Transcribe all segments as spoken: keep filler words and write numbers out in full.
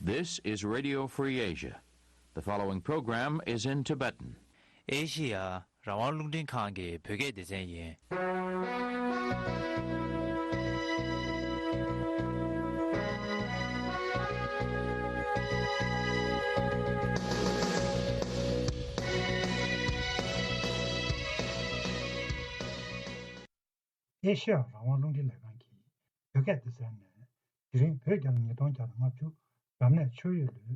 This is Radio Free Asia. The following program is in Tibetan. ཨེ་ཤི་ཡ་རང་དབང་རླུང་འཕྲིན་ཁང་གི་བོད་སྐད་སྡེ་ཚན་ཡིན། ཨེ་ཤི་ཡ་རང་དབང་རླུང་འཕྲིན་ལས་ཁང་གི་བོད་སྐད་སྡེ་ཚན་ནས། དེ་རིང་བོད་རྒྱལ་ལོ་ཉིས་སྟོང་བརྒྱ་དང་ལྔ་བཅུ་རབ་གནས་ཆུ་ཡོས་ལོའི་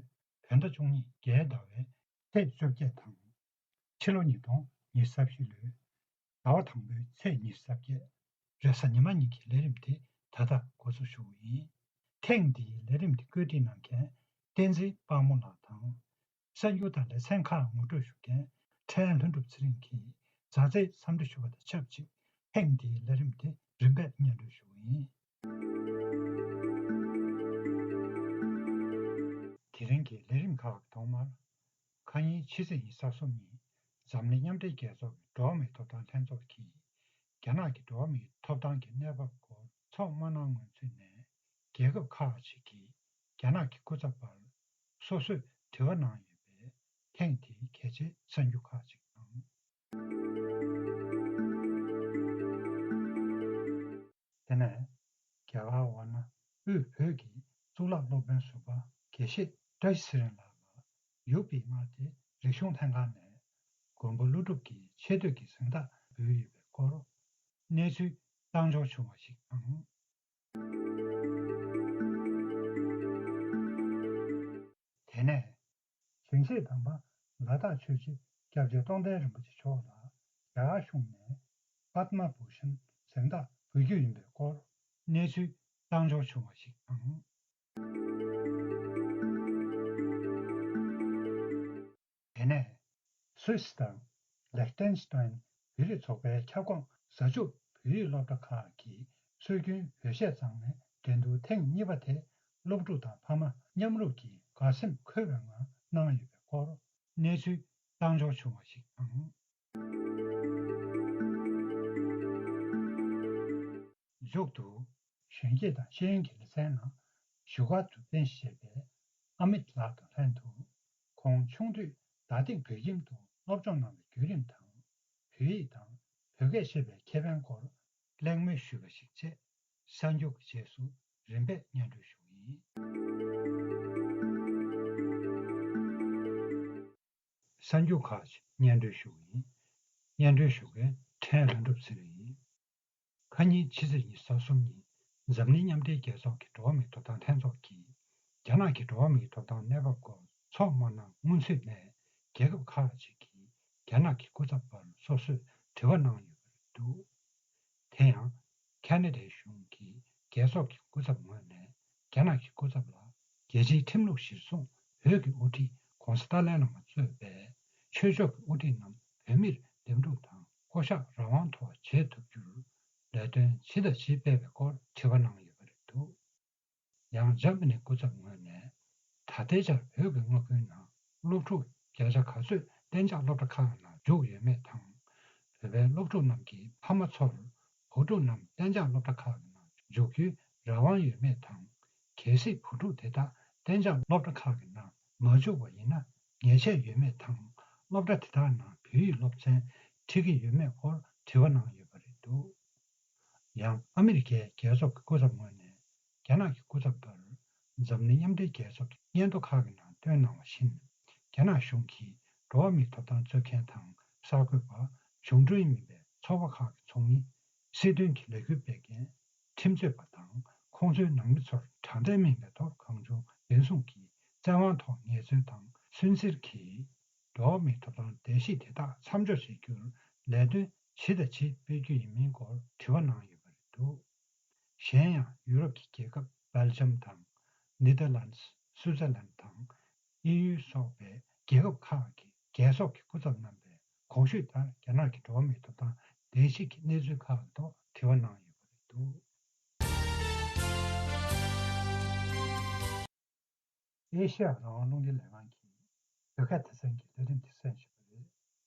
བོད་ཟླ་བཅུ་གཉིས་རྒྱལ་ཟླ་བའི་ཚེས་བཅོ་བརྒྱད་དང་། ཕྱི་ལོ་ཉིས་སྟོང་ཉི་ཤུ་རྩ་བཞི་ལོའི་ཟླ་བ་དང་པོའི་ཚེས་ཉི་ཤུ་རྩ་བརྒྱད། རེས་གཟའ་ཉི་མ་ཉིན་གྱི་ལས་རིམ་དེ་ད་ལྟ་འགོ་འཛུགས་ཞུ་བ་ཡིན། ཐེངས་འདིའི་ལས་རིམ་དེ་བཀོད་སྒྲིག་གནང་མཁན་བསྟན་འཛིན་དཔལ་མོ་ལགས་དང་། གསར་འགྱུར་དང་ལེ་ཚན་ཁག་ངོ་སྤྲོད་ཞུ་མཁན་ཕྲན་ལྷུན་གྲུབ་ཚེ་རིང་གིས་མཛའ་བརྩེའི་འཚམས་འདྲི་ཞུ་བ་དང་ཆབས་ཅིག་ཐེངས་འདིའི་ལས་རིམ་དེ་རིམ་པས་སྙན་སྒྲོན་ཞུ་བ་ཡིན། དེ་རིང་གི་ལས་རིམ་ཁག་གི་ཐོག་མར། ཁ་ཉིན་ཕྱི་ཚེས་ཉི་ཤུ་རྩ་གསུམ་ཉིན་འཛམ་གླིང་མཉམ་འབྲེལ་རྒྱལ་ཚོགས་ཀྱི་འགྲོ་བ་མིའི་ཐོབ་ཐང་ལྷན་ཚོགས་ཀྱིས། རྒྱ་ནག་གི་འགྲོ་བ་མིའི་ཐོབ་ཐང་གི་གནས་བབ་སྐོར་ཚོགས་མ་གནང་སྔོན་ཚུད་ནས། རྒྱལ་ཁབ་ཁག་ཅིག་གིས་རྒྱ་ནག་གི་སྐུ་ཚབ་པར་སོ་སོས་དྲི་བ་གནང་ཡོད་པས། ཐེངས་འདིའི་གལ་ཆེའི་གསར་འགྱུར་ཁག་ཅིག་དང་། དེ་ནས། རྒྱ་གར་ཝཱ་ཎ་དབུས་བོད་ཀྱི་གཙུག་ལག་སློབ་དཔོན་ཟུར་པ་དགེ་བཤེས་བཀྲ་ཤིས་ཚེ་རིང་ལགས་ལ། ཡུ་པི་མངའ་སྡེའི་རིག་གཞུང་ལྷན་ཁང་ནས་མགོན་པོ་ཀླུ་སྒྲུབ་ཀྱི་ཆེ་བསྟོད་ཀྱི་གཟེངས་རྟགས་འབུལ་ཡོད་པའི་སྐོར། གནས་ཚུལ་བཏང་འབྱོར་བྱུང་བ་ཞིག་དང་། དེ་ནས། ཞིང་གཤེགས་དམ་པ་ལ་དྭགས་ཆོས་རྗེ་སྐྱབས་རྗེ་རྟོགས་ལྡན་རིན་པོ་ཆེ་མཆོག་ལ་རྒྱ་གར་གཞུང་ནས་པདྨ་བྷུ་ཤན་གཟེངས་རྟགས་འབུལ་རྒྱུ་ཡིན་པའི་སྐོར་གནས་ཚུལ་བཏང་འབྱོར་བྱུང་བ་ཞིག་དང་། དེ་ནས། སུད་སི་དང་ལེག་ཏེན་སི་ཏོན་བོད་རིགས་ཚོགས་པའི་ཁྱབ་ཁོངས་གཟའ་མཇུག་བོད་ཡིག་སློབ་གྲྭ་ཁག་གི་སྲོལ་རྒྱུན་བོད་གཞས་གཙང་མའི་འགྲན་བསྡུར་ཐེངས་གཉིས་པ་དེ། སློབ་ཕྲུག་དང་ཕ་མ་མཉམ་རུབ་ཀྱིས་དགའ་སེམས་འཁོལ་བའི་ངང་གནང་ཡོད་པའི་སྐོར་གནས་ཚུལ་བཏང་འབྱོར་བྱུང་བ་ཞིག་དང་། མཇུག་ཏུ། གཞོན་སྐྱེས་དང་ཤེས་ཡོན་གྱི་ལེ་ཚན་ནང་བཞུགས་སྒར་དུ་རྟེན་གཞི་བྱས་པའི་ཨ་མིད་ལགས་དང་ལྷན་དུ། ཁོང་ཆུང་དུས་རྡ་སྟེང་བོད་ཁྱིམ་དུ་སློབ་སྦྱོང་གནང་བའི་བརྒྱུད་རིམ་དང་། བོད་ཡིག་དང་བོད་སྐད་ཤེས་པའི་ཁེ་ཕན་སྐོར་གླེང་མོལ་ཞུས་པ་ཞིག་བཅས། གསར་འགྱུར་གྱི་རྗེས་སུ་རིམ་པས་སྙན་སྒྲོན་ཞུ་གི་ཡིན། གསར་འགྱུར་ཁག་ཅིག་སྙན་སྒྲོན་ཞུ་གི་ཡིན། སྙན་སྒྲོན་ཞུ་མཁན་ཕྲན་ལྷུན་གྲུབ་ཚེ་རིང་ཡིན། ཁ་ཉིན་ཕྱི་ཚེས་ཉི་ཤུ་རྩ་གསུམ་ཉིན་འཛམ་གླིང་མཉམ་འབྲེལ་རྒྱལ་ཚོགས་ཀྱི་འགྲོ་བ་མིའི་ཐོབ་ཐང་ལྷན་ཚོགས་ཀྱིས། རྒྱ་ནག་གི་འགྲོ་བ་མིའི་ཐོབ་ཐང་གནས་བབ་སྐོར་ཚོགས་མ་གནང་སྔོན་ཚུད་ནས། རྒྱལ་ཁབ་ཁག་ཅིག་གིས་རྒྱ་ནག་གི་སྐུ་ཚབ་པར་སོ་སོས་དྲི་བ་གནང་ཡོད་པ་རེད་འདུག་དེ་ཡང་། ཁ་ན་ཌའི་གཞུང་གིས་རྒྱལ་ཚོགས་ཀྱི་སྐུ་ཚབ་ངོས་ནས། རྒྱ་ནག་གི་སྐུ་ཚབ་ལ། རྒྱལ་སྤྱིའི་ཁྲིམས་ལུགས་གཞིར་བཟུང་བོད་ཀྱི་དབུ་ཁྲིད་ྋགོང་ས་ཏཱ་ལའི་བླ་མ་གཙོས་པའི་ཆོས་ཕྱོགས་ཀྱི་དབུ་ཁྲིད་རྣམས་བོད་མིར་འདེམས་སྒྲུག་དང་བསྐོ་གཞག་རང་དབང་ཐོག་བྱེད་ཐུབ་རྒྱུར་ལས་དོན་ཇི་དང་ཇི་སྤེལ་བའི་སྐོར་དྲི་བ་གནང་ཡོད་པ་རེད་འདུག་ཡང་འཇར་མ་ནི་སྐུ་ཚབ་ངོས་ནས། ད་ལྟའི་ཆར་བོད་ཀྱི་མངའ་ཁུལ་ནང་སློབ་ཕྲུག་བརྒྱ་ཆ་ག་ཚོད་གཏན་འཇགས་སློབ་གྲྭ་ཁག་ནང་འཇུག་ཡོད་མེད་དང་། བོད་པའི་སློབ་ཕྲུག་རྣམས་ཀྱི་ཕ་མ་ཚོར་བུ་ཕྲུག་རྣམས་གཏན་འཇགས་སློབ་གྲྭ་ཁག་གི་ནང་འཇུག་རྒྱུའི་རང་དབང་ཡོད་མེད་དང་། གལ་སྲིད་བུ་ཕྲུག་དེ་དག་གཏན་འཇགས་སློབ་གྲྭ་ཁག་གི་ནང་མ་འཇུག་པ་ཡིན་ན། ཉེས་ཆད་ཡོད་མེད་དང་། སློབ་གྲྭ་དེ་དག་ནང་བོད་ཡིག་སློབ་ཚན་ཁྲིད་ཀྱི་ཡོད་མེད་སྐོར་དྲི་བ་གནང་ཡོད་པ་རེད་འདུག་ཡང་ཨ་མི་རི་ཀའི་རྒྱལ་ཚོགས་ཀྱི་སྐུ་ཚབ་ངོས་ནས། རྒྱ་ནག་གི་སྐུ་ཚབ་པར། འཛམ་གླིང་མཉམ་འབྲེལ་རྒྱལ་ཚོགས་ཀྱི་སྙན་ཐོ་ཁག་གི་ནང་བཏོན་གནང་བ་བཞིན། རྒྱ་ནག་གཞུང་གིས་འགྲོ་བ་མིའི་ཐོབ་ཐང་རྩོད་མཁན་དང་གསར་འགོད་པ། གཞུང་འབྲེལ་མིན་པའི་ཚོགས་པ་ཁག་གི་ཚོགས་མི། སྲིད་དོན་གྱི་ལས་འགུལ་སྤེལ་མཁན། ཁྲིམས་རྩོད་པ་དང་ཁོང་ཚོའི་ནང་མི་ཚོར་དྲང་བདེན་མིན་པའི་ཐོག་གང་བྱུང་འཛིན་བཟུང་གིས་བཙན་དབང་ཐོག་ངལ་རྩོལ་དང་སུན་གཙེར་གྱིས། འགྲོ་བ་མིའི་ཐོབ་ཐང་བརྡལ་བཤིག་དེ་དག་མཚམས་འཇོག་བྱེད་རྒྱུར་ལས་དོན་ཇི་དང་ཇི་སྤེལ་རྒྱུ་ཡིན་མིན་སྐོར་དྲི་བ་གནང་ཡོད་པ་རེད་འདུག་གཞན་ཡང་ཡུ་རོབ་ཀྱི་རྒྱལ་ཁབ་སྦེལ་ཇམ་དང་། ནེ་དར་ལན་སི། སུའུ་ཙེར་ལན་དང་། དབྱིན་ཡུལ་སོགས་པའི་རྒྱལ་ཁབ་ཁག་གི་རྒྱལ་ཚོགས་ཀྱི་སྐུ་ཚབ་རྣམ་པས་གོང་ཞུས་ལྟར་རྒྱ་ནག་གི་འགྲོ་བ་མིའི་ཐོབ་ཐང་བརྡལ་བཤིག་གི་གནས་ཚུལ་ཁག་ཐོག་དྲི་བ་གནང་ཡོད་པ་རེད་འདུག་ཨེ་ཤེ་ཡ་རང་དབང་རླུང་འཕྲིན་ལས་ཁང་གི་བོད་སྐད་སྡེ་ཚན་གྱི་ལས་རིམ་དེ་གསན་བཞིན་པ་རེད།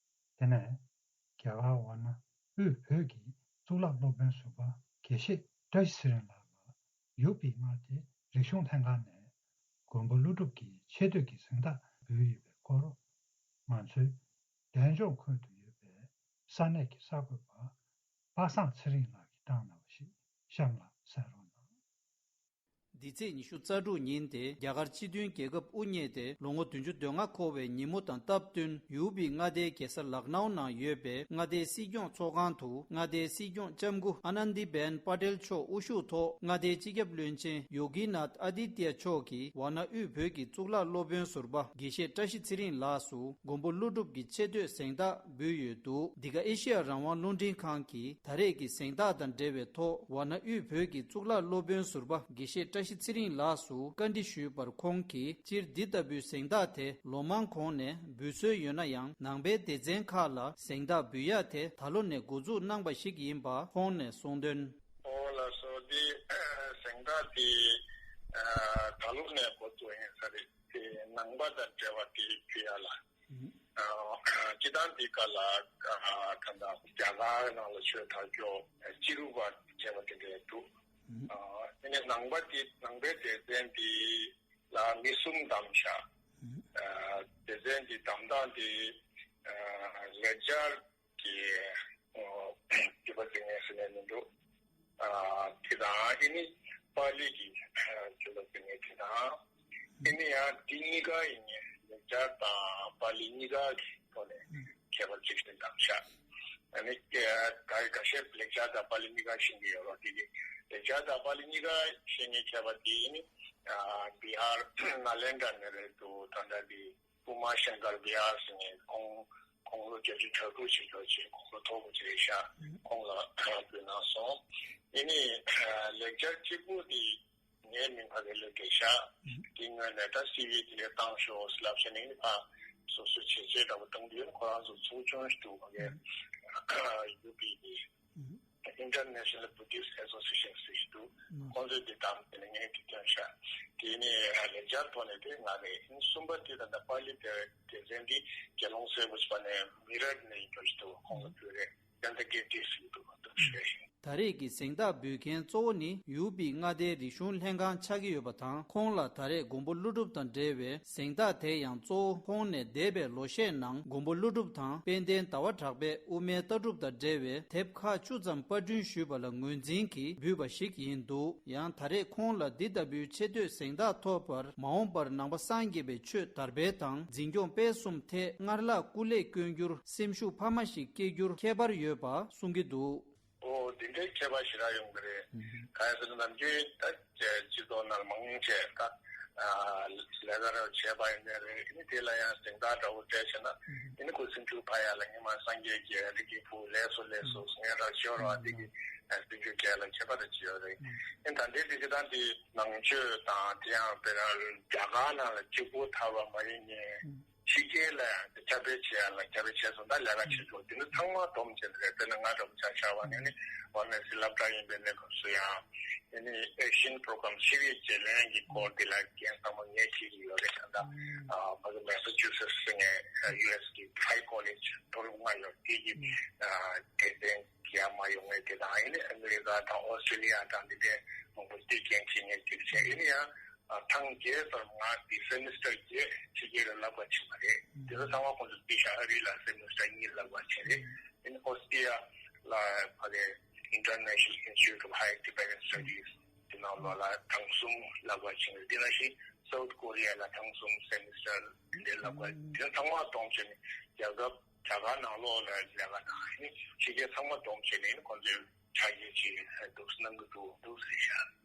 དེ་ནས། རྒྱ་གར་ཝཱ་ཎ་དབུས་བོད་ཀྱི་གཙུག་ལག་སློབ་དཔོན་ཟུར་པ་དགེ་བཤེས་བཀྲ་ཤིས་ཚེ་རིང་ལགས་ལ། ཡུ་པི་མངའ་སྡེའི་རིག་གཞུང་ལྷན་ཁང་ནས། མགོན་པོ་ཀླུ་སྒྲུབ་ཀྱི་ཆེ་བསྟོད་ཀྱི་གཟེངས་རྟགས་འབུལ་ཡོད་པའི་སྐོར། ང་ཚོའི་གདན་ལྗོངས་ཁུལ་དུ་ཡོད་པའི་ས་གནས་ཀྱི་གསར་འགོད་པ་པ་སངས་ཚེ་རིང་ལགས་ཀྱིས་བཏང་གནང་བ་ཞིག་གཤམ་ལ་གསན་རོགས་གནང་། འདི་ཚེས་ཉི་ཤུ་རྩ་དྲུག་ཉིན་ཏེ་རྒྱ་གར་སྤྱི་མཐུན་རྒྱལ་ཁབ་དབུ་བརྙེས་ཏེ་ལོ་ངོ་བདུན་ཅུ་དོན་ལྔ་འཁོར་བའི་ཉིན་མོ་དང་སྟབས་བསྟུན། ཡུ་པི་མངའ་སྡེའི་རྒྱལ་ས་ལག་ནའུ་ནང་ཡོད་པའི་མངའ་སྡེའི་སྲིད་སྐྱོང་ཚོགས་ཁང་དུ་མངའ་སྡེའི་སྲིད་སྐྱོང་ལྕམ་སྐུ་ཨ་ནན་དི་བེན་པ་ཏེལ་མཆོག་དབུ་བཞུགས་ཐོག་མངའ་སྡེའི་སྤྱི་ཁྱབ་བློན་ཆེན་ཡོ་གི་ནཱཐ་ཨ་དི་ཏྱ་མཆོག་གིས་ཝཱ་ཎ་དབུས་བོད་ཀྱི་གཙུག་ལག་སློབ་དཔོན་ཟུར་པ་དགེ་བཤེས་བཀྲ་ཤིས་ཚེ་རིང་ལགས་སུ་མགོན་པོ་ཀླུ་སྒྲུབ་ཀྱི་ཆེ་བསྟོད་གཟེངས་རྟགས་འབུལ་ཡོད་འདུག་འདི་ག་ཨེ་ཤེ་ཡ་རང་དབང་རླུང་འཕྲིན་ཁང་གིས་ད་རེས་ཀྱི་གཟེངས་རྟགས་དང་འབྲེལ་བའི་ཐོག་ཝཱ་ཎ་དབུས་བོད་ཀྱི་གཙུག་ལག་སློབ་དཔོན་ཟུར་པ་དགེ་བཤེས་བཀྲ་ཤིས་ཚེ་རིང་ལགས་སུ་བཀའ་འདྲི་ཞུས་པར། ཁོང་གིས་སྤྱིར་འདི་ལྟ་བུའི་གཟེངས་རྟགས་དེ་ལོ་མང་གོང་ནས་འབུལ་སྲོལ་ཡོད་ན་ཡང་། ནང་པའི་སྡེ་ཚན་ཁག་ལ་གཟེངས་རྟགས་འབུལ་ཡག་དེ་ད་ལོ་ནས་འགོ་འཛུགས་གནང་པ་ཞིག་ཡིན་པ་ཁོང་ནས་གསུངས་དོན། ཨོ་ལགས་སོ། འདི་གཟེངས་རྟགས་འདི་ད་ལོ་ནས་འགོ་བཙུགས་ཡིན་ས་རེད། དེ་ནང་པ་དང་འབྲེལ་བ་དེ་འབུལ་ཡག་ལ། ཨ་སྤྱི་བཏང་འདི་ག་ལ་ཨ་ད་ལྟ་རྒྱ་གར་ནང་ལ་ཆོས་དར་ཁྱོད་སྤྱི་རུ་བ་བྱས་པ་དེ་འདྲ་འདུག་ཨ་དེ་ནས་ནང་པ་འདི་ནང་པའི་སྡེ་ཚན་འདི་ལ་མི་གསུམ་བདམས་ཤག་ཨ་སྡེ་ཚན་འདི་བདམས་སྟངས་འདི་ཨ་ལེགས་སྦྱར་གྱི་ཨ་རྒྱུད་པ་འཛིན་མཁན་ཟེར་ནས་མི་འདུག་ཨ་དེ་དང་ཨེ་ནི་པཱ་ལི་གི་ཨ་རྒྱུད་པ་འཛིན་མཁན་དེ་དང་། ཨེ་ནི་ཡང་དེ་གཉིས་ཀ་ཡིན་ནའི་ལེགས་སྦྱར་དང་པཱ་ལི་གཉིས་ཀ་གི་ཐོག་ནས་ཁྱད་པར་ཅིག་བསྟན་བཏང་ཤག་ཨ་ནི་ཁ་ཤས་ལེགས་སྦྱར་དང་པཱ་ལི་གཉིས་ཀ་ཤེས་ཀྱི་ཡོད་རེད། དེ་གི་ལེགས་སྦྱར་དང་པཱ་ལི་གཉིས་ཀ་ཤེས་ནའི་ཁྱད་པར་དེ་ཨེ་ནི་ཨ་བི་ཧར་ནཱ་ལེནྡྲ་ནས་རེད་འདུག་ད་ལྟ་དེ། པུ་མ་ཤང་ཀར་བྷི་ཧར་ཟེར་ནས་ཁོང་དགུང་ལོ་བརྒྱད་ཅུ་གྱ་དྲུག་ཅིག་ཡོད་ཅིང་དགུང་ལོ་མཐོ་པོ་ཅིག་རེད་ཤག་ཁོང་ལ་འབུལ་གནང་སོང་། ཡིན་ནའི་ལེགས་སྦྱར་གཅིག་པུ་དེ་ངའི་མིང་ཕ་གི་ལོས་བྲིས་ཤག་དེ་སྔོན་ནས་ད་སི་ཝི་དེ་འདྲ་བཏང་ཤོག་ལབ་བྱས་ནས་ཕ་སོ་སོའི་བྱས་རྗེས་འདྲ་པོ་བཏང་དུས་ཁོ་རང་ཚོ་ཚོགས་ཆུང་ཞིག་འདུག་ཕ་གི་ཡུ་པི་གི། International Buddhist Association ཟེར་གྱི་འདུག་ཁོང་ཚོས་འདི་དང་དེ་ནས་ངས་འདི་སྟོན་ཤག་དེ་ནས་ལེགས་སྦྱར་ཐོག་ནས་དེ་ང་རེད། གསུམ་པ་དེ་ད་ལྟ་པཱ་ལི་དེ་སྡེ་ཚན་འདི་དགེ་སློང་སྲས་པོ་ཞིག་པ་ནས་མི་རབས་ནས་ཡིན་པ་ཞིག་འདུག་ཁོང་ལ་ཕུལ་རེད། ཡང་ད་དགེ་སྡིག་ཟེར་གྱི་འདུག་འདུག་ཞེས། ད་རེས་ཀྱི་གཟེངས་རྟགས་འབུལ་མཁན་གཙོ་བོ་ནི་ཡུ་པི་མངའ་སྡེའི་རིག་གཞུང་ལྷན་ཁང་ཆགས་ཀྱི་ཡོད་པ་དང་། ཁོང་ལ་ད་རེས་མགོན་པོ་ཀླུ་སྒྲུབ་དང་འབྲེལ་བའི་གཟེངས་རྟགས་དེ་ཡང་གཙོ་བོ་ཁོང་ནས་འདས་པའི་ལོ་ཤས་ནང་མགོན་པོ་ཀླུ་སྒྲུབ་དང་དཔལ་ལྡན་ཟླ་བ་གྲགས་པས་དབུ་མའི་ལྟ་གྲུབ་དང་འབྲེལ་བའི་དེབ་ཁག་བཅུ་ཙམ་པར་སྐྲུན་ཞུས་པ་ལ་ངོས་འཛིན་གྱིས་འབུལ་བ་ཞིག་ཡིན་འདུག་ཡང་ད་རེས་ཁོང་ལ་འདི་ལྟ་བུའི་ཆེ་བསྟོད་གཟེངས་རྟགས་ཐོབ་པར་མ་འོངས་པར་ནང་པ་སངས་རྒྱས་པའི་ཆོས་དར་སྤེལ་དང་འཛིན་སྐྱོང་སྤེལ་གསུམ་ཐད་སྔར་ལྷག་སྐུ་ལས་བསྐྱོན་རྒྱུར་སེམས་ཤུགས་འཕར་མ་ཞིག་སྐྱེ་རྒྱུར་ཁྱད་པར་ཡོད་པ་གསུང་གི་འདུག་ཨོ་འདི་འདྲའི་ཁྱད་པར་ཞེ་དྲག་ཡོང་གི་རེད། གང་ཡིན་ཟེར་ན་ནམ་རྒྱུན་ད་སྤྱི་ཚོགས་ནང་མང་ཆེ་ད་ལས་ཀ་རེ་བྱས་པ་ཡིན་ནའི་རེད། ཨ་ནི་དེ་ལ་ཡང་གཟེངས་རྟགས་འདྲ་བོ་སྤྲད་བྱས་ན་ཨ་ནི་ཁོ་སེམས་ཤུགས་འཕར་ཡག་ལ་སྔོན་མ་སངས་རྒྱས་ཀྱི་ཨ་ནི་གི་བུ་ལེགས་སོ་ལེགས་སོ་ངའི་ར་ཤོར་བ་འདི་གི་སེམས་ཤུགས་སྐྱེ་ཡག་ལ་ཁྱད་པར་ཅིག་ཡོད་རེད། ཨ་ནི་ད་ལྟའི་དེ་ཅི་ད་འདི་ནང་ཆོས་དང་དེ་ཡང་དཔེར་ན་རྒྱ་གར་ནང་ལ་གཅིག་པོ་དར་བ་མ་ཡིན་ནའི། ཕྱི་རྒྱལ་ལ་ཁྱབ་སྤེལ་བྱེད་ཡ་ལ་ཁྱབ་སྤེལ་བྱས་སོང་། ད་ལས་ཀ་བྱེད་ཆོག་འདི་ནི་ཚང་མ་སྡོམ་བྱས་ནས་རེད། དཔེར་ན་ང་འདྲ་པོ་ཆ་བཞག་པ་ནས་ནི་ཝཱ་ར་ཎ་སི་སློབ་གྲྭ་ཡིན་པའི་གནས་སྐབས་སུ་ཡང་ཨེ་ནི་ཨེ་ཤི་ཡན་པོ་རོ་གྷ་རམ་ཤེས་རིག་བརྗེ་ལེན་གྱི་སྐོར་འདི་ལ་འགན་ཚང་མ་ངས་འཁྱེར་གྱི་ཡོད་རེད། ད་ལྟ་ཨ་ཕ་གི་མེ་ས་ཆུ་སེ་ཊི་ཟེར་ནས་ཡུ་ཨེ་སི་གི་ཧའི་ཀོ་ལེཇ་མཐོ་སློབ་ལྔ་ཡོད་དེ་གི་ཨ་འགན་འཛིན་ཡར་མར་ཡོང་མཁན་དེ་དང་ཨེ་ནི་ཨ་མི་རི་ཀ་དང་ཨོ་སི་ཀྲི་ལི་ཡ་དང་འདི་འདྲའི་མང་པོ་འདི་འགན་འཁྱེར་མཁན་དེ་བྱས། ཨེ་ནི་ཡང་ཨ་ཐེངས་བརྒྱད་ཙམ་ང་འདི་སེ་མི་སི་ཊར་བརྒྱད་ཕྱི་རྒྱལ་ལ་བསླབ་པ་ཕྱིན་པ་རེད། དེ་ཚོ་ཚང་མ་ཁོང་ཚོ་འདི་ཤ་ཨ་རི་ལ་སེ་མི་སི་ཊར་གཉིས་བསླབ་པ་ཕྱིན་རེད། ཨེ་ནི་ཨོ་སི་ཀྲི་ལི་ཡ་ལ་ཕ་གི་International Institute of Higher Tibetan Studies དེ་ནང་ལོགས་ལ་ཐེངས་གསུམ་བསླབ་པ་ཕྱིན་རེད། དེ་ནང་བཞིན་སའུ་ཐི་ཀོ་རི་ཡ་ལ་ཐེངས་གསུམ་སེ་མི་སི་ཊར་འདི་བསླབ་པ་དེ་ཚང་མ་བསྡོམས་བྱས་ནས་རྒྱལ་ཁབ་རྒྱ་གར་ནང་ལོགས་ལ་ལས་ཀ་དང་ཨེ་ནི་ཕྱི་རྒྱལ་ཚང་མ་བསྡོམས་བྱས་ནས་ཨེ་ནི་ཁོང་ཚོའི་ཆ་རྐྱེན་ཅིག་འདུག་གནང་གི་འདུག་འདུག་ཟེར་ཤག་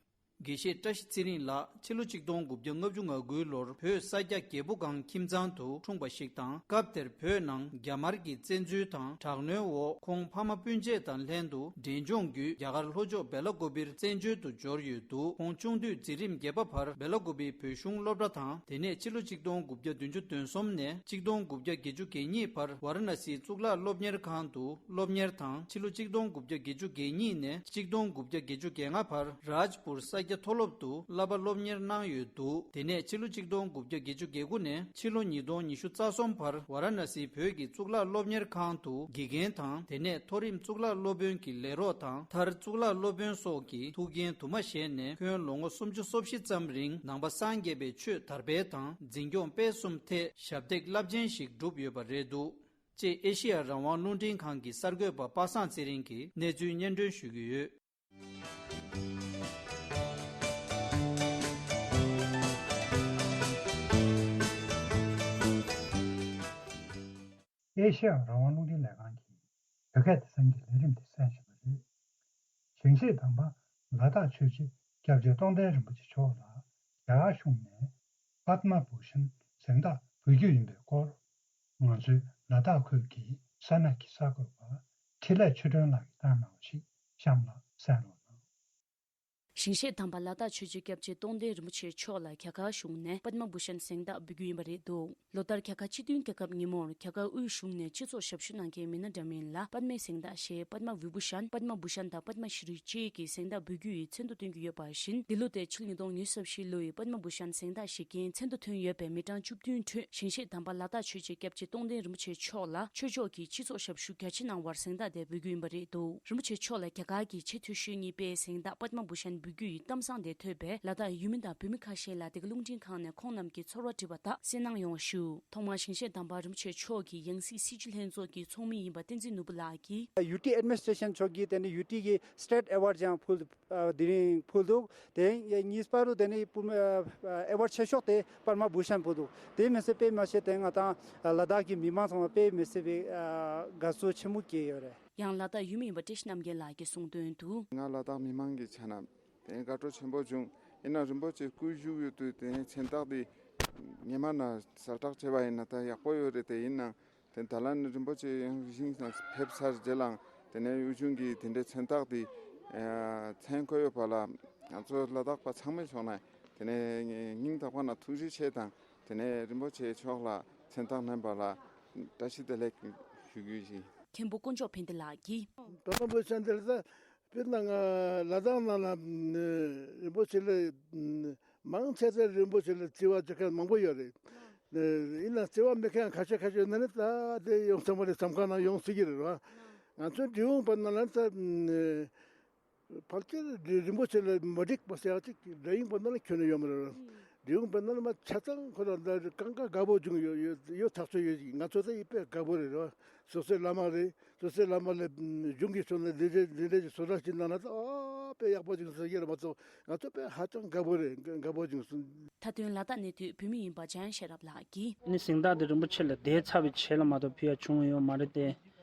དགེ་བཤེས་བཀྲ་ཤིས་ཚེ་རིང་ལགས་ཕྱི་ལོ་ཆིག་སྟོང་དགུ་བརྒྱ་ལྔ་བཅུ་ང་དགུའི་ལོར་བོད་ས་སྐྱ་རྒྱལ་པོ་སྒང་ཁྱིམ་ཚང་དུ་འཁྲུངས་པ་ཞིག་དང་། སྐབས་དེར་བོད་ནང་རྒྱ་དམར་གྱི་བཙན་འཛུལ་དང་དྲག་གནོན་འོག་ཁོང་ཕ་མ་སྤུན་མཆེད་དང་ལྷན་དུ་འབྲས་ལྗོངས་བརྒྱུད་རྒྱ་གར་ལྷོ་ཕྱོགས་སྦེ་ལ་ཀོ་པིར་བཙན་བྱོལ་དུ་འབྱོར་ཡོད་འདུག་ཁོང་ཆུང་དུས་འཛིན་རིམ་བརྒྱད་པ་བར་སྦེ་ལ་ཀོ་པིའི་བོད་གཞུང་སློབ་གྲྭ་དང་། དེ་ནས་ཕྱི་ལོ་ཆིག་སྟོང་དགུ་བརྒྱ་བདུན་ཅུ་དོན་གསུམ་ནས་ཆིག་སྟོང་དགུ་བརྒྱ་བརྒྱད་ཅུ་གྱ་གཉིས་བར་ཝཱ་ར་ཎ་སིའི་གཙུག་ལག་སློབ་གཉེར་ཁང་དུ་སློབ་གཉེར་དང་། ཕྱི་ལོ་ཆིག་སྟོང་དགུ་བརྒྱ་བརྒྱད་ཅུ་གྱ་གཉིས་ནས་ཆིག་སྟོང་དགུ་བརྒྱ་བརྒྱད་ཅུ་གྱ་ལྔ་བར་རཱཇ་པུར་ས་སྐྱ་ མཐོ་སློབ་ཏུ་བསླབ་པ་སློབ་གཉེར་གནང་ཡོད་འདུག་དེ་ནས་ཕྱི་ལོ་ཆིག་སྟོང་དགུ་བརྒྱ་བརྒྱད་ཅུ་གྱ་དགུ་ནས་ཕྱི་ལོ་ཉིས་སྟོང་ཉི་ཤུ་རྩ་གསུམ་བར་ཝཱ་ར་ཎ་སིའི་བོད་ཀྱི་གཙུག་ལག་སློབ་གཉེར་ཁང་དུ་དགེ་རྒན་དང་། དེ་ནས་མཐོ་རིམ་གཙུག་ལག་སློབ་དཔོན་གྱི་ལས་རོགས་དང་། མཐར་གཙུག་ལག་སློབ་དཔོན་སོགས་ཀྱི་ཐུགས་འགན་དུ་མ་བཞེས་ནས། ཁོང་ལོ་ངོ་སུམ་ཅུ་སོ་བཞི་ཙམ་རིང་ནང་པ་སངས་རྒྱས་པའི་ཆོས་དར་སྤེལ་དང་། འཛིན་སྐྱོང་སྤེལ་གསུམ་ཐད་ཞབས་འདེགས་རླབས་ཆེན་ཞིག་བསྒྲུབས་ཡོད་པ་རེད་འདུག་ཅེས་ཨེ་ཤེ་ཡ་རང་དབང་རླུང་འཕྲིན་ཁང་གི་གསར་འགོད་པ་པ་སངས་ཚེ་རིང་གིས་གནས་ཚུལ་སྙན་སྒྲོན་ཞུ་གི་ཡོད། ཨེ་ཤེ་ཡ་རང་དབང་རླུང་འཕྲིན་ལས་ཁང་གིས་བོད་སྐད་སྡེ་ཚན་གྱི་ལས་རིམ་དེ་གསན་བཞིན་པ་རེད། ཞིང་གཤེགས་དམ་པ་ལ་དྭགས་ཆོས་རྗེ་སྐྱབས་རྗེ་རྟོགས་ལྡན་རིན་པོ་ཆེ་མཆོག་ལ་རྒྱ་གར་གཞུང་ནས་པདྨ་བྷུ་ཤན་གཟེངས་རྟགས་འབུལ་རྒྱུ་ཡིན་པའི་སྐོར། ང་ཚོའི་ལ་དྭགས་ཁུལ་གྱི་ས་གནས་ཀྱི་གསར་འགོད་པ་འཕྲིན་ལས་ཆོས་སྒྲོན་ལགས་ཀྱིས་བཏང་གནང་བ་ཞིག་གཤམ་ལ་གསན་རོགས་གནང་། ཞིང་གཤེགས་དམ་པ་ལ་དྭགས་ཆོས་རྗེ་སྐྱབས་རྗེ་རྟོགས་ལྡན་རིན་པོ་ཆེ་མཆོག་ལ་རྒྱ་གར་གཞུང་ནས་པདྨ་བྷུ་ཤན་གཟེངས་རྟགས་འབུལ་རྒྱུ་ཡིན་པ་རེད་འདུག་ལོ་ལྟར་རྒྱ་གར་སྤྱི་མཐུན་རྒྱལ་ཁབ་ཉིན་མོར་རྒྱ་གར་དབུས་གཞུང་ནས་སྤྱི་ཚོགས་ཞབས་ཞུ་གནང་མཁན་མི་སྣ་འདྲ་མིན་ལ་པདྨའི་གཟེངས་རྟགས་ཞེས་པདྨ་བི་བྷུ་ཤན། པདྨ་བྷུ་ཤན་དང་པདྨ་ཤྲི་བཅས་ཀྱི་གཟེངས་རྟགས་འབུལ་རྒྱུ་ཡི་མཚན་ཐོ་བཏོན་གྱི་ཡོད་པ་བཞིན། འདི་ལོ་སྟེ་ཕྱི་ལོ་ཉིས་སྟོང་ཉི་ཤུ་རྩ་བཞི་ལོའི་པདྨ་བྷུ་ཤན་གཟེངས་རྟགས་བཞེས་མཁན་མཚན་ཐོ་ཐོན་ཡོད་པའི་མི་གྲངས་བཅུ་བདུན་ཁྲོད་ཞིང་གཤེགས་དམ་པ་ལ་དྭགས་ཆོས་རྗེ་སྐྱབས་རྗེ་རྟོགས་ལྡན་རིན་པོ་ཆེ་མཆོག་ལ་ཆོས་ཕྱོགས་ཀྱི་སྤྱི་ཚོགས་ཞབས་ཞུ་རྒྱ་ཆེ་གནང་བར་གཟེངས་རྟགས་དེ་འབུལ་རྒྱུ་ཡིན་པ་རེད་འདུག་རིན་པོ་ཆེ་མཆོག་ལ་རྒྱ་གར་གྱི་ཆེས་མཐོ་ཤོས་གཉིས་པའི་གཟེངས་རྟགས་པདྨ་བྷུ་ཤན་འབུལ་རྒྱུ་ཡི་གཏམ་བཟང་དེ་ཐོས་པས་ལ་དྭགས་ཡུལ་མི་དང་བོད་མི་ཁ་ཤས་ལ་འདི་ག་རླུང་འཕྲིན་ཁང་ནས་ཁོང་རྣམས་ཀྱི་ཚོར་བ་དྲིས་པ་དག་གསན་གནང་ཡོང་བ་ཞུ། ཐོག་མར་ཞིང་གཤེགས་དམ་པ་རིན་པོ་ཆེ་མཆོག་གི་ཡང་སྲིད་སྲིད་བྱུས་ལྷན་ཚོགས་ཀྱི་ཚོགས་མི་ཡིན་པ་བསྟན་འཛིན་ནོར་བུ་ལགས་ཀྱིས། ཡུ་ཊི་ཨེཌ་མི་ནི་སི་ཊྲེ་ཤན་ཕྱོགས་ཀྱིས་དེ་ནི་ཡུ་ཊི་གི་སི་ཊེཊ་ཨེ་ཝརཌ་ཀྱང་ཕུལ། ཨ་དེ་རིང་ཕུལ་འདུག་དེ་ཡང་གཉིས་པ་རུ་དེ་ནི་པུ་མ་ཨ་ཨེ་ཝརཌ་ཆེ་ཤོས་དེ་པདྨ་བྷུ་ཤན་ཕུལ་འདུག་དེ་མི་སྲིད་པའི་མ་ཤེས་དེ་ང་དང་ལ་དྭགས་ཀྱི་མི་མང་ཚང་མ་དཔེ་མི་སྲིད་པའི་ཨ་དགའ་བསུ་ཆེན་མོ་སྐྱེས་ཡོད་རེད། ཡང་ལ་དྭགས་ཡུལ་མི་ཡིན་པ་བཀྲ་ཤིས་རྣམ་རྒྱལ་ལགས་ཀྱིས་གསུངས་དོན་དུ། ང་ལ་དྭགས་མི་མང་གི་ཆ་ནས་དེ་དགའ་སྤྲོ་ཆེན་པོ་བྱུང་། ཡིན་ན་རིན་པོ་ཆེ་སྐུ་བཞུགས་ཡོད་དུས་དེ་མཚན་རྟགས་དེ་ཉི་མ་ན་གསལ་བསྒྲགས་བྱས་པ་ཡིན་ན་ད་ཡག་པོ་ཡོད་རེད། དེ་ཡིན་ན་དེ་ད་ལན་རིན་པོ་ཆེ་ཡང་ཞིང་ས་ཕེབས་ཚར་རྗེས་ལའང་དེ་ནས་དབུས་གཞུང་གི་དེ་འདྲའི་མཚན་རྟགས་དེ་མཚན་འཁོད་ཡོད་པ་ལ་ང་ཚོ་ལ་དྭགས་པ་ཚང་མའི་ཕྱོགས་ནས་དེ་ནས་སྙིང་ཐག་པ་ནས་ཐུགས་རྗེ་ཆེ་དང་། དེ་ནས་རིན་པོ་ཆེ་མཆོག་ལ་མཚན་རྟགས་གནང་བ་ལ་བཀྲ་ཤིས་བདེ་ལེགས་ཞུ་རྒྱུ་ཡིན། མཁན་པོ་དཀོན་མཆོག་ཕན་བདེ་ལགས་ཀྱིས། ད་ལྟ་བོད་ཆ་འདིར་ད་དཔེར་ན་ང་ལ་དྭགས་ནང་ལ་རིན་པོ་ཆེ་ལ་མང་ཆེ་ཚང་རིན་པོ་ཆེ་ལ་བརྩི་བ་བྱེད་མཁན་མང་པོ་ཡོད་རེད། ཡིན་ན་བརྩི་བ་མེད་མཁན་ཁ་ཤས་ཁ་ཤས་ཡོད་ན་ནི་ད་དེ་ཡོང་ཚང་མ་ལས་ཚང་ཁང་ནང་ཡོང་སྲིད་ཀྱི་རེད་བ། ང་ཚོའི་འབྲི་གུང་བར་ན་ལ་ད། ཕལ་ཆེར་རིན་པོ་ཆེ་ལ་མ་འགྲིག་པ་ཟེར་ཡག་ཅིག་འབྲི་གུང་བར་ན་ལ་ཁྱོན་ནས་ཡོད་མ་རེད། འབྲི་གུང་བར་ན་ལ་མ་ཆ་ཚང་ཁོ་རང་ད་གང་ག་དགའ་པོ་བྱུང་ཡོད་ཡོད་ཡོད་ཐག་ཆོད་ཡོད་ཅིག་ང་ཚོ་ད་ཡིད་དཔེ་དགའ་པོ་རེད་རོ། སོ་སོའི་བླ་མ་རེད། སོ་སོའི་བླ་མ་ལ་གཞུང་གི་ཕྱོགས་ནས་འདི་འདྲའི་འདི་འདྲའི་བཟོ་གྲྭ་ཞིག་གནང་ན་ད་ཨ་དཔེ་ཡག་པོ་ཅིག་ཟེར་གྱི་རེད་མ་གཏོགས་ང་ཚོ་དཔེ་ཧ་ཅང་དགའ་པོ་རེད། དགའ་པོ་བྱུང་སོང་། མཐའ་དོན་ལ་དྭགས་གནས་སྡོད་བོད་མི་ཡིན་པ་འཇམ་དབྱངས་ཤེས་རབ་ལགས་ཀྱིས། ནི་གཟེངས་རྟགས་དེ་རིན་པོ་ཆེ་ལ་དེ་ཚ་བའི་ཆེད་ལ་མ་གཏོགས་ཕུལ་ཡ་བྱུང་ཡོད་མ་རེད་དེ། ཡིན་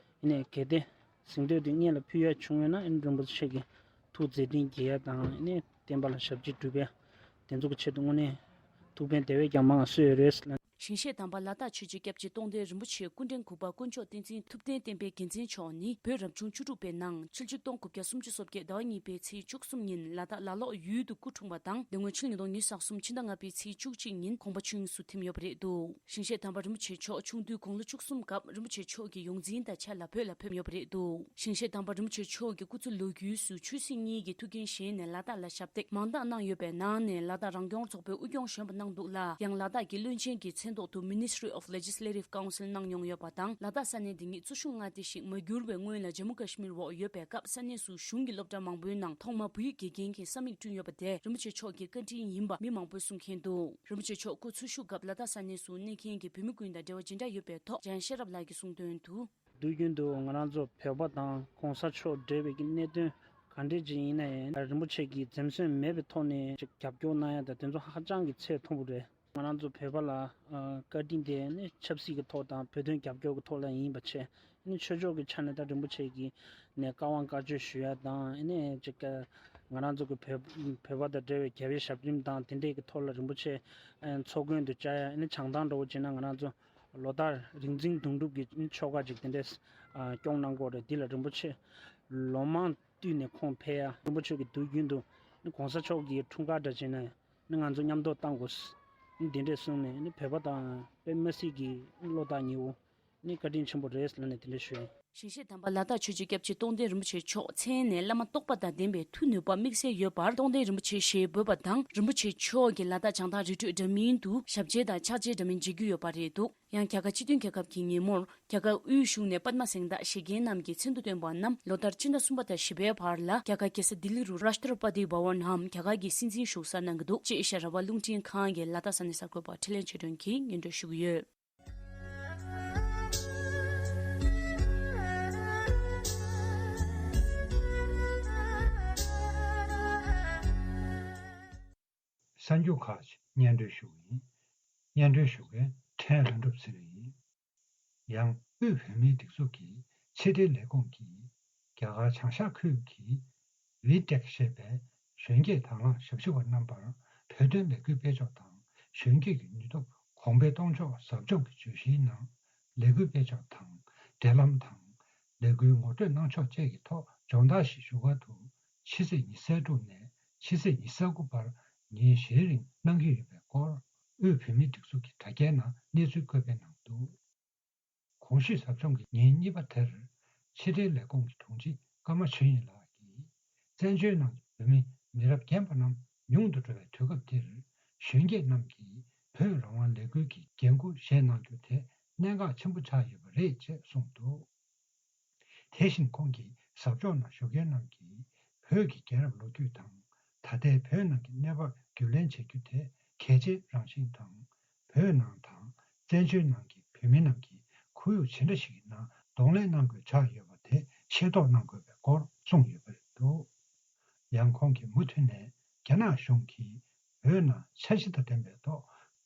ནའི་གལ་ཏེ། གཟེངས་བསྟོད་དེ་སྔོན་ལ་ཕུལ་ཡ་བྱུང་ཡོད་ན་ཨ་ནི་རིན་པོ་ཆེ་གི་ཐུགས་མཛད་འཕྲིན་རྒྱས་ཡ་དང་ཨ་ནི་བསྟན་པ་ལ་ཞབས་ཕྱི་སྒྲུབ་ཡ་དེ་ཚོ་གི་ཆེད་དུ་དངོས་གནས་ཐུགས་ཕན་དེ་བས་ཀྱང་མང་བ་གསོས་ཡོད་རེད་ལ། ཞིང་གཤེགས་དམ་པ་ལ་དྭགས་ཆོས་རྗེ་སྐྱབས་རྗེ་རྟོགས་ལྡན་རིན་པོ་ཆེ་སྐུ་ཕྲེང་དགུ་པ་དཀོན་མཆོག་བསྟན་འཛིན་ཐུབ་བསྟན་བསྟན་པའི་རྒྱལ་མཚན་མཆོག་ནི་བོད་རབ་བྱུང་བཅུ་དྲུག་པའི་ནང་ཕྱི་ལོ་ཆིག་སྟོང་དགུ་བརྒྱ་སུམ་ཅུ་སོ་བརྒྱད་ཟླ་བ་གཉིས་པའི་ཚེས་བཅུ་གསུམ་ཉིན་ལ་དྭགས་ལ་ལོག་ཡུལ་དུ་སྐུ་འཁྲུངས་པ་དང་། དེ་སྔོན་ཕྱི་ལོ་ཉིས་སྟོང་ཉི་ཤུ་རྩ་གསུམ་ཕྱི་ཟླ་ལྔ་པའི་ཚེས་བཅུ་གཅིག་ཉིན་དགོངས་པ་ཆོས་དབྱིངས་སུ་ཐིམ་ཡོད་པ་རེད་འདུག་ཞིང་གཤེགས་དམ་པ་རིན་པོ་ཆེ་མཆོག་ཆུང་དུས་དགུང་ལོ་བཅུ་གསུམ་སྐབས་རིན་པོ་ཆེ་མཆོག་གི་ཡོངས་འཛིན་དང་ཆ་ལ་བོད་ལ་ཕེབས་ཡོད་པ་རེད་འདུག་ཞིང་གཤེགས་དམ་པ་རིན་པོ་ཆེ་མཆོག་གི་སྐུ་ཚེ་ལོ་རྒྱུས་སུ་ཆོས་སྲིད་གཉིས་ཀྱི་ཐུགས་འགན་བཞེས་ནས་ལ་དྭགས་ལ་ཞབས་འདེགས་མང་དག་གནང་ཡོད་པའི་ནང་ནས་ལ་དྭགས་རང་སྐྱོང་ཚོགས་པའི་དབུ་སྐྱོང་གཞོན་པ་གནང་འདུག་ལ། ཡང་ལ་དྭགས་ཀྱི་བློན་ཆེན་གྱི་མཚན་ཐོག་ཏུ་Ministry of Legislative Council གནང་མྱོང་ཡོད་པ་དང་། ལ་དྭགས་ས་གནས་འདི་ཉིད་གཙོ་ཆུང་མངའ་སྡེ་ཞིག་མ་གྱུར་བའི་སྔོན་ལ་ཇམ་མུ་ཀ་ཤི་མིར་འོག་ཡོད་པའི་སྐབས་ས་གནས་སུ་གཞུང་གི་སློབ་གྲྭ་མང་པོའི་ནང་ཐོག་མར་བོད་ཡིག་དགེ་རྒན་གྱི་ས་མིག་བསྐྲུན་ཡོད་པ་དེ་རིན་པོ་ཆེ་མཆོག་གི་བཀའ་དྲིན་ཡིན་པ་མི་མང་པོས་གསུང་མཁན་འདུག་རིན་པོ་ཆེ་མཆོག་སྐུ་འཚོ་བཞུགས་སྐབས་ལ་དྭགས་ས་གནས་སུ་གནས་མཁན་གྱི་བོད་མི་ཀུན་དང་འབྲེལ་བ་ཇི་འདྲ་ཡོད་པའི་ཐོག་འཇམ་དབྱངས་ཤེས་རབ་ལགས་ཀྱིས་གསུངས་དོན་དུ། དུས་རྒྱུན་དུ་ང་རང་ཚོ་བོད་པ་དང་གོང་ས་མཆོག་འབྲེལ་བའི་གི་གནད་དོན་ག་འདྲས་ཅིག་ཡིན་ན་ཡང་རིན་པོ་ཆེ་གིས་འཛེམ་ཟོན་མེད་པའི་ཐོག་ནས་ཅིག་རྒྱབ་སྐྱོར་གནང་ཡ་དང་དེ་ཚོ་ཧ་ཅང་གི་ཚད་མཐོན་པོ་རེད། ང་རང་ཚོ་བོད་པ་ལ་ཨ་བཀའ་དྲིན་དེ་ནི་ཆབ་སྲིད་ཀྱི་ཐོག་དང་བོད་དོན་རྒྱབ་སྐྱོར་གྱི་ཐོག་ལ་ཡིན་པ་བྱས། ནི་ཆོས་ཕྱོགས་ཀྱི་ཆ་ནས་ད་རིན་པོ་ཆེ་གིས་ནས་བཀའ་དབང་བཀའ་ཆོས་ཞུ་ཡ་དང་ནི་ཅིག་ང་རང་ཚོ་གི་བོད་བོད་པ་དང་འབྲེལ་བའི་རྒྱལ་བའི་ཞབས་རིམ་དང་དེ་འདྲས་ཀྱི་ཐོག་ལ་རིན་པོ་ཆེ་ཚོགས་མགོན་དུ་བཅར་ཡ་ནི་བྱང་ཐང་འགྲོ་བ་བྱས་ན་ང་རང་ཚོ་ལོ་ལྟར་རིག་འཛིན་དུང་སྒྲུབ་ཀྱི་ཆོ་ག་ཅིག་དེ་འདྲས་སྐྱོང་གནང་གི་ཡོད་རེད། འདི་ལ་རིན་པོ་ཆེ་ལོ་མང་བསྟུད་ནས་ཁོང་ཕེབས་ཡ་རིན་པོ་ཆེ་གི་དུས་རྒྱུན་དུ་ནི་གོང་ས་མཆོག་གི་འཁྲུངས་སྐར་འདྲ་བྱས་ན་ནི་ང་ཚོ་མཉམ་དུ་བཏང་དགོས། ནི་འདི་འདྲས་གསུངས་ནས་ནི་བོད་པ་དང་དཔེ་མི་སྲིད་ཀྱི་བློ་ཐག་ཉེ་བོ་ནི་བཀའ་དྲིན་ཆེན་པོ་རེད་ལབ་ནས་དེ་འདྲས་ཞུ་ཡ་ཡིན། ཞལ་བཞེས་དམ་པ་ལ་དྭགས་ཆོས་རྗེ་སྐྱབས་རྗེ་རྟོགས་ལྡན་རིན་པོ་ཆེ་མཆོག་མཚན་ནས་བླ་མ་རྟོགས་པ་དང་ལྡན་པའི་མཐུ་ནུས་པ་དམིགས་བསལ་ཡོད་པར་རྟོགས་ལྡན་རིན་པོ་ཆེ་ཞེས་འབོད་པ་དང་། རིན་པོ་ཆེ་མཆོག་གིས་ལ་དྭགས་བྱང་ཐང་རི་ཁྲོད་འདྲ་མིན་དུ་ཞབས་མཇལ་དང་ཕྱག་མཇལ་འདྲ་མིན་མཇལ་རྒྱུ་ཡོད་པ་རེད་འདུག། ཡང་རྒྱ་གར་སྤྱི་མཐུན་རྒྱལ་ཁབ་ཀྱི་ཉིན་མོར་རྒྱ་གར་དབུས་གཞུང་ནས་པདྨ་གཟེངས་རྟགས་བཞེས་མཁན་རྣམས་ཀྱི་མཚན་དུ་བཏོན་པ་རྣམས་ལོ་ལྟར་སྤྱི་ཟླ་གསུམ་པ་དང་བཞི་པའི་བར་ལ་རྒྱ་གར་རྒྱལ་ས་ལྡི་ལི་རུ་རཱཤ་ཏྲ་པ་ཏི་བྷ་ཝན་ནམ་རྒྱ་གར་གྱི་སྲིད་འཛིན་བཞུགས་སར་གནང་གི་འདུག་ཅེས་ཨེ་ཤ་ཡ་རང་དབང་རླུང་འཕྲིན་ཁང་གི་ལ་དྭགས་ས་གནས་གསར་འགོད་པ་འཕྲིན་ལས་ཆོས་སྒྲོན་གྱིས་སྙན་སྒྲོན་ཞུ་གི་ཡོད། གསར་འགྱུར་ཁག་ཅིག་སྙན་སྒྲོན་ཞུ་གི་ཡིན། སྙན་སྒྲོན་ཞུ་མཁན་ཕྲན་ལྷུན་གྲུབ་ཚེ་རིང་ཡིན། ཡང་དབུས་བོད་མིའི་སྒྲིག་འཛུགས་ཀྱི་ཕྱི་དྲིལ་ལས་ཁུངས་ཀྱིས་རྒྱ་གར་བྱང་ཤར་ཁུལ་གྱི་ཝི་ཊེག་ཞེས་པའི་གཞོན་སྐྱེས་དང་བླངས་ཞབས་ཞུ་བ་རྣམ་པར་བོད་དོན་ལས་འགུལ་སྤེལ་ཕྱོགས་དང་གཞོན་སྐྱེས་ཀྱི་ནུས་སྟོབས་གོང་འཕེལ་གཏོང་ཕྱོགས་ཟབ་སྦྱོང་གི་བརྗོད་གཞིའི་ནང་ལས་འགུལ་སྤེལ་ཕྱོགས་དང་འབྲེལ་ལམ་དང་ལས་འགུལ་ངོ་སྤྲོད་གནང་ཕྱོགས་བཅས་ཀྱི་ཐོག་སྦྱོང་བརྡར་ཞིག་བཞུགས་སྒར་དུ་ཕྱི་ཚེས་ཉི་ཤུ་རྩ་དྲུག་ནས་ཕྱི་ཚེས་ཉི་ཤུ་རྩ་དགུ་བར་ཉིན་བཞིའི་རིང་གནང་གི་ཡོད་པའི་སྐོར་དབུས་བོད་མིའི་སྒྲིག་འཛུགས་ཀྱི་དྲ་རྒྱའི་ནང་གནས་ཚུལ་བཀོད་སྤེལ་གནང་འདུག། གོང་ཞུས་ཟབ་སྦྱོང་གི་ཉིན་གཉིས་པ་དེར་ཕྱི་དྲིལ་ལས་ཁུངས་ཀྱི་དྲུང་ཆེ་ཀརྨ་ཆོས་དབྱིངས་ལགས་ཀྱིས་བཙན་བྱོལ་ནང་གི་བོད་མི་མི་རབས་རྒན་པ་རྣམས་ཉུང་དུ་འགྲོ་བའི་དུས་སྐབས་འདིར་གཞོན་སྐྱེས་རྣམས་ཀྱིས་བོད་རང་དབང་ལས་འགུལ་གྱི་འགན་འཁུར་བཞེས་གནང་རྒྱུ་དེ་གནད་འགག་ཆེན་པོ་ཆགས་ཡོད་པ་རེད་ཅེས་གསུངས་འདུག། དེ་བཞིན་ཁོང་གིས་ཟབ་སྦྱོང་ནང་ཞུགས་མཁན་རྣམས་ཀྱིས་བོད་ཀྱི་རྒྱལ་རབས་ལོ་རྒྱུས་དང་ད་ལྟའི་བོད་ནང་གི་གནས་བབ་རྒྱུས་ལེན་བྱེད་རྒྱུ་དེ་གལ་ཆེའི་རང་བཞིན་དང་བོད་ནང་དང་བཙན་བྱོལ་ནང་གི་བོད་མི་རྣམས་ཀྱིས་ཁོར་ཡུག་ཇི་འདྲ་ཞིག་གི་ནང་གདོང་ལེན་གནང་དགོས་ཆགས་ཡོད་པ་དེ་ཤེས་རྟོགས་གནང་དགོས་པའི་སྐོར་གསུངས་ཡོད་པ་རེད་འདུག། ཡང་ཁོང་གིས་མུ་མཐུད་ནས་རྒྱ་ནག་གཞུང་གིས་བོད་ནང་འཆར་གཞི་དང་ལྡན་པའི་ཐོག་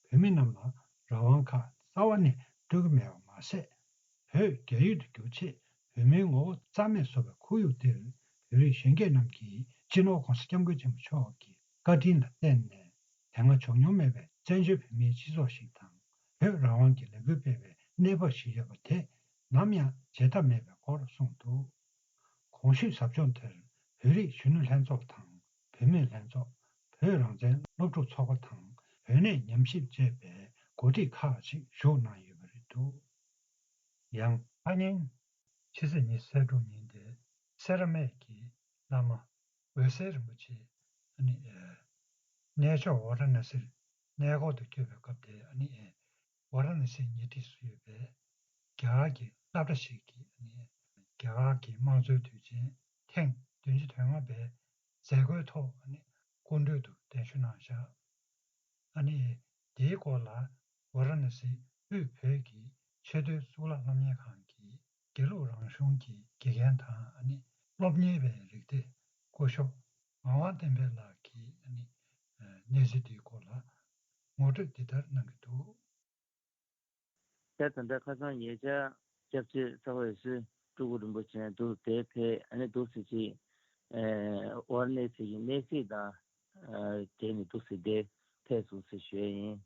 བོད་མི་རྣམས་ལ་རང་དབང་ཁག་རྩ་བ་ནས་སྤྲོད་ཀྱི་མེད་པ་མ་ཟད། བོད་རྒྱ་ཡུལ་དུ་བསྒྱུར་ཆེད་བོད་མིའི་ངོ་བོ་རྩ་མེད་བཟོ་བའི་ཁོར་ཡུག་འདིར་བོད་རིགས་གཞོན་སྐྱེས་རྣམས་ཀྱིས་སྤྱི་ནོར་༸གོང་ས་༸སྐྱབས་མགོན་ཆེན་པོ་མཆོག་གི་བཀའ་དྲིན་ལ་བརྟེན་ནས་དེ་སྔ་བྱུང་མྱོང་མེད་པའི་བཙན་བྱོལ་བོད་མིའི་སྤྱི་ཚོགས་ཤིག་དང་བོད་རང་དབང་གི་ལས་འགུལ་སྤེལ་བའི་གནས་བབ་ཞིག་ཡོད་པ་དེ་ནམ་ཡང་བརྗེད་ཐབས་མེད་པའི་སྐོར་གསུངས་འདུག། གོང་ཞུས་ཟབ་སྦྱོང་དེར་བོད་རིགས་གཞོན་ནུ་ལྷན་ཚོགས་དང་བུད་མེད་ལྷན་ཚོགས། བོད་རང་བཙན་སློབ་ཕྲུག་ཚོགས་པ་དང་བོད་གནས་ཉམས་ཞིབ་ཅེས་པའི་འགོ་ཁྲིད་ཁག་ཅིག་ཞུགས་གནང་ཡོད་པ་རེད་འདུག། ཡང་ཁ་ཉིན་ཕྱི་ཚེས་ཉི་ཤུ་རྩ་དྲུག་ཉིན་ཏེ་སེ་ར་སྨད་ཀྱི་བླ་མ་འོད་གསལ་རིན་པོ་ཆེ་ཨ་ནི་ཨེ་གནས་མཆོག་ཝཱ་ར་ཎ་སིར་གནས་སྐོར་དུ་བསྐྱོད་པའི་སྐབས་དེ་ཨ་ནི་ཨེ་ཝཱ་ར་ཎ་སིའི་ཉེ་འཁྲིས་སུ་ཡོད་པའི་རྒྱ་གར་གྱི་སློབ་གྲྭ་ཞིག་གི་ཨ་ནི་རྒྱ་གར་གྱི་དམངས་གཙོའི་དུས་ཆེན་ཐེངས་བདུན་ཅུ་དོན་ལྔ་པའི་མཛད་སྒོའི་ཐོག་ཨ་ནི་སྐུ་མགྲོན་དུ་གདན་ཞུ་གནང་བཞག། ཨ་ནི་དེའི་སྐོར་ལ་ཝཱ་ར་ཎ་སི་དབུས་བོད་ཀྱི་ཆེས་མཐོའི་གཙུག་ལག་སློབ་གཉེར་ཁང་གི་དགེ་ལུགས་རང་གཞུང་གི་དགེ་རྒན་དང་ཨ་ནི་སློབ་གཉེར་བའི་རིགས་སྡེ་སྐུ་ཞབས་ངག་དབང་བསྟན་འཕེལ་ལགས་ཀྱིས་ཨ་ནི་གནས་ཚུལ་འདིའི་སྐོར་ལ་ངོ་སྤྲོད་འདི་ལྟར་གནང་གི་འདུག། དེ་ད་ལྟ་ཁ་སང་ཉེ་ཆར་སྐྱབས་རྗེ་ཚ་བ་འོད་ཟེར་སྤྲུལ་སྐུ་རིན་པོ་ཆེ་འདུག་དེ་ཕེབས་ཨ་ནི་འདུག་ཟེར་ཅིག་ཨེ་ཝཱ་ར་ཎ་སི་གི་གནས་གཟིགས་དང་ཨ་དེ་ནི་འདུག་ཟེར་དེ་ཕེབས་སོང་ཟེར་ཞུ་ཡ་ཡིན།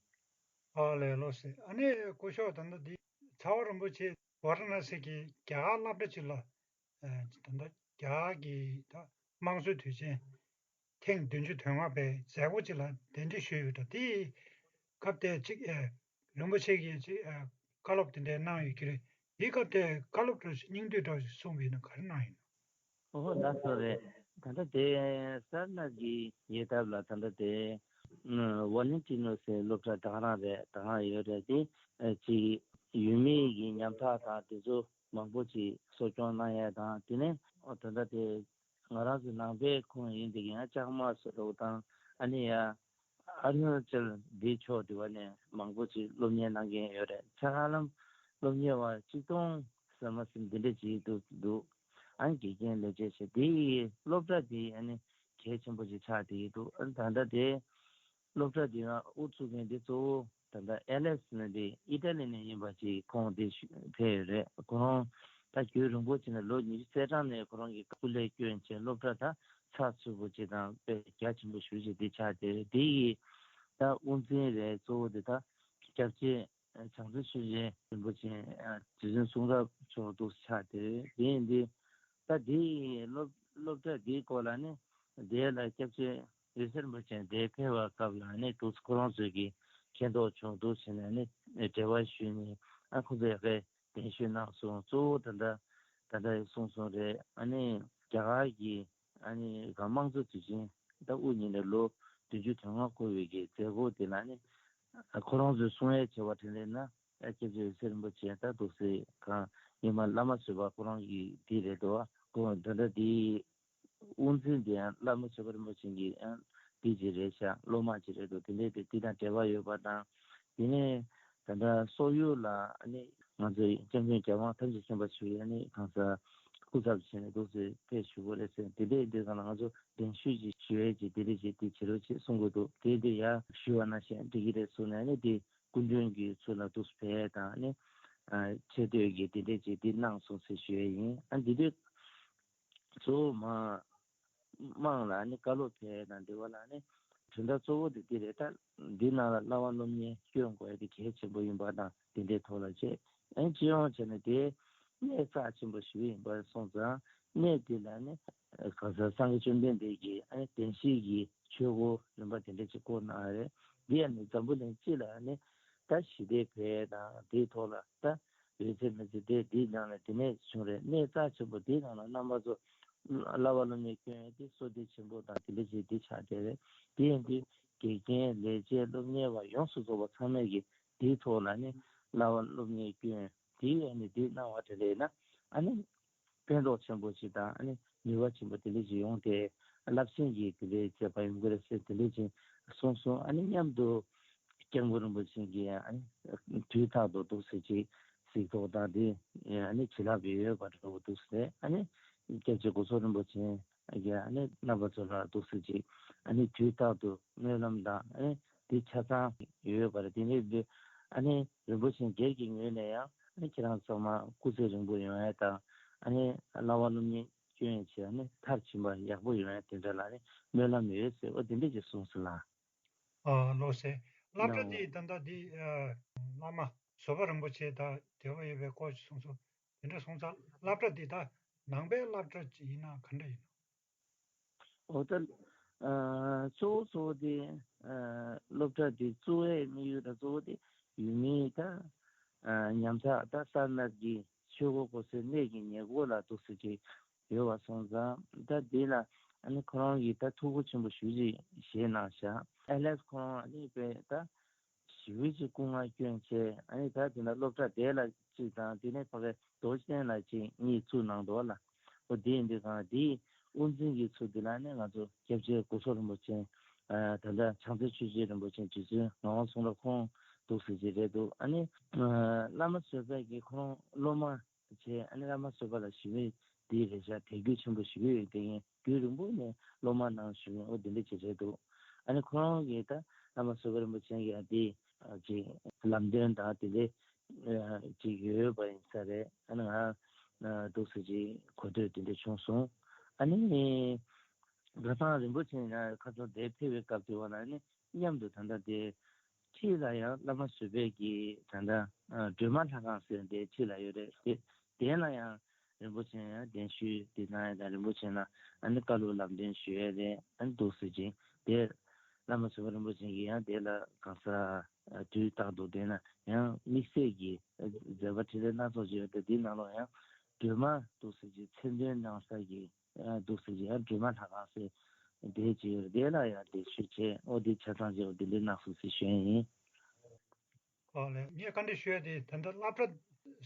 ཨ་ལས་ལོ་ཟེར་ཨ་ནི་སྐུ་ཞབས་ད་ལྟ་འདི་ཚ་བ་རིན་པོ་ཆེ་ཝཱ་ར་ཎ་སི་གི་རྒྱ་གར་སློབ་གྲྭ་ཅིག་ལ་ཨེ་ད་ལྟ་རྒྱ་གར་གྱི་ད་དམངས་གཙོའི་དུས་ཆེན་ཐེངས་བདུན་ཅུ་དོན་ལྔ་པའི་མཛད་སྒོ་ཅིག་ལ་གདན་འདྲེན་ཞུས་ཡོད་འདྲ། དེའི་སྐབས་དེ་ཅིག་ཨེ་རིན་པོ་ཆེ་གིས་ཅིག་ཨེ་བཀའ་སློབ་དེ་འདྲ་གནང་ཡོད་ཀྱི་རེད། དེའི་སྐབས་དེ་བཀའ་སློབ་འདྲ་ཞིག་སྙིང་བསྡུས་འདྲ་ཞིག་གསུངས་པ་ཡིན་ན་ག་རེ་གནང་ཡོད་ན། ཨོ་ཧོ་ལགས་སོ་རེད། ད་ལྟ་དེ་སར་ནཱཐ་གི་ཡོད་ཐབས་ལ་ད་ལྟ་དེ་ཝ་ལེན་ཏི་ནོ་ཟེར་སློབ་གྲྭ་ད་ག་རང་རེད། ད་ག་རང་ཡོད་རེད། དེ་ཅིག་ཡུལ་མི་གི་ཉམ་ཐག་དང་དེ་ཚོ་མང་པོ་ཅིག་གསོ་སྐྱོང་གནང་ཡ་དང་དེ་ནས་ཨོ་ད་ལྟ་དེ་ང་རང་ཚོ་ནང་པའི་ཁོངས་ཡིན་དེ་ཡང་ལྕགས་མ་སོ་རོག་དང་ཨ་ནི་ཡ་ཨ་རུ་ན་ཅལ་འདི་ཕྱོགས་དེ་བ་ནས་མང་པོ་ཅིག་སློབ་གཉེར་གནང་མཁན་ཡོད་རེད། ཆ་ཧ་ལམ་སློབ་གཉེར་བ་ཆིག་སྟོང་ཟེར་མ་ཟིན་འདི་འདྲ་ཅིག་འདུག་འདུག་ཨ་ནི་དགེ་རྒན་ལས་བྱེད་བྱས་དེ་ཡི་སློབ་གྲྭ་དེ་ཨ་ནི་གལ་ཆེན་པོ་ཅིག་ཆགས་བསྡད་ཀྱི་འདུག་ཨ་ནི་ད་ལྟ་དེ་སློབ་གྲྭ་འདི་ལ་དབུ་བཙུགས་མཁན་འདི་གཙོ་བོ་ད་ལྟ་ཨེ་ལེ་སི་ནི་འདི་ཨི་ཊ་ལི་ནས་ཡིན་པ་ཅིག་ཁོང་འདི་ཕེབས་ཡོད་རེད། ཁོ་རང་ད་རྒྱུན་རིང་པོ་ཅིག་ནས་ལོ་ཉི་ཤུ་རྩ་གྲངས་ནས་ཁོ་རང་གི་སྐུ་ལས་བསྐྱོན་བྱས་སློབ་གྲྭ་ད་ཚགས་ཚུད་པོ་ཅིག་དང་དཔེ་རྒྱ་ཆེན་པོ་ཞེ་པོ་ཅིག་འདི་ཆགས་བསྡད་རེད། འདི་ཡི་ད་དབུ་འཛིན་རེད་གཙོ་བོ་འདི་ད་སྐྱབས་རྗེ་བྱང་རྩེ་ཆོས་རྗེ་རིན་པོ་ཆེ་རྗེ་བཙུན་གསུང་རབ་མཆོག་འདུག་ཆགས་ཏེ་དེ་ཡིན་དུས་ད་དེ་ཡི་སློབ་སློབ་གྲྭ་དེའི་སྐོར་ལ་ནི་དེ་ལ་སྐྱབས་རྗེ་འོད་ཟེར་རིན་པོ་ཆེ་དེ་ཕེབས་པའི་སྐབས་ལ་ནི་འདུག་ཁོ་རང་ཚོས་ཀྱི་མཁྱེན་རྟོགས་བྱུང་འདུག་བྱས་ནས་ནི་འབྲེལ་བ་ཞུས་ནས་ཨ་ཁོ་ཚོ་ཡག་གི་གདན་ཞུ་གནང་སོང་། གཙོ་བོ་ད་ལྟ་ ད་ལྟ་གསུངས་སོང་རེད། ཨ་ནི་རྒྱ་གར་གྱི་ཨ་ནི་ག་དམངས་གཙོ་དུས་ཆེན་ད་དབུ་བརྙེས་ནས་ལོ་བདུན་ཅུ་དོན་ལྔ་འཁོར་བའི་གི་མཛད་སྒོ་དེ་ལ་ནི་ཁོ་རང་ཚོས་གསུང་ཡས་བྱས་པ་དེ་ལས་ན། ཨ་སྐྱབས་རྗེ་འོད་ཟེར་རིན་པོ་ཆེ་ད་འདུག་སེ་གང་ཉི་མ་བླ་མ་བཟོད་པ་ཁོ་རང་གི་དེ་རེད་དོ། ཁོང་ད་ལྟ་དེའི་དབུ་འཛིན་དེ་ཡང་བླ་མ་བཟོད་པ་རིན་པོ་ཆེ་གི་ཡང་དེ་ཅིག་རེད་ཤག་སློབ་མ་ཅིག་རེད་འདུག་དེ་འདྲའི་དེ་དེ་དང་འབྲེལ་བ་ཡོད་པ་དང་། དེ་ནས་ད་ལྟ་སོག་ཡུལ་ལ་ཨ་ནི་ང་ཚོའི་སྐྱབས་མགོན་རྒྱལ་དབང་ཐམས་ཅད་མཁྱེན་པ་མཆོག་ཡ་ནི་གང་ཟག་སྐུ་ཚབ་བྱས་ནས་འདུག་སེ་ཕེབས་ཞུ་དགོས་རེད་ཟེར། དེ་འདྲའི་འདི་ག་ལ་ང་ཚོ་གདན་ཞུས་ཅིག་ཞུ་ཡས་ཅིག་དེ་འདྲ་ཅིག་དེ་བྱེད་རོགས་ཅེས་གསུང་གི་འདུག་དེ་དེ་ཡ་ཞུ་བ་ན་ཞེས་འགྲིག་གི་རེད་གསུངས་ནས་ཨ་ནི་དེ་སྐུ་མགྲོན་གྱི་ཚུལ་ལ་འདུག་སེ་ཕེབས་དང་ཨ་ནི་ཆེ་བསྟོད་ཀྱི་དེ་འདྲ་ཅིག་དེ་གནང་སོང་ཟེར་ཞུ་ཡས་ཡིན། ཨ་འདི་དུས་གཙོ་བོ་མ་དམངས་ལ་ནི་བཀའ་སློབ་ཕེབས་དང་འདི་བ་ལ་ནི་དོན་དག་གཙོ་བོ་དེ་འདི་རེད། ད་འདི་ནང་ལ་བསླབ་པ་སློབ་གཉེར་སྐྱོན་དགོས་ཡ་དེ་གལ་ཆེན་པོ་ཡིན་པ་དང་དེ་འདྲའི་ཐོག་ལ་བྱས། ཨ་ནི་སྤྱི་ཡོངས་བྱས་ནས་དེ་གནད་རྩ་ཆེན་པོ་ཞིག་ཡིན་པ་སོང་ཙང་གནད་དེ་ལ་ནི་གང་ཟག་སངས་རྒྱས་བཅོམ་ལྡན་འདས་ཀྱིས་ཨ་ནི་བདེན་བཞིའི་ཆོས་འཁོར་རིམ་པ་དེ་འདྲ་ཅིག་བསྐོར་གནང་བ་རེད། འདི་ཡང་ནི་འཛམ་བུ་གླིང་སྤྱི་ལ་ནི་ད་ཞི་བདེ་འཕེལ་དང་དེའི་ཐོག་ལ་ད་འོད་ཟེར་མི་ཟེར་དེ་འདིའི་ནང་ནས་དེ་ནས་བྱུང་རེད། གནད་རྩ་ཆེན་པོ་འདིའི་ནང་ལ་རྣམ་པ་ཚོ་བསླབ་པ་སློབ་གཉེར་སྐྱོན་ཡས་དེ་བསོད་བདེ་ཆེན་པོ་དང་དེ་འདྲ་ཞིག་འདི་ཆགས་བསྡད་རེད། དེ་ཡིན་དུས་དགེ་རྒན་ལས་བྱེད་སློབ་གཉེར་བ་ཡོངས་སུ་རྫོགས་པ་ཚང་མས་ཀྱི་དེའི་ཐོག་ལ་ནི་བསླབ་པ་སློབ་གཉེར་སྐྱོན་དེའི་ཨ་ནི་འདི་གནང་བ་དེ་རེད་ན་ཨ་ནི་ཕན་ཐོགས་ཆེན་པོ་ཞིག་དང་ཨ་ནི་ནུས་པ་ཆེན་པོ་དེ་འདྲ་ཞིག་ཡོང་སྟེ་རླབས་ཆེན་གྱི་དེ་འདྲའི་མཛད་པ་ཡོང་གི་རེད་ཟེར་དེ་འདྲ་ཞིག་གསུངས་སོང་། ཨ་ནི་མཉམ་དུ་སྐྱབས་མགོན་རིན་པོ་ཆེ་གིས་ཨ་ནི་དུས་རྟག་ཏུ་འདུག་སེ་ཅིག་གཟིགས་རྟོག་དང་དེ་ཨ་ནི་བྱིན་རླབས་ཡོད་པ་འདྲ་བོ་འདུག་སེ་ཨ་ནི་སྐྱབས་རྗེ་སྐུ་ཚབ་རིན་པོ་ཆེ་གིས་ཨ་ནི་རྣམ་པ་ཚོ་ལ་འདུག་སེ་ཅིག་ཨ་ནི་དུས་རྟག་ཏུ་སྨོན་ལམ་དང་ཨ་ནི་དེ་ཆ་ཚང་ཡོད་པ་རེད། དེ་ནས་ཨ་ནི་རིན་པོ་ཆེ་སྒེར་གྱི་ངོས་ནས་ཡང་ཨ་ནི་ཁྱེད་རང་ཚང་མ་སྐུ་ཚེ་རིང་པོ་ཡོང་ཡ་དང་ཨ་ནི་བསླབ་པ་སློབ་གཉེར་སྐྱོན་ཡས་བྱས་ནས་མཐར་ཕྱིན་པ་ཡག་པོ་ཡོང་ཡ་དེ་འདྲ་ལ་ནི་སྨོན་ལམ་ཡོད་ཟེར། འོ་དེ་འདྲ་ཅིག་གསུངས་སོང་ལགས། ཨ་ལགས་སེ། སློབ་གྲྭ་ལགས། འདི་ད་ལྟ་འདི་ཨ་བླ་མ་བཟོད་པ་རིན་པོ་ཆེ་དང་འབྲེལ་བ་ཡོད་པའི་སྐོར་ཞིག་གསུངས་སོང་། དེ་འདྲ་སོང་ཙང་སློབ་གྲྭ་འདི་ད་ནང་པའི་སློབ་གྲྭ་ཅིག་ཡིན་ན་ག་འདྲ་ཡིན་ནམ། འོ་ད་ཨ་གཙོ་བོ་གཙོ་བོ་དེ་ཨ་སློབ་གྲྭ་དེ་བཙུགས་པའི་དམིགས་ཡུལ་དང་གཙོ་བོ་དེ་ཡུལ་མིའི་ད་ཨ་ཉམས་ཆག་ད་སར་ནཱཐ་ཀྱི་ཆོས་འཁོར་བསྐོར་སའི་གནས་ཀྱི་ཉེ་འཁོར་ལ་འདུག་སེ་ཅིག་ཡོད་པ་སོང་ཙང་ད་དེ་ལ་ཨ་ནི་ཁོ་རང་གིས་ད་ཐུགས་ཁུར་ཆེན་པོ་ཞེ་པོ་ཅིག་བཞེས་གནང་ཤག་ཨེ་ལེས་ཁོ་རང་ཨ་ནི་དཔེ་ད་ཞེ་པོ་ཅིག་སྐུ་ངལ་བསྐྱོན་བྱས་ཨ་ནི་ད་དེ་ལ་སློབ་གྲྭ་དེ་ལ་གཅིག་དང་དེ་ནས་ཕ་གི་རྡོ་རྗེ་གདན་ལ་གཅིག་གཉིས་བཙུགས་གནང་འདུག་ལ། འོ་དེ་ཡིན་དུས་གང་དེའི་དབུ་འཛིན་གྱི་ཚུལ་དེ་ལ་ནི་ང་ཚོ་སྐྱབས་རྗེ་སྐུ་ཚབ་རིན་པོ་ཆེ་ཨ་ད་ལྟ་བྱང་རྩེ་ཆོས་རྗེ་རིན་པོ་ཆེ་རྗེ་བཙུན་ངག་དབང་ཚོགས་ལ་ཁོང་འདུག་སེ་ཅིག་རེད་འདུག་ཨ་ནི་ཨ་བླ་མ་བཟོད་པ་གིས་ཁོང་སློབ་མ་བྱས་ཨ་ནི་བླ་མ་བཟོད་པ་ལ་ཞེ་པོ་དེའི་རེ་བཞག་དད་གུས་ཆེན་པོ་ཞེ་པོ་ཡོད་དེ་ཡིན། རྒྱུན་རིང་པོ་ནས་སློབ་མ་གནང་བཞིན་འོ་དེ་འདྲ་ཅིག་རེད་འདུག་ཨ་ནི་ཁོ་རང་གིས་ད་བླ་མ་བཟོད་པ་རིན་པོ་ཆེ་གིས་ཨ་དེ་ཅིག་ལམ་སྟོན་དང་དེ་འདྲ་ཅིག་ཡོད་པ་ཡིན་ས་རེད། ཨ་ནི་ང་འདུག་སེ་ཅིག་གོ་ཐོས་དེ་འདྲ་བྱུང་སོང་། ཨ་ནི་གྲྭ་ཚང་རིན་པོ་ཆེ་ཡང་ཁ་སང་དེ་ཕེབས་པའི་སྐབས་དེ་བ་ལ་ནི་མཉམ་དུ་ད་ལྟ་དེ་འཁྲིས་ལ་ཡང་བླ་མ་བཟོད་པའི་གི་ད་ལྟ་ཨ་སྒྲོལ་མ་ལྷ་ཁང་ཟེར་དེ་འཁྲིས་ལ་ཡོད་རེད། དེ་དེ་ལ་ཡང་རིན་པོ་ཆེ་ཡང་གདན་ཞུས་དེ་གནང་ཡ་དང་རིན་པོ་ཆེ་ལ་ཨ་ནི་བཀའ་སློབ་ལམ་སྟོན་ཞུ་ཡ་རེད། ཨ་ནི་འདུག་སེ་ཅིག་དེ་བླ་མ་བཟོད་པ་རིན་པོ་ཆེ་གིས་ཡང་དེ་ལ་གང་ཟག་དུས་རྟག་ཏུ་དེ་ན་ཡང་དམིགས་བསལ་གྱི་མཛད་པ་འཕྲིན་ལས་སྣ་ཚོགས་ཅིག་ཡོད་དེ་དེའི་ནང་ལོགས་ཡང་སྒྲོལ་མ་འདུག་སེ་ཅིག་མཚན་འདོན་གནང་ས་གི་འདུག་སེ་ཅིག་ཡང་སྒྲོལ་མ་ལྷ་ཁང་ཟེར་དེ་ཅིག་ཡོད་རེད། དེ་ལ་ཡང་དེ་ཞུས་བྱས་འོ་དེ་ཆ་ཚང་ཅིག་འོ་དེ་འདྲ་གནང་སོང་ཟེར་ཞུ་ཡ་ཡིན། ཨོ་ལེ། ངས་བཀའ་འདྲི་ཞུ་ཡ་དེ་ད་ལྟ་སློབ་གྲྭ་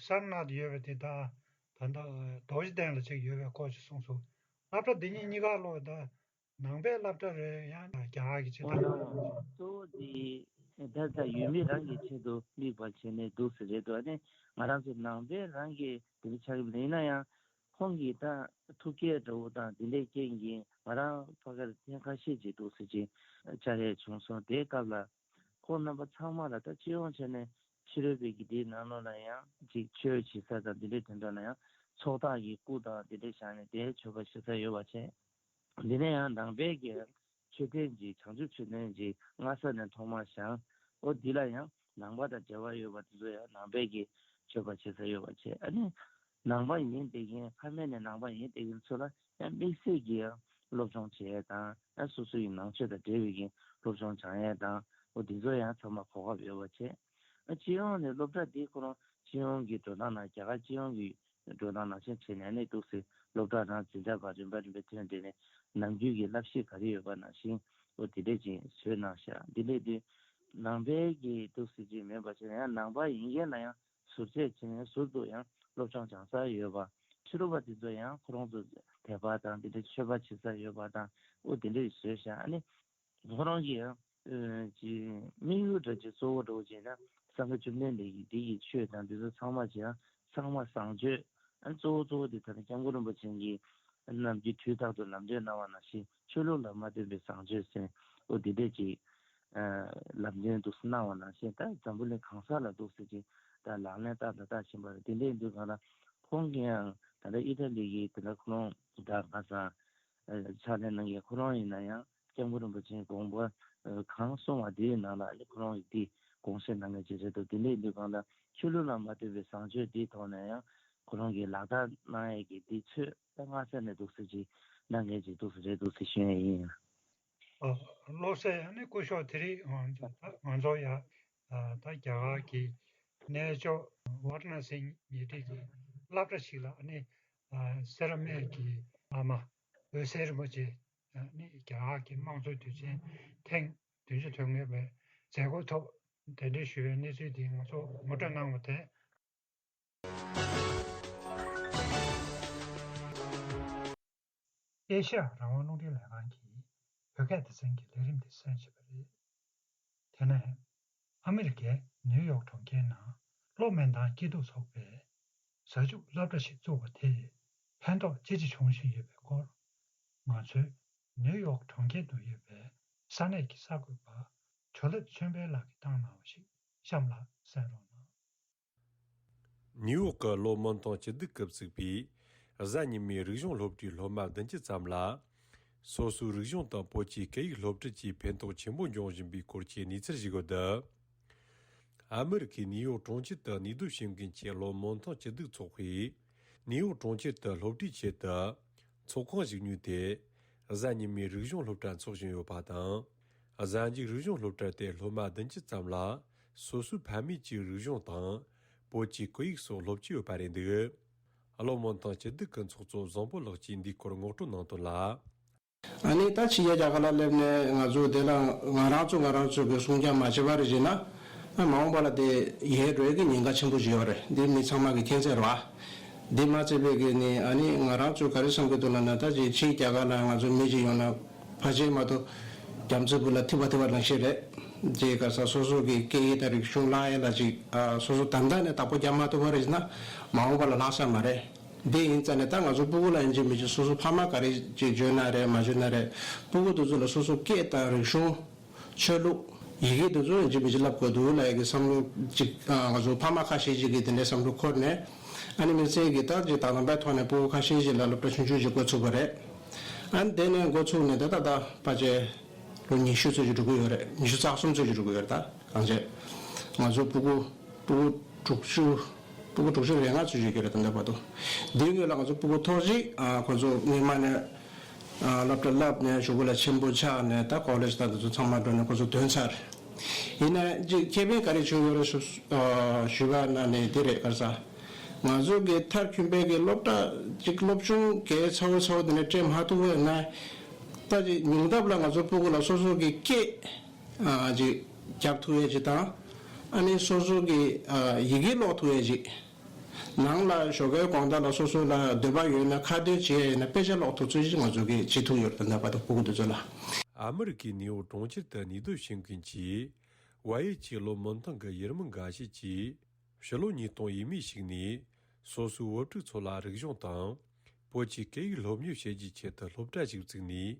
སར་ནཱཐ་ཡོད་པ་དེ་དང་ད་ལྟ་རྡོ་རྗེ་གདན་ལ་ཅིག་ཡོད་པའི་སྐོར་ཞིག་གསུངས་སོང་། སློབ་གྲྭ་འདི་གཉིས་གཉིས་ཀ་ལོ་ད་ནང་པའི་སློབ་གྲྭ་རེད་ཡང་རྒྱ་གར་གྱི་ཆེད་དུ། གཙོ་བོ་དེ་ད་ལྟ་ཡུལ་མི་རང་གི་ཆེད་དུ་དམིགས་པ་བྱས་ནས་འདུག་སེ་རེད་འདུག་ཨ་ནི་ང་རང་ཚོ་ནང་པའི་རང་གི་དེ་འདྲ་ཆགས་ཀྱི་མེད། ཡིན་ན་ཡང་ཁོང་གིས་ད་ཐུགས་བསྐྱེད་འདྲ་བོ་དང་དེ་འདྲའི་རྐྱེན་གྱིས་ང་རང་ཕ་གར་ཐེངས་ཁ་ཤས་ཅིག་འདུག་སེ་ཅིག་བཅར་ཡས་བྱུང་སོང་། དེའི་སྐབས་ལ། ཁོང་རྣམ་པ་ཚང་མ་ལ་ད་སྤྱི་ཡོངས་བྱས་ནས་ཕྱི་རོལ་པའི་གི་དེའི་ནང་ལོགས་ལ་ཡང་ཅིག་ཆོས་བྱེད་ས་དང་དེ་འདྲའི་དོན་དག་ལ་ཡང་ཚོགས་བདག་གི་སྐུ་དང་དེ་འདྲའི་བཞག་ནས་དེའི་མཆོད་པ་ཞུ་ས་ཡོད་པ་བྱས། འདི་ནས་ཡང་ནང་པའི་གི་མཆོད་རྟེན་ཅིག་བྱང་ཆུབ་མཆོད་རྟེན་ཅིག་སྔ་ས་ནས་ཐོག་མར་བཞེངས། འོ་འདི་ལ་ཡང་ནང་པ་དང་འབྲེལ་བ་ཡོད་པ་དེ་ཚོ་ཡང་ནང་པའི་གི་མཆོད་པ་བྱེད་ས་ཡོད་པ་བྱས། ཨ་ནི་ནང་པ་ཡིན་བསྡད་མཁན་ཕ་མེས་ནས་ནང་པ་ཡིན་བསྡད་མཁན་ཚོ་ལ་ཡང་དམིགས་བསལ་གྱི་ཡང་སློབ་སྦྱོང་བྱེད་ཡས་དང་ཡང་སོ་སོ་ཡི་ནང་ཆོས་དང་འབྲེལ་བའི་གི་སློབ་སྦྱོང་སྦྱང་ཡས་དང་འོ་འདི་ཚོ་ཡང་ཚང་མ་གོ་སྐབས་ཡོད་པ་བྱས། ཨ་སྤྱི་ཡོངས་ནས་སློབ་གྲྭ་འདི་ཁོ་རང་སྤྱི་ཡོངས་ཀྱི་འགྲོ་སྟངས་ནང་རྒྱ་གར་སྤྱི་ཡོངས་ཀྱི་ འགྲོ་སྟངས་ནང་བཞིན་བྱས་ནས་ནི་འདུག་སེ་སློབ་གྲྭ་དང་འཛིན་གྲྭ་ཁག་རིམ་པ་རིམ་པས་ཐོན་ཏེ་ནས་ནམ་རྒྱུན་གྱི་བསླབ་གཞི་ག་རེ་ཡོད་པ་ནང་བཞིན་འོ་དེ་འདྲས་ཅིག་བཟོས་གནང་ཤག་འདི་འདྲས་དུས་ནང་པའི་གི་འདུག་སེ་ཅིག་མིན་པ་བྱས་ན་ཡང་ནང་པ་ཡིན་མཁན་ལ་ཡང་ཟུར་བཅད་བྱས་ནས་ཟུར་དུ་ཡང་སློབ་སྦྱོང་སྦྱང་ས་ཡོད་པ། ཕྱི་རོལ་པ་དེ་ཚོ་ཡང་ཁོ་རང་ཚོ་དད་པ་དང་དེ་འདྲ་མཆོད་པ་བྱེད་ས་ཡོད་པ་དང་འོ་དེ་འདྲ་ཞིག་བཟོས་ཤག་ཨ་ནི་ཁོ་རང་གི་ཡང་ཨ་ཅིག་དམིགས་ཡུལ་འདྲ་ཅིག་གཙོ་བོ་འདྲ་བོ་ཅིག་ན་སངས་རྒྱས་བཅོམ་ལྡན་འདས་ཀྱིས་འདི་ཡི་ཆོས་དང་འདི་ཚོ་ཚང་མ་ཅིག་ཡང་ཚང་མ་བཟང་སྤྱོད། ཨ་ནི་གཙོ་བོ་གཙོ་བོ་དེ་ད་ནི་སྐྱབས་མགོན་རིན་པོ་ཆེ་གིས་ནམ་རྒྱུན་དུས་རྟག་ཏུ་ལམ་སྟོན་གནང་བ་ནང་བཞིན་ཆོས་ལུགས་ལ་མ་བརྟེན་པའི་བཟང་སྤྱོད་ཟེར་འོ་འདི་འདྲས་ཅིག་ལམ་སྟོན་འདུག་སེ་གནང་བ་ནང་བཞིན་ད་འཛམ་བུ་གླིང་གང་ས་ལ་འདུག་སེ་ཅིག་ད་ལག་ལེན་བསྟར་དང་བསྟར་བཞིན་པ་རེད། དེ་འདྲའི་དུས་གང་ལ་ཁོང་གིས་ཡང་ད་ལྟ་ཨི་ཊ་ལི་གི་དེ་འདྲ་ཁོ་རང་ད་ག་ས་ཕྱག་ལས་གནང་མཁན་ཁོ་རང་ཡིན་ན་ཡང་སྐྱབས་མགོན་རིན་པོ་ཆེའི་དགོངས་པ་གང་གསུངས་པ་དེའི་ནང་ལ་ཨ་ནི་ཁོ་རང་གིས་དེ་དགོངས་བཞེས་གནང་མཁན་ཅིག་རེད་འདུག་དེ་འདྲའི་དུས་གང་ལ་ཆོས་ལུགས་ལ་མ་ལྟོས་པའི་བཟང་སྤྱོད་དེའི་ཐོག་ནས་ཡང་ཁོ་རང་གིས་ལག་བསྟར་གནང་ཡས་ཀྱི་དེ་ཚོད་ད་སྔ་ས་ནས་འདུག་སེ་ཅིག་གནང་མཁན་ཅིག་འདུག་སེ་རེད་འདུག་སེ་ཞུ་ཡས་ཡིན། ཨ། བློ་གསལ། ཨ་ནི་སྐུ་ཞབས་དེ་རིང་ང་ཚོ་ང་ཚོ་ཡ་ཨ་ད་རྒྱ་གར་གྱི་གནས་མཆོག་ཝཱ་ར་ཎ་སི་ཉེ་འཁྲིས་ཀྱི་སློབ་གྲྭ་ཞིག་ལ་ཨ་ནི་ཨ་སེ་ར་སྨད་ཀྱི་བླ་མ་འོད་གསལ་རིན་པོ་ཆེ་ཨ་ནི་རྒྱ་གར་གྱི་དམངས་གཙོའི་དུས་ཆེན་ཐེངས་བདུན་ཅུ་དོན་ལྔ་པའི་མཛད་སྒོའི་ཐོག་གདན་འདྲེན་ཞུ་བའི་གནས་ཚུལ་འདི་ང་ཚོ་ངོ་སྤྲོད་གནང་བ་དེ། ཨེ་ཤ་ཡ་རང་དབང་རླུང་འཕྲིན་ལས་ཁང་གི་བོད་སྐད་སྡེ་ཚན་གྱི་ལས་རིམ་འདི་གསན་བྱས་པ་རེད། དེ་ནས་ཨ་མི་རི་ཀའི་ནིའུ་ཡོག་གྲོང་ཁྱེར་ནང་གློ་སྨན་ཐང་སྐྱིད་སྡུག་ཚོགས་པས་གཟའ་མཇུག་སློབ་གྲྭ་ཞིག་བཙུགས་པ་དེས་ཕན་ཐོགས་ཅི་ཆེ་བྱུང་བཞིན་ཡོད་པའི་སྐོར། ང་ཚོའི་ནིའུ་ཡོག་གྲོང་ཁྱེར་དུ་ཡོད་པའི་ས་གནས་ཀྱི་གསར་འགོད་པ་ཇོ་ལེབ་ཆོས་འཕེལ་ལགས་ཀྱིས་བཏང་གནང་བ་ཞིག་གཤམ་ལ་གསན་རོགས་གནང་། ནིའུ་ཡོག་གི་གློ་སྨོན་ཐང་སྐྱིད་སྡུག་གིས་བཙུགས་པའི་གཟའ་ཉི་མའི་རིག་གཞུང་སློབ་གྲྭའི་སློབ་མ་བདུན་ཅུ་ཙམ་ལ། སོ་སོའི་རིག་གཞུང་དང་བོད་ཀྱི་སྐད་ཡིག་སློབ་ཁྲིད་ཀྱིས་ཕན་ཐོགས་ཆེན་པོ་འབྱུང་བཞིན་པའི་སྐོར་གྱི་གནས་ཚུལ་ཞིག་ཡོད་འདུག་ཨ་མི་རི་ཀའི་ནིའུ་ཡོག་གྲོང་ཁྱེར་དུ་གནས་སྡོད་བྱེད་མཁན་གྱི་གློ་སྨོན་ཐང་སྐྱིད་སྡུག་ཚོགས་པས། ནིའུ་ཡོག་གྲོང་ཁྱེར་དུ་སློབ་གྲྭའི་ཆེད་དུ་ཚོགས་ཁང་ཞིག་ཉོས་ཏེ། གཟའ་ཉི་མའི་རིག་གཞུང་སློབ་གྲྭ་འཚོགས་བཞིན་ཡོད་པ་དང་། གཟའ་མཇུག་རིག་གཞུང་སློབ་གྲྭ་དེ་སློབ་མ་བདུན་ཅུ་ཙམ་ལ་སོ་སོའི་ཕ་མེས་ཀྱི་རིག་གཞུང་དང་བོད་ཀྱི་སྐད་ཡིག་སོགས་སློབ་ཀྱི་ཡོད་པ་རེད་འདུག་གློ་སྨོན་ཐང་སྐྱིད་སྡུག་གི་ཚོགས་གཙོ་བཟང་པོ་ལགས་ཀྱིས་འདིའི་སྐོར་ངོ་སྤྲོད་གནང་དོན་ལ། ཨ་ནི་ད་ཕྱི་རྒྱལ་རྒྱ་གར་ལ་སླེབས་ནས་ང་ཚོ་དེ་ལ་ང་རང་ཚོ་ང་རང་ཚོ་གི་སྲུང་སྐྱོབ་མ་བྱས་པ་རེད་ཅེ་ན། ཨ་མ་འོངས་པ་ལ་དེ་ཡལ་འགྲོ་ཡས་ཀྱི་ཉེན་ཁ་ཆེན་པོ་ཞིག་ཡོད་རེད། འདི་མི་ཚང་མ་གི་མཁྱེན་གསལ་རེད་བ། འདི་མ་ཚད་པའི་གི་ནི་ཨ་ནི་ང་རང་ཚོ་ག་རེ་བསམ་གི་འདུག་ལབ་ན། ད་ཅིག་ཕྱིའི་རྒྱ་གར་ལ་ང་ཚོ་མི་ཅིག་ཡོང་ན་ཕལ་ཆེར་མ་གཏོགས་རྒྱ་མཚོའི་སྦུག་ལ་ཐིགས་པ་ཐིགས་པ་ནང་བཞིན་རེད། ཅེས་ག་ས་སོ་སོ་གི་སྐད་ཡིག་དང་རིག་གཞུང་བརླག་ཡས་ལ་ཅིག་ཨ་སོ་སོ་ད་ལྟ་ནས་བདག་པོ་རྒྱག་མ་ཐུབ་པ་རེད་ན་མ་འོངས་པ་ལ་ལྷག་ས་མ་རེད། འདི་ཡིན་ཙང་ནས་ད་ང་ཚོ་སྤུ་གུ་ལ་ཡིན་གཅིག་མིན་གཅིག་སོ་སོ་ཕ་མ་ག་རེ་ཅིག་བརྗོད་ན་རེད་མ་བརྗོད་ན་རེད། སྤུ་གུ་དེ་ཚོ་ལ་སོ་སོ་སྐད་དང་རིག་གཞུང་། ཆོས་ལུགས། ཡི་གེ་དེ་ཚོ་ཡིན་གཅིག་མིན་གཅིག་བསླབ་དགོས་འདུག་ལབ་ཡ་གི་བསམ་བློ་ཅིག་ཨ་ང་ཚོ་ཕ་མ་ཁ་ཤས་ཅིག་གིས་དེ་འདྲའི་བསམ་བློ་འཁོར་ནས། ཨ་ནི་དམིགས་བསལ་གྱིས་ད་ཅིག་ད་དམ་པའི་ཐོག་ནས་སྤུ་གུ་ཁ་ཤས་ཅིག་ལ་སློབ་གྲྭ་ཆུང་ཆུང་ཅིག་འགོ་ཚུགས་པ་རེད། ཨ་ནི་དེ་ནས་འགོ་ཚུགས་ནས་ད་ད་ད་ཕལ་ཆེར་ལོ་ཉི་ཤུ་ཚོད་ཅིག་འགྲོ་གི་ཡོད་རེད། ཉི་ཤུ་རྩ་གསུམ་ཚོད་ཅིག་འགྲོ་གི་ཡོད་རེད། ད་གང་བྱས་ང་ཚོ་སྤུ་གུ་སྤུ་གུ་དྲུག་ཅུ་སྤུ་གུ་དྲུག་ཅུ་རེ་ལྔ་ཚོད་ཅིག་ཡོད་རེད་ད་ལྟ་བར་དུ། འདིའི་སྔོན་ལ་ང་ཚོ་སྤུ་གུ་ཐོག་གཅིག་ཨ་ཁོ་ཚོ་སྔོན་མ་ནས། ཨ་སློབ་གྲྭ་བསླབས་ནས་གཞུག་གུ་ལ་ཆེན་པོ་ཆགས་ནས་ད་ཀོ་ལེཇ་དང་དེ་ཚོ་ཚང་མ་འགྲོ་ནས་ཁོ་ཚོ་ཐོན་ཚར། ཡིན་ན་ཅིག་ཁེ་ཕན་ག་རེ་བྱུང་ཡོད་རེད་ཞུ་ཨ་ཞུ་བ་ན་ནི་དེ་རེད། ག་རེ་ཟ། ང་ཚོ་གི་མཐར་འཁྱོལ་བའི་གི་སློབ་གྲྭ་ཅིག་སློབ་ཆུང་གལ་ཚ་བོ་ཚ་བོ་དེ་ནས་སྤྲད་མ་ཐུབ་པ་ཡིན་ན། ད་ཅིག་ཉུང་མཐའ་ལ་ང་ཚོ་སྤུ་གུ་ལ་སོ་སོ་གི་སྐད་ཨ་ཅིག་རྒྱབ་ཐུབ་ཡས་ཅིག་དང་། ཨ་ནི་སོ་སོ་གི་ཨ་ཡི་གེ་ཀློག་ཐུབ་ཡས་ཅིག་ནང་ལ་ཞོགས་ཀའི་དགོང་དག་ལ་སོ་སོ་ལ་འདོད་པ་ཡོད་ན་ཁ་འདོན་བྱེད་ཡ་ཡིན་ན་དཔེ་ཆ་ཀློག་ཐུབ་ཚུལ་ཞིག་ང་ཚོ་གིས་བྱེད་ཐུབ་ཡོད་རེད། ད་ལྟ་བར་དུ་སྤུ་གུ་དེ་ཚོ་ལ། ཨ་མི་རི་ཀའི་ནིའུ་ཡོག་གྲོང་ཁྱེར་དུ་གནས་སྡོད་བྱེད་མཁན་གྱི་ཝ་ཡེ་ཆི་གློ་སྨོན་ཐང་གི་ཡུལ་མི་འགའ་ཞིག་གིས་ཕྱི་ལོ་ཉིས་སྟོང་ཡས་མས་ཤིག་ནས་སོ་སོའི་བུ་ཕྲུག་ཚོ་ལ་རིག་གཞུང་དང་བོད་ཀྱི་སྐད་ཡིག་སློབ་གཉེར་བྱེད་རྒྱུའི་ཆེད་དུ་སློབ་གྲྭ་ཞིག་བཙུགས་ནས།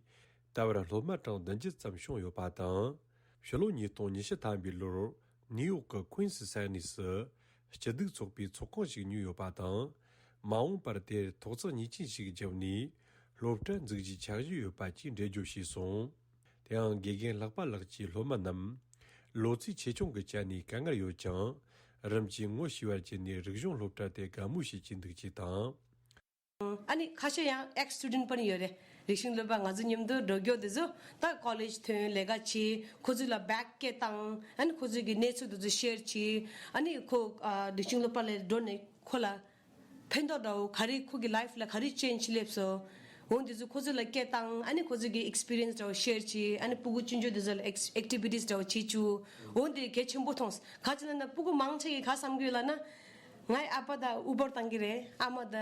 ད་བར་སློབ་མ་གྲངས་བདུན་ཅུ་ཙམ་བྱུང་ཡོད་པ་དང་། ཕྱི་ལོ་ཉིས་སྟོང་ཉི་ཤུ་ཐམ་པའི་ལོར་ནིའུ་ཡོག་གི་ཁུན་སི་ས་གནས་སུ་སྐྱིད་སྡུག་ཚོགས་པའི་ཚོགས་ཁང་ཞིག་ཉོས་ཡོད་པ་དང་། མ་འོངས་པར་དེར་ཐོག་བརྩེགས་ཉེས་ཅན་ཞིག་བརྒྱབ་ནས་སློབ་གྲྭ་འཛུགས་རྒྱུའི་འཆར་གཞི་ཡོད་པ་བཅས་འགྲེལ་བརྗོད་བྱས་སོང་། དེའང་དགེ་རྒན་ལྷག་པ་ལགས་ཀྱིས་སློབ་མ་རྣམས་ལོ་ཚད་ཆེ་ཆུང་གི་ཆ་ནས་དཀའ་ངལ་ཡོད་ཀྱང་། རིམ་གྱིས་ངོ་ཤེས་པར་བྱས་ནས་རིག་གཞུང་སློབ་གྲྭ་དེ་དགའ་མོས་བྱེད་ཀྱིན་འདུག་ཅེས་དང་། ཨ་ནི་ཁ་ཤས་ཡང་ex student་པ་ནི་ཡོད་རེད། རིག་གཞུང་སློབ་པ་ང་ཚོ་མཉམ་དུ་འགྲོ་རྒྱུ་དེ་ཚོ་ད་ཀོ་ལེཇ་ཐོན་ལས་ཀ་བྱེད། ཁོ་ཚོ་ལ་བེག་སྐད་བཏང་། ཨ་ནི་ཁོ་ཚོ་གི་གནས་ཚུལ་དེ་ཚོ་ཤེར་བྱེད། ཨ་ནི་ཁོ་ཨ་རིག་གཞུང་སློབ་པ་ལ་འགྲོ་ནས་ཁོ་ལ་ ཕན་ཐོགས་འདྲ་བོ་ག་རེ་ཁོ་གི་ལའིཕ་ལ་ག་རེ་ཅེན་ཇི་སླེབས་སོང་། འོ་འདི་ཚོ་ཁོ་ཚོ་ལ་སྐད་བཏང་། ཨ་ནི་ཁོ་ཚོ་གི་ཨེགསི་པི་རི་ཡན་སི་འདྲ་བོ་ཤེར་བྱེད། ཨ་ནི་ཕྲུ་གུ་ཆུང་ཆུང་དེ་ཚོ་ལ་ཨེག་ཊི་བི་ཊི་སི་འདྲ་བོ་བྱེད་བཅུག་འོ་འདི་གལ་ཆེན་པོ་མཐོང་། ག་ཅི་ལབ་ན་ཕྲུ་གུ་མང་ཆེ་གིས་ག་བསམ་གི་ཡོད་ལབ་ན། ངའི་ཨ་ཕ་ད་ཨུ་བར་བཏང་གི་རེད། ཨ་མ་ད་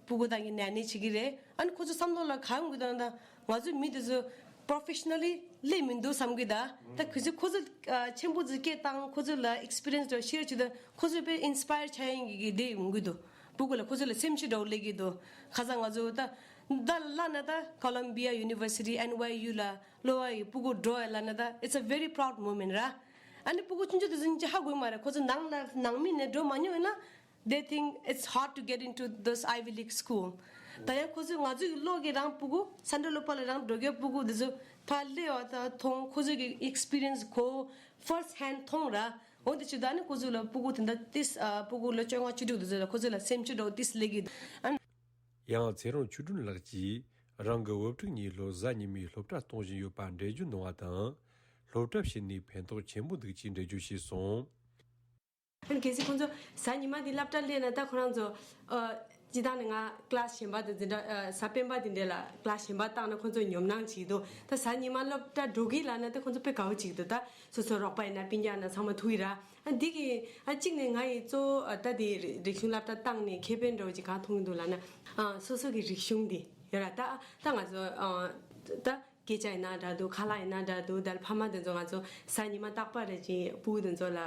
ཕྲུ་གུ་བཏང་གི་ནན་ནི་བྱེད་ཀྱི་རེད། ཨ་ནི་ཁོ་ཚོ་བསམ་བློ་ལ་ག་ཡོང་གི་འདུག་ལབ་ན། ང་ཚོའི་མི་དེ་ཚོ་པོ་རོ་ཕེ་ཤི་ནལ་ལི་སླེབས་མི་འདུག་བསམ་གི་ད། ད་ཁོ་ཚོ་ཁོ་ཚོ་ཨ་ཆེན་པོ་ཚོ་སྐད་བཏང་། ཁོ་ཚོ་ལ་ཨེགསི་པི་རི་ཡན་སི་འདྲ་བོ་ཤེར་བྱེད་དུས་ཁོ་ཚོ་དཔེ་ཨིན་སི་པ་ཡར་ཆགས་ཡིན་གི་གི་དེ་ཡོང་གི་འདུག་ཕྲུ་གུ་ལ་ཁོ་ཚོ་ལ་སེམས་ཤུགས་འདྲ་བོ་སླེབས་ཀྱི་འདུག་ཁ་སང་ང་ཚོ་ད་ད་ལབ་ན་ད་ཀོ་ལམ་བི་ཡ་ཡུ་ནི་ཝར་སི་ཊི་ཨེན་ཝའི་ཡུ་ལ་སློབ་པ་ཡི་ཕྲུ་གུ་འགྲོ་ཡ་ལབ་ན་ད། It's a very proud moment ར། ཨ་ནི་ཕྲུ་གུ་ཆུང་ཆུང་དེ་ཚོ་ཉིད་ཀྱིས་ཧ་གོ་གི་མ་རེད། ཁོ་ཚོ་ནང་ལ་ནང་མི་ནས་འགྲོ་མ་མྱོང་ཡིན་ན། They think it's hard to get into those Ivy League school. ད་ཡང་ཁོ་ཚོས་ང་ཚོའི་ལོག་གི་རང་ཕྲུ་གུ་སན་ཊ་རལ་ལོ་པ་ལ་རང་འགྲོ་མཁན་ཕྲུ་གུ་དེ་ཚོ་ཕར་སླེབས་པ་དང་མཐོང་། ཁོ་ཚོས་ཀྱི་ཨེགསི་པི་རི་ཡན་སི་གོ་ཕར་སི་ཧན་ཌི་མཐོང་ར། འོ་དེ་བྱེད་དུས་ཨ་ནི་ཁོ་ཚོ་ལ་ཕྲུ་གུ་དེ་འདྲ་ཏིས་ཨ་ཕྲུ་གུ་ལོ་བཅོ་ལྔ་བཅུ་དྲུག་དེ་ཚོ་ལ་ཁོ་ཚོ་ལ་སེམས་ཤུགས་འདྲ་བོ་ཏིས་སླེབས་ཀྱི་འདུག་ཨ་ནི། ཡང་ཚེ་རིང་ཆོས་སྒྲོན་ལགས་ཀྱིས་རང་གི་བུ་ཕྲུག་གཉིས་ལོ་གཟའ་ཉི་མའི་སློབ་གྲྭ་གཏོང་བཞིན་ཡོད་པ་འགྲེལ་བརྗོད་གནང་བ་དང་། སློབ་གྲྭ་བྱིན་ནས་ཕན་ཐོགས་ཆེན་པོ་འདུག་ཅེས་འགྲེལ་བརྗོད་བྱས་སོང་། ཨ་ནི་གལ་སྲིད་ཁོང་ཚོ་གཟའ་ཉི་མ་དེ་སློབ་གྲྭ་སླེབས་ན་ད་ཁོ་རང་ཚོ་ཨ་སྤྱིར་བཏང་ནས་ང་ཀི་ལཱ་སི་གཞན་པ་དང་འཛིན་གྲྭ་ཨ་གཟའ་སྤེན་པ་དེ་འདྲ་ལ་ཀི་ལཱ་སི་གཞན་པ་བཏང་ན་ཁོང་ཚོ་ཉོབ་སྣང་བྱེད་ཀྱི་འདུག་ད་གཟའ་ཉི་མ་སློབ་གྲྭ་འགྲོ་གི་ལབ་ན་ད་ཁོང་ཚོ་དཔེ་དགའ་བོ་བྱེད་ཀྱི་འདུག་ད་སོ་སོ་རོགས་པ་ཡིན་ན་སྤུན་ཀྱག་ཡིན་ན་ཚང་མ་ཐུག་གི་ར། ཨ་འདི་གི་ཨ་གཅིག་ནས་ང་ཡི་གཙོ་བོ་ཨ་ད་དེ་རིག་གཞུང་སློབ་གྲྭ་བཏང་ནས་ཁེ་ཕན་འདྲ་བོ་ཅིག་གང་མཐོང་གི་འདུག་ལབ་ན། ཨ་སོ་སོ་གི་རིག་གཞུང་དེ་ཡོད་ར། ད་ད་ང་ཚོ་ཨ་ད། སྐད་ཆ་ཡིན་ན་འདྲ་འདུག་ཁ་ལག་ཡིན་ན་འདྲ་འདུག་ད་ཕ་མ་དེ་ཚོ་ང་ཚོ་གཟའ་ཉི་མ་རྟག་པར་རེ་བཞིན་ཕྲུ་གུ་དེ་ཚོ་ལ་ཨ་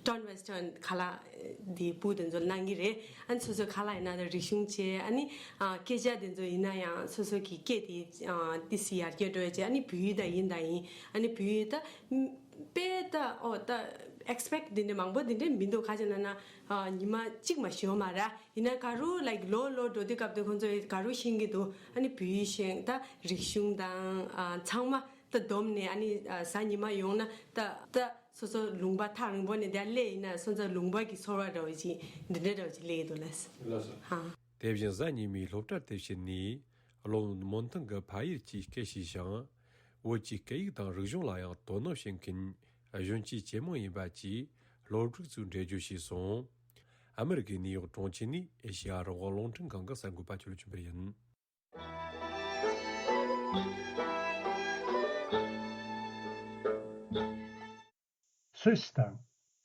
ཊོན་ཝེ་སི་ཊོན་ཁ་ལག་དེ་ཕྲུ་གུ་དེ་ཚོ་ལ་གནང་གི་རེད། ཨ་ནི་སོ་སོའི་ཁ་ལག་ཡིན་ན་ད་རིག་གཞུང་བྱས། ཨ་ནི་ཨ་སྐད་ཆ་དེ་ཚོ་ཡིན་ན་ཡང་སོ་སོ་གི་སྐད་དེ་ཨ་ཏི་སི་ཡར་རྒྱས་འགྲོ་ཡ་བྱས། ཨ་ནི་བོད་ཡིག་ད་ཡིན་ད་ཡིན། ཨ་ནི་བོད་ཡིག་ད་དཔེ་ད་ཨོ་ད་ཨེག་སི་པེག་ཊི་དེ་འདྲ་མང་པོ་དེ་འདྲ་མི་འདུག་ག་ཅི་ལབ་ན་ཨ་ཉི་མ་གཅིག་མ་ཤེས་ཡོད་མ་རེད། ཡིན་ན་ག་རུ་ལའིཀ་ལོ་ལོ་འགྲོ་དུས་སྐབས་དེ་ཁོང་ཚོས་ག་རུ་ཤེས་ཀྱི་འདུག་ཨ་ནི་བོད་ཡིག་ཤེས། ད་རིག་གཞུང་དང་ཨ་ཚང་མ་ད་བསྡོམས་ནས་ཨ་ནི་ཨ་གཟའ་ཉི་མ་ཡོང་ན་ད་ད་སོ་སོ་ལུང་པ་ཐག་རིང་པོ་ནས་དེ་སླེབས་ཡིན་ན་སོ་སོ་ལུང་པ་གི་ཚོར་བ་འདྲ་བོ་ཅིག་འདི་འདྲ་འདྲ་བོ་ཅིག་སླེབས་ཀྱི་འདུག་ལགས། ལགས་སོ། ཧ། དེ་བཞིན་གཟའ་ཉི་མའི་སློབ་གྲྭ་དེ་བྱིན་ནས་སློབ་མོན་ཐང་གི་ཕ་ཡུལ་གྱི་སྐད་ཤེས་ཤིང་། བོད་ཀྱི་སྐད་ཡིག་དང་རིག་གཞུང་ལ་ཡང་དོ་སྣང་བྱེད་མཁན་གཞོན་སྐྱེས་ཇེ་མང་ཡིན་པ་བཅས་སློབ་ཕྲུག་ཚོས་འགྲེལ་བརྗོད་བྱས་སོང་། ཨ་མི་རི་ཀའི་ནིའུ་ཡོག་གྲོང་ཁྱེར་ནས་ཨེ་ཤེ་ཡ་རང་དབང་རླུང་འཕྲིན་ཁང་གི་གསར་འགོད་པ་ཆོས་ལ་ཆོས་འཕེལ་ཡིན། སུད་སི་དང་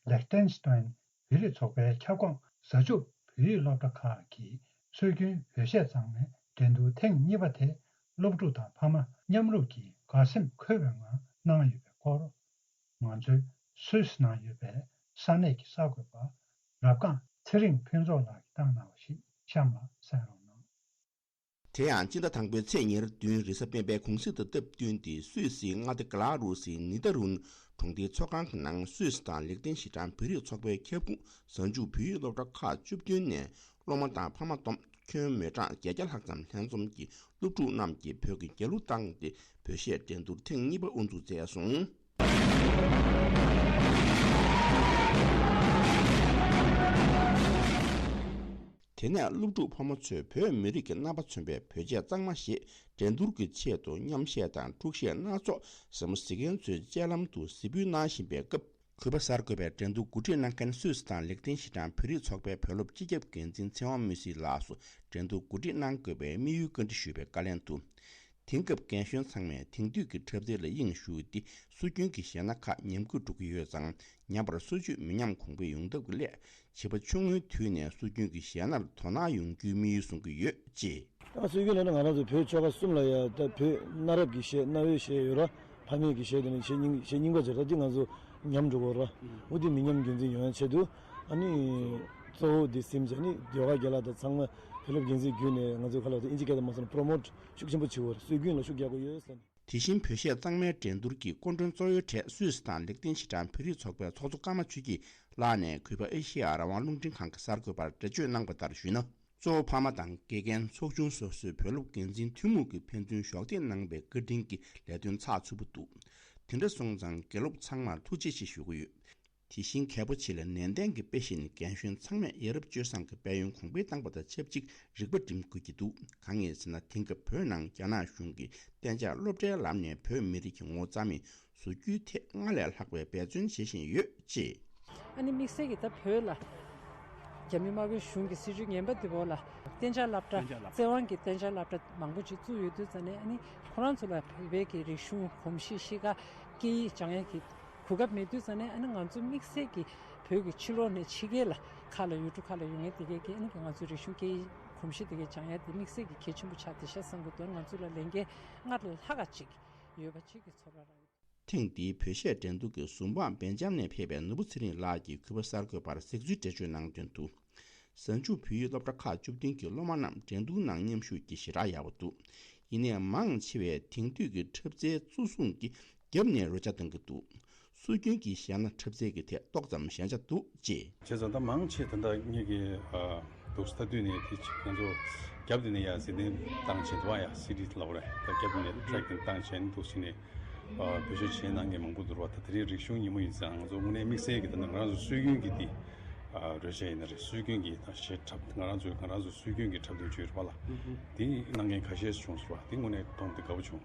ལེག་ཏེན་སི་ཏན་བོད་རིགས་ཚོགས་པའི་ཁྱབ་ཁོངས་གཟའ་མཇུག་བོད་ཡིག་སློབ་གྲྭ་ཁག་གི་སྲོལ་རྒྱུན་བོད་གཞས་གཙང་མའི་འགྲན་བསྡུར་ཐེངས་གཉིས་པ་དེ་སློབ་ཕྲུག་དང་ཕ་མ་མཉམ་རུབ་ཀྱིས་དགའ་སེམས་འཁོལ་བའི་ངང་གནང་ཡོད་པའི་སྐོར། ང་ཚོའི་སུད་སི་ནང་ཡོད་པའི་ས་གནས་ཀྱི་གསར་འགོད་པ་རབ་སྒང་ཚེ་རིང་ཕུན་ཚོགས་ལགས་ཀྱིས་བཏང་གནང་བ་ཞིག་གཤམ་ལ་གསན་རོགས་གནང་། དེ་ཡང་སྤྱི་ཟླ་དང་པོའི་ཚེས་ཉེར་བདུན་རེས་གཟའ་སྤེན་པའི་གུང་གསེང་དང་སྟབས་བསྟུན་ཏེ་སུད་སིའི་མངའ་སྡེ་ག་ལ་རུ་སིའི་ནི་ཏ་རུན་གྲོང་སྡེའི་ཚོགས་ཁང་གི་ནང་སུད་སི་དང་ལེག་ཏེན་ཤི་ཏན་བོད་རིགས་ཚོགས་པའི་ཁྱབ་ཁོངས་གཟའ་མཇུག་བོད་ཡིག་སློབ་གྲྭ་ཁག་བཅུ་བདུན་ནས་སློབ་མ་དང་ཕ་མ་བསྡོམས་ཁྱོན་མི་གྲངས་བརྒྱད་བརྒྱ་ལྷག་ཙམ་ལྷན་འཛོམས་ཀྱིས་སློབ་ཕྲུག་རྣམས་ཀྱིས་བོད་ཀྱི་རྒྱལ་གླུ་བཏང་སྟེ་བོད་གཞས་འགྲན་བསྡུར་ཐེངས་གཉིས་པ་དབུ་འཛུགས་མཛད་སོང་། དེ་ནས་སློབ་ཕྲུག་ཕོ་མོ་ཚོས་བོད་མི་རིགས་ཀྱི་རྣམ་པ་མཚོན་པའི་བོད་ཆས་གཙང་མ་ཞེས་འགྲན་བསྡུར་གྱི་ཆེད་དུ་མཉམ་གཞས་དང་འཁྲུག་གཞས་སྣ་ཚོགས་ཟབ་མོ་གཟིགས་མཁན་ཚོའི་སྤྱན་ལམ་དུ་གཟིགས་འབུལ་གནང་བཞིན་པའི་སྐབས། གུས་པ་གསར་འགོད་པས་འགྲན་བསྡུར་གོ་སྒྲིག་གནང་མཁན་སུད་སི་དང་ལེག་ཏེན་ཤི་ཏན་བོད་རིགས་ཚོགས་པའི་བོད་སློབ་སྤྱི་ཁྱབ་འགན་འཛིན་ཚེ་དབང་མུས་སི་ལགས་སུ་འགྲན་བསྡུར་གོ་སྒྲིག་གནང་དགོས་པའི་དམིགས་ཡུལ་བཀའ་འདྲི་ཞུས་པའི་བཀའ་ལན་དུ། དེང་སྐབས་རྒན་གཞོན་ཚང་མས་དེང་དུས་ཀྱི་འཁྲབ་ཚན་ལ་དབྱིངས་ཞུགས་ཏེ་སྲོལ་རྒྱུན་གྱི་གཞས་སྣ་ཁག་ཉམས་རྒུད་འགྲོ་གི་ཡོད་ཙང་། ཉམས་པར་སོར་ཆུད་མི་ཉམས་གོང་འཕེལ་ཡོང་ཐབས་ཀྱི་སླད། བྱིས་པ་ཆུང་ངུའི་དུས་ནས་སྲོལ་རྒྱུན་གྱི་གཞས་སྣར་དོ་སྣང་ཡོང་རྒྱུའི་དམིགས་ཡུལ་བཟུང་གི་ཡོད་ཅེས། ད་སྲོལ་རྒྱུན་ལབ་ན་ང་རང་ཚོ་བོད་ཆོལ་ཁ་གསུམ་ལ་ཡ་ད་བོད་གནའ་རབས་ཀྱི་གཞས་གནའ་བོའི་གཞས་ཡོད་ར། ཕ་མེས་ཀྱི་གཞས་དེ་ནི་གཞས་རྙིང་གཞས་རྙིང་པ་ཅིག་རེད། ད་འདི་ང་ཚོ་ཉམས་འགྲོ་གི་ར། འོ་དེ་མི་ཉམས་རྒྱུན་འཛིན་ཡོང་ཡ་ཆེད་དུ་ཨ་ནི་གཙོ་བོ་འདི་སིམ་བྱས་ནི་ཟློས་གར་རྒན་ལགས་དང་ཚང་མ་བོད་སློབ་འགན་འཛིན་བརྒྱུད་ནས་ང་ཚོ་ཁ་ལ་ད་ཨིན་ཇི་སྐད་དུ་མ་སོང་ན་པྲོ་མོཊ་ཤུགས་ཆེན་པོ་བྱེད་དགོས་རེད། སྲོལ་རྒྱུན་ལ་ཤུགས་རྒྱག་དགོས་ཡོད་ཟེར་ནས། དེ་བཞིན་བོད་གཞས་གཙང་མའི་འགྲན་བསྡུར་གྱི་སྐུ་མགྲོན་གཙོ་བོའི་གྲས་སུད་སི་དང་ལེག་ཏེན་ཤི་ཏན་བོད་རིགས་ཚོགས་པའི་ཚོགས་གཙོ་ཀརྨ་ཆོས་སྐྱིད་ལགས་ནས་གུས་པ་ཨེ་ཤེ་ཡ་རང་དབང་རླུང་འཕྲིན་ཁང་གི་གསར་འགོད་པར་འགྲེལ་བརྗོད་གནང་བ་ལྟར་ཞུས་ན། གཙོ་བོ་ཕ་མ་དང་དགེ་རྒན་ཚོགས་ཆུང་སོ་སོའི་བོད་སློབ་འགན་འཛིན་ཐུན་མོང་གིས་ཕན་ཚུན་གཞོགས་འདེགས་གནང་བའི་བཀའ་དྲིན་གྱི་ལས་དོན་ཚགས་ཚུད་པོ་འདུག་དེ་འདྲ་སོང་ཙང་དགེ་སློབ་ཚང་མར་ཐུགས་རྗེ་ཆེ་ཞུ་གི་ཡོད། དེ་བཞིན་གལ་པོ་ཆེ་ལ་ནན་ཏན་གྱིས་དཔེ་བཞིན་རྒན་གཞོན་ཚང་མས་ཡ་རབས་སྤྱོད་བཟང་གི་དཔལ་ཡོན་གོང་འཕེལ་བཏང་པ་དང་ཆབས་ཅིག་རིག་པ་སྒྲིམ་དགོས་ཀྱི་འདུག་གང་ཡིན་ཟེར་ན། དེང་སྐབས་བོད་ནང་རྒྱ་ནག་གཞུང་གིས་གཏན་འཇགས་སློབ་གྲྭའི་ལམ་ནས་བོད་མི་རིགས་ཀྱི་ངོ་བོ་རྩ་མེད་བཟོ་རྒྱུའི་ཐད་སྔར་ལས་ལྷག་པའི་འབད་བརྩོན་བྱེད་བཞིན་ཡོད་ཅེས། ཨ་ནི་དམིགས་བསལ་གྱིས་ད་བོད་ལ་ རྒྱ་མི་དམར་པོའི་གཞུང་གི་སྲིད་བྱུས་ངན་པ་འདི་བོ་ལ་གཏན་འཇགས་སློབ་གྲྭ། གཏན་འཇགས་སློབ་གྲྭ། བཙན་དབང་གི་གཏན་འཇགས་སློབ་གྲྭ་མང་པོ་ཅིག་བཙུགས་ཡོད་དུས་ཙང་ནས། ཨ་ནི་ཁོ་རང་ཚོ་ལ་བོད་པའི་གི་རིག་གཞུང་གོམས་གཤིས་ཤེས་ཀ་སྐད་ཡིག་སྦྱང་ཡ་གི་གོ་སྐབས་མེད་དུས་ཙང་ནས། ཨ་ནི་ང་ཚོ་དམིགས་བསལ་གྱི་བོད་ཀྱི་ཕྱི་ལོགས་ནས་ཕྱི་རྒྱལ་ལ་ཁག་ལ་ཡུལ་གྲུ་ཁག་ལ་ཡོད་མཁན་དེ་གས་ཀྱིས། ཨ་ནི་ང་ཚོའི་རིག་གཞུང་སྐད་ཡིག་གོམས་གཤིས་དེ་གས་སྦྱང་ཡ་དེ་དམིགས་བསལ་གྱི་གལ་ཆེན་པོ་ཆགས་བསྡད་ཤག་བསམ་གྱི་འདུག་ང་ཚོ་ལ་ལས་འགན་སྔར་ལས་ལྷག་ག་ཅིག་ཡོད་པ་ཅིག་གི་ཚོར་བ་རག་ཡོད། ཐེངས་འདིའི་བོད་གཞས་འགྲན་བསྡུར་གྱི་ཟུར་དཔང་སྦེལ་ཇམ་ནས་ཕེབས་པའི་ནོར་བུ་ཚེ་རིང་ལགས་ཀྱིས་གུས་པ་གསར་འགོད་པར་གཟིགས་ཚུལ་འགྲེལ་བརྗོད་གནང་དོན་དུ། གཟའ་མཇུག་བོད་ཡིག་སློབ་གྲྭ་ཁག་བཅུ་བདུན་གྱི་སློབ་མ་རྣམས་འགྲན་བསྡུར་ནང་མཉམ་ཞུགས་ཀྱིས་ཞེ་དྲག་ཡག་པོ་འདུག་ཡིན་ནའི་མང་ཆེ་བས་དེང་དུས་ཀྱི་འཁྲབ་རྩལ་གཙོ་བཟུང་གིས་རྒྱབ་ནས་རོལ་ཆ་གཏོང་གི་འདུག་སྲོལ་རྒྱུན་གྱི་གཞས་སྣ་འཁྲབ་རྩལ་གྱི་ཐད་ཏོག་ཙམ་ཞན་ཆ་འདུག་ཅེས། བྱས་ཙང་ད་མང་ཆེ་ད་ལྟ་ངེད་ཀྱི་ཨ་འདུག་སེ་ལྟ་དུས་ནས་དེ་ཅིག་ང་ཚོ་རྒྱབ་དེ་ནས་ཡ་གཟིགས་མོ་བཏང་བྱས་འདུག་བ། ཡ་སི་ཌི་ལབ་རེད། ད་རྒྱབ་དེ་ནས་ཊེག་དེ་བཏང་བྱས་ནས་འདུག་སེ་ནས་ཨ་བེད་སྤྱོད་བྱེད་གནང་མཁན་མང་པོ་འདུག་བ། ད་དེ་རིང་རིག་གཞུང་ཉིན་མོ་ཡིན་ཙང་ང་ཚོ་དངོས་གནས་དམིགས་བསལ་གྱི་ད་ལྟ་ང་རང་ཚོ་སྲོལ་རྒྱུན་གྱི་དེ་ཨ་རོལ་ཆ་ཡིན་ན་རེད། སྲོལ་རྒྱུན་གྱི་ད་གཞས་འཁྲབ། ང་རང་ཚོའི་ང་རང་ཚོ་སྲོལ་རྒྱུན་གྱི་འཁྲབ་སྟོན་བྱོས་རེད་པ་ལ། དེ་གནང་མཁན་ཁ་ཤས་བྱུང་སོང་བ། དེ་དངོས་གནས་མཐོང་དེ་དགའ་པོ་བྱུང་།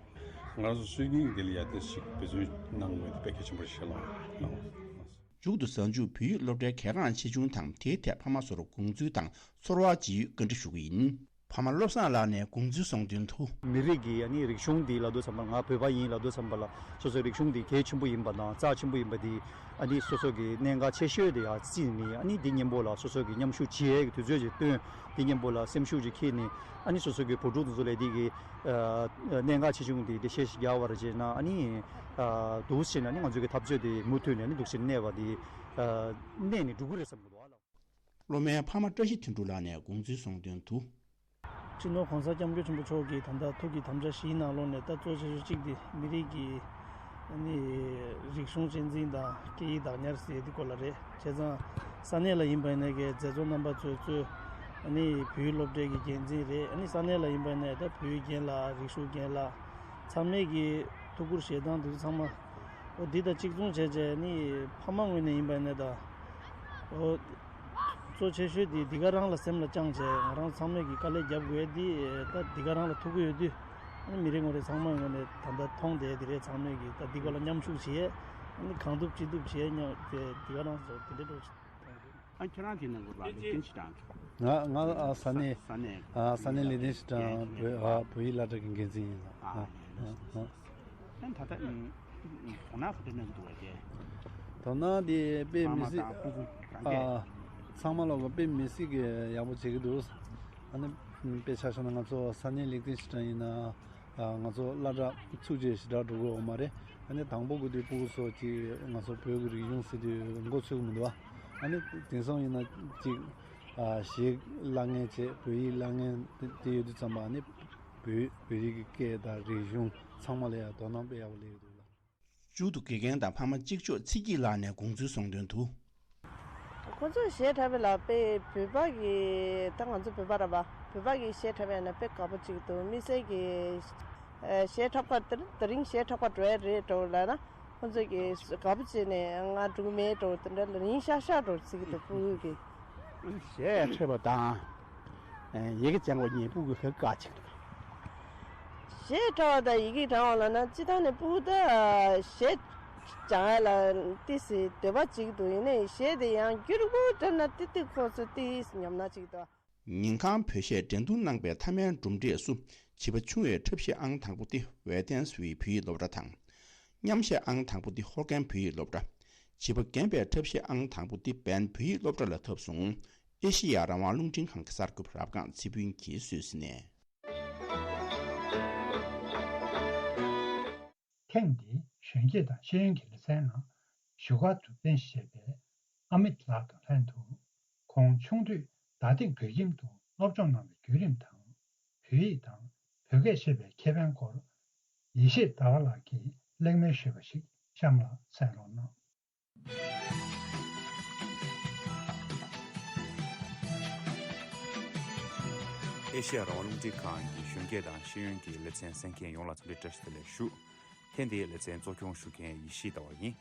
ང་རང་ཚོ་སྲོལ་རྒྱུན་གྱི་དེ་ལ་ཡ་དེ་ཞིག་འབད་བརྩོན་གནང་དགོས་དེ་དཔེ་གལ་ཆེན་པོ་རེད་ཤག་ལ། མཇུག་ཏུ་གཟའ་མཇུག་བོད་ཡིག་སློབ་གྲྭའི་གལ་འགངས་ཆེ་ཆུང་དང་དེའི་ཐད་ཕ་མ་ཚོར་དགོངས་ཚུལ་དང་ཚོར་བ་ཇི་ཡོད་བཀའ་འདྲི་ཞུ་གི་ཡིན། ཕ་མ་བློ་བཟང་ལགས་ནས་དགོངས་ཚུལ་གསུང་དོན་དུ། མི་རིགས་ཀྱི་ཨ་ནི་རིག་གཞུང་འདི་ལབ་དུས་ཙམ་པ། ང་བོད་པ་ཡིན་ལབ་དུས་ཙམ་པ་ལ་སོ་སོའི་རིག་གཞུང་འདི་གལ་ཆེན་པོ་ཡིན་པ་དང་རྩ་ཆེན་པོ་ཡིན་པ་འདི་ཨ་ནི་སོ་སོ་གི་གནད་འགག་ཆེ་ཤོས་དེ་ཡ་བརྩིས་ནས། ཨ་ནི་འདི་མཉམ་པོ་ལ་སོ་སོ་གི་མཉམ་ཞུགས་བྱེད་ཡས་ཀྱི་དུས་ཚོད་ཅིག་བཏོན། འདི་མཉམ་པོ་ལ་སེམས་ཤུགས་ཅིག་འཁྱེར་ནས། ཨ་ནི་སོ་སོ་གི་བུ་ཕྲུག་དེ་ཚོ་ལ་འདི་གི་ཨ་གནད་འགག་ཆེ་ཆུང་དེ་འགྲེལ་བཤད་ཞིག་རྒྱག་པར་བྱས་ན། ཨ་ནི་ཨ་འདུག་སེ་བྱས་ན་ཨ་ནི་ང་ཚོའི་གི་འཐབ་རྩོད་དེ་མུ་མཐུད་ནས་ཨ་ནི་འདུག་སེ་གནས་པ་དེ་ཨ་གནས་ནས་འགྲོ་གི་རེད་བསམ་གི་འདུག་ཨ་ལགས། སློབ་མའི་ཕ་མ་བཀྲ་ཤིས་དོན་གྲུབ་ལགས་ནས་དགོངས་ཚུལ་གསུང་དོན་དུ། སྤྱི་ནོར་༸གོང་ས་༸སྐྱབས་མགོན་ཆེན་པོ་མཆོག་གིས་ད་ལྟ་ཐུགས་ཀྱི་དམ་བཅའ་བཞིའི་ནང་ལོགས་ནས། ད་གཙོ་ཆེ་ཤོས་གཅིག་དེ་མི་རིགས་ཀྱི་ཨ་ནི་རིག་གཞུང་གཅེས་འཛིན་དང་སྐད་ཡིག་བདག་ཉར་ཟེར་དེ་སྐོར་ལ་རེད། བྱས་ཙང་ས་གནས་ལ་ཡིན་པ་ཡིན་ནའི་གི་མཛད་གཙོ་རྣམ་པ་ཚོས་གཙོས་ཨ་ནི་བོད་ཡིག་སློབ་གྲྭའི་གི་འགན་འཛིན་རེད། ཨ་ནི་ས་གནས་ལ་ཡིན་པ་ཡིན་ནའི་ད་བོད་ཡིག་རྒན་ལགས། རིག་གཞུང་རྒན་ལགས། ཚང་མས་གི་ཐུགས་ཁུར་བཞེས་སྟངས་དེ་ཚོ་ཚང་མ། འོ་འདི་དང་གཅིག་མཚུངས་བྱས་བྱས་ནི་ཕ་མ་ངོས་ནས་ཡིན་པ་ཡིན་ནའི་ད། འོ་གཙོ་ཆེ་ཤོས་དེ་འདི་ག་རང་ལ་སེམས་ལ་བཅངས་བྱས། ང་རང་ཚང་མས་གི་དཀའ་ལས་རྒྱབ་དགོས་ཡ་དེ་ད་འདི་ག་རང་ལ་ཐུག་གི་ཡོད་དུས། ཨ་ནི་མི་རེ་ངོ་རེ་ཚང་མ་ངོས་ནས་ད་ལྟ་མཐོང་བསྡད་དེ་རེད། ཚང་མས་གི་ད་འདི་སྐོར་ལ་མཉམ་ཞུགས་བྱས། ཨ་ནི་གང་ཐུབ་ཅི་ཐུབ་བྱས་མཉམ་དེ་འདི་ག་རང་ཚོ་དེ་འདྲ་འགྲོ། ཨ་ཁྱེད་རང་གི་ནང་གི་ལ་ལེགས་ལྡན་ཕྱི་དྲང་། ང་ང་ཨ་ས་གནས། ས་གནས། ཨ་ས་གནས་ལེགས་ལྡན་ཕྱི་དྲང་བོད་ཨ་བོད་ཡིག་སློབ་གྲྭ་གི་འགན་འཛིན་ཡིན་ལ། ཨ་ཨ་ལེགས་ལྡན་ཕྱི་དྲང་། ཨ་ད་ལྟ་ཨ་དོ་སྣང་ག་འདྲ་གནང་གི་འདུག་བས་དེ། དོ་སྣང་དེ་དཔེ་མི་སྲིད། ཨ་ཚང་མ་ལོག་གི་དཔེ་མི་སྲིད་གི་ཡག་པོ་བྱེད་ཀྱི་འདུག་ཨ་ནི་དཔེ་ཆ་བཞག་ན་ང་ཚོ་ས་གནས་ལེགས་ལྡན་ཕྱི་དྲང་ཡིན་ན། ང་ཚོ་སློབ་གྲྭ་ཚུགས་རྗེས་ཞེ་དྲག་འགྲོ་གི་ཡོད་མ་རེད། ཨ་ནི་དང་པོ་དགོས་དུས་སྤུ་གུ་ཚོ་ཅིག་ང་ཚོ་བོད་ཀྱི་རིག་གཞུང་ཟེར་དུས་མགོ་ཚོད་ཀྱི་མི་འདུག་ཨ་ནི་དེང་སང་ཡིན་ན་ཅིག་གཞས་བཀླག་མཁན་བྱས། བོད་ཡིག་བཀླག་མཁན་དེ་ཡོད་དུས་ཙམ་པ། ཨ་ནི་བོད་བོད་རིགས་ཀྱི་སྐད་དང་རིག་གཞུང་ཚང་མ་ལ་ཡང་དོ་སྣང་དཔེ་ཡག་པོ་སླེབས་ཀྱི་འདུག་ལ། མཇུག་ཏུ་དགེ་རྒན་དང་ཕ་མ་གཅིག་ལྕོགས་ཚེ་སྐྱིད་ལགས་ནས་དགོངས་ཚུལ་གསུང་དོན་དུ། ཁོ་ཚོས་གཞས་འཁྲབ་པ་ལ་དཔེ་བོད་པ་གི། ད་ང་ཚོ་བོད་པ་རེད་པ། བོད་པ་གི་གཞས་འཁྲབ་པ་ཡིན་ན་དཔེ་དགའ་པོ་གཅིག་འདུག་དམིགས་བསལ་གྱི་ཨ་གཞས་འཁྲབ་ག་དེ་དེ་རིང་གཞས་འཁྲབ་ག་འགྲོ་ཡ་རེད་འགྲོ་ལབ་ན། ཁོ་ཚོས་ཀྱི་དགའ་པོ་བྱས་ནས་ང་འགྲོ་གི་མེད་འགྲོ། དེ་འདྲ་ལ་རིང་ཤག་ཤག་འགྲོ་ཟེར་གྱི་འདུག་སྤུ་གུ་གི། གཞས་འཁྲབ་པ་དང་ཡི་གེ་སྦྱང་བ་གཉིས་སྤུ་གུ་ག་ག་གཅིག་འདུག་གཞས་འཁྲབ་པ་དང་ཡི་གེ་སྦྱང་བ་ལབ་ན། སྤྱིར་བཏང་ནས་སྤུ་གུ་ད་གཞས་སྦྱང་ཡ་ལ་ཏོག་ཙམ་འདོད་པ་གཅིག་འདུག་ཡིན་ནའི་གཞས་དེ་ཡང་རྒྱུན་རིང་པོ་འཁྲབ་ན་ཏིག་ཏིག་ཁོ་ཚོ་ཏོག་ཙམ་ཉམས་སྣང་གཅིག་འདུག་ཉིན་གང་བོད་གཞས་འགྲན་བསྡུར་གནང་པའི་མཐའ་མའི་གྲུབ་འབྲས་སུ་བྱིས་པ་ཆུང་བའི་འཁྲབ་གཞས་ཨང་དང་པོ་དེ་ཝེ་ཏན་སི་ཝི་བོད་ཡིག་སློབ་གྲྭ་དང་། མཉམ་གཞས་ཨང་དང་པོ་དེ་ཧོ་ཀན་བོད་ཡིག་སློབ་གྲྭ། བྱིས་པ་རྒན་པའི་འཁྲབ་གཞས་ཨང་དང་པོ་དེ་བན་བོད་ཡིག་སློབ་གྲྭ་ལ་ཐོབ་སོང་། ཨེ་ཤེ་ཡ་རང་དབང་རླུང་འཕྲིན་ཁང་གི་གསར་འགོད་པ་རབ་སྒང་ཚེ་ཕུན་གྱིས་སུད་སི་ནས། ཐེངས་འདིའི་གཞོན་སྐྱེས་དང་ཤེས་ཡོན་གྱི་ལེ་ཚན་ནང་བཞུགས་སྒར་དུ་རྟེན་གཞི་བྱས་པའི་ཨ་མིད་ལགས་དང་ལྷན་དུ། ཁོང་ཆུང་དུས་རྡ་སྟེང་བོད་ཁྱིམ་དུ་སློབ་སྦྱོང་གནང་བའི་བརྒྱུད་རིམ་དང་། བོད་ཡིག་དང་བོད་སྐད་ཤེས་པའི་ཁེ་ཕན་སྐོར། ཡེ་ཤེས་ཟླ་བ་ལགས་ཀྱིས་གླེང་མོལ་ཞུས་པ་ཞིག་གཤམ་ལ་གསན་རོགས་གནང་། ཨེ་ཤེ་ཡ་རང་དབང་རླུང་འཕྲིན་ཁང་གི་གཞོན་སྐྱེས་དང་ཤེས་ཡོན་གྱི་ལེ་ཚན་གསན་མཁན་ཡོངས་ལ་འཚམས་འདྲི་བཀྲ་ཤིས་བདེ་ལེགས་ཞུ། ཐེངས་འདིའི་ལེ་ཚན་གཙོ་སྐྱོང་ཞུ་མཁན་ཡེ་ཤེས་ཟླ་བ་ཡིན།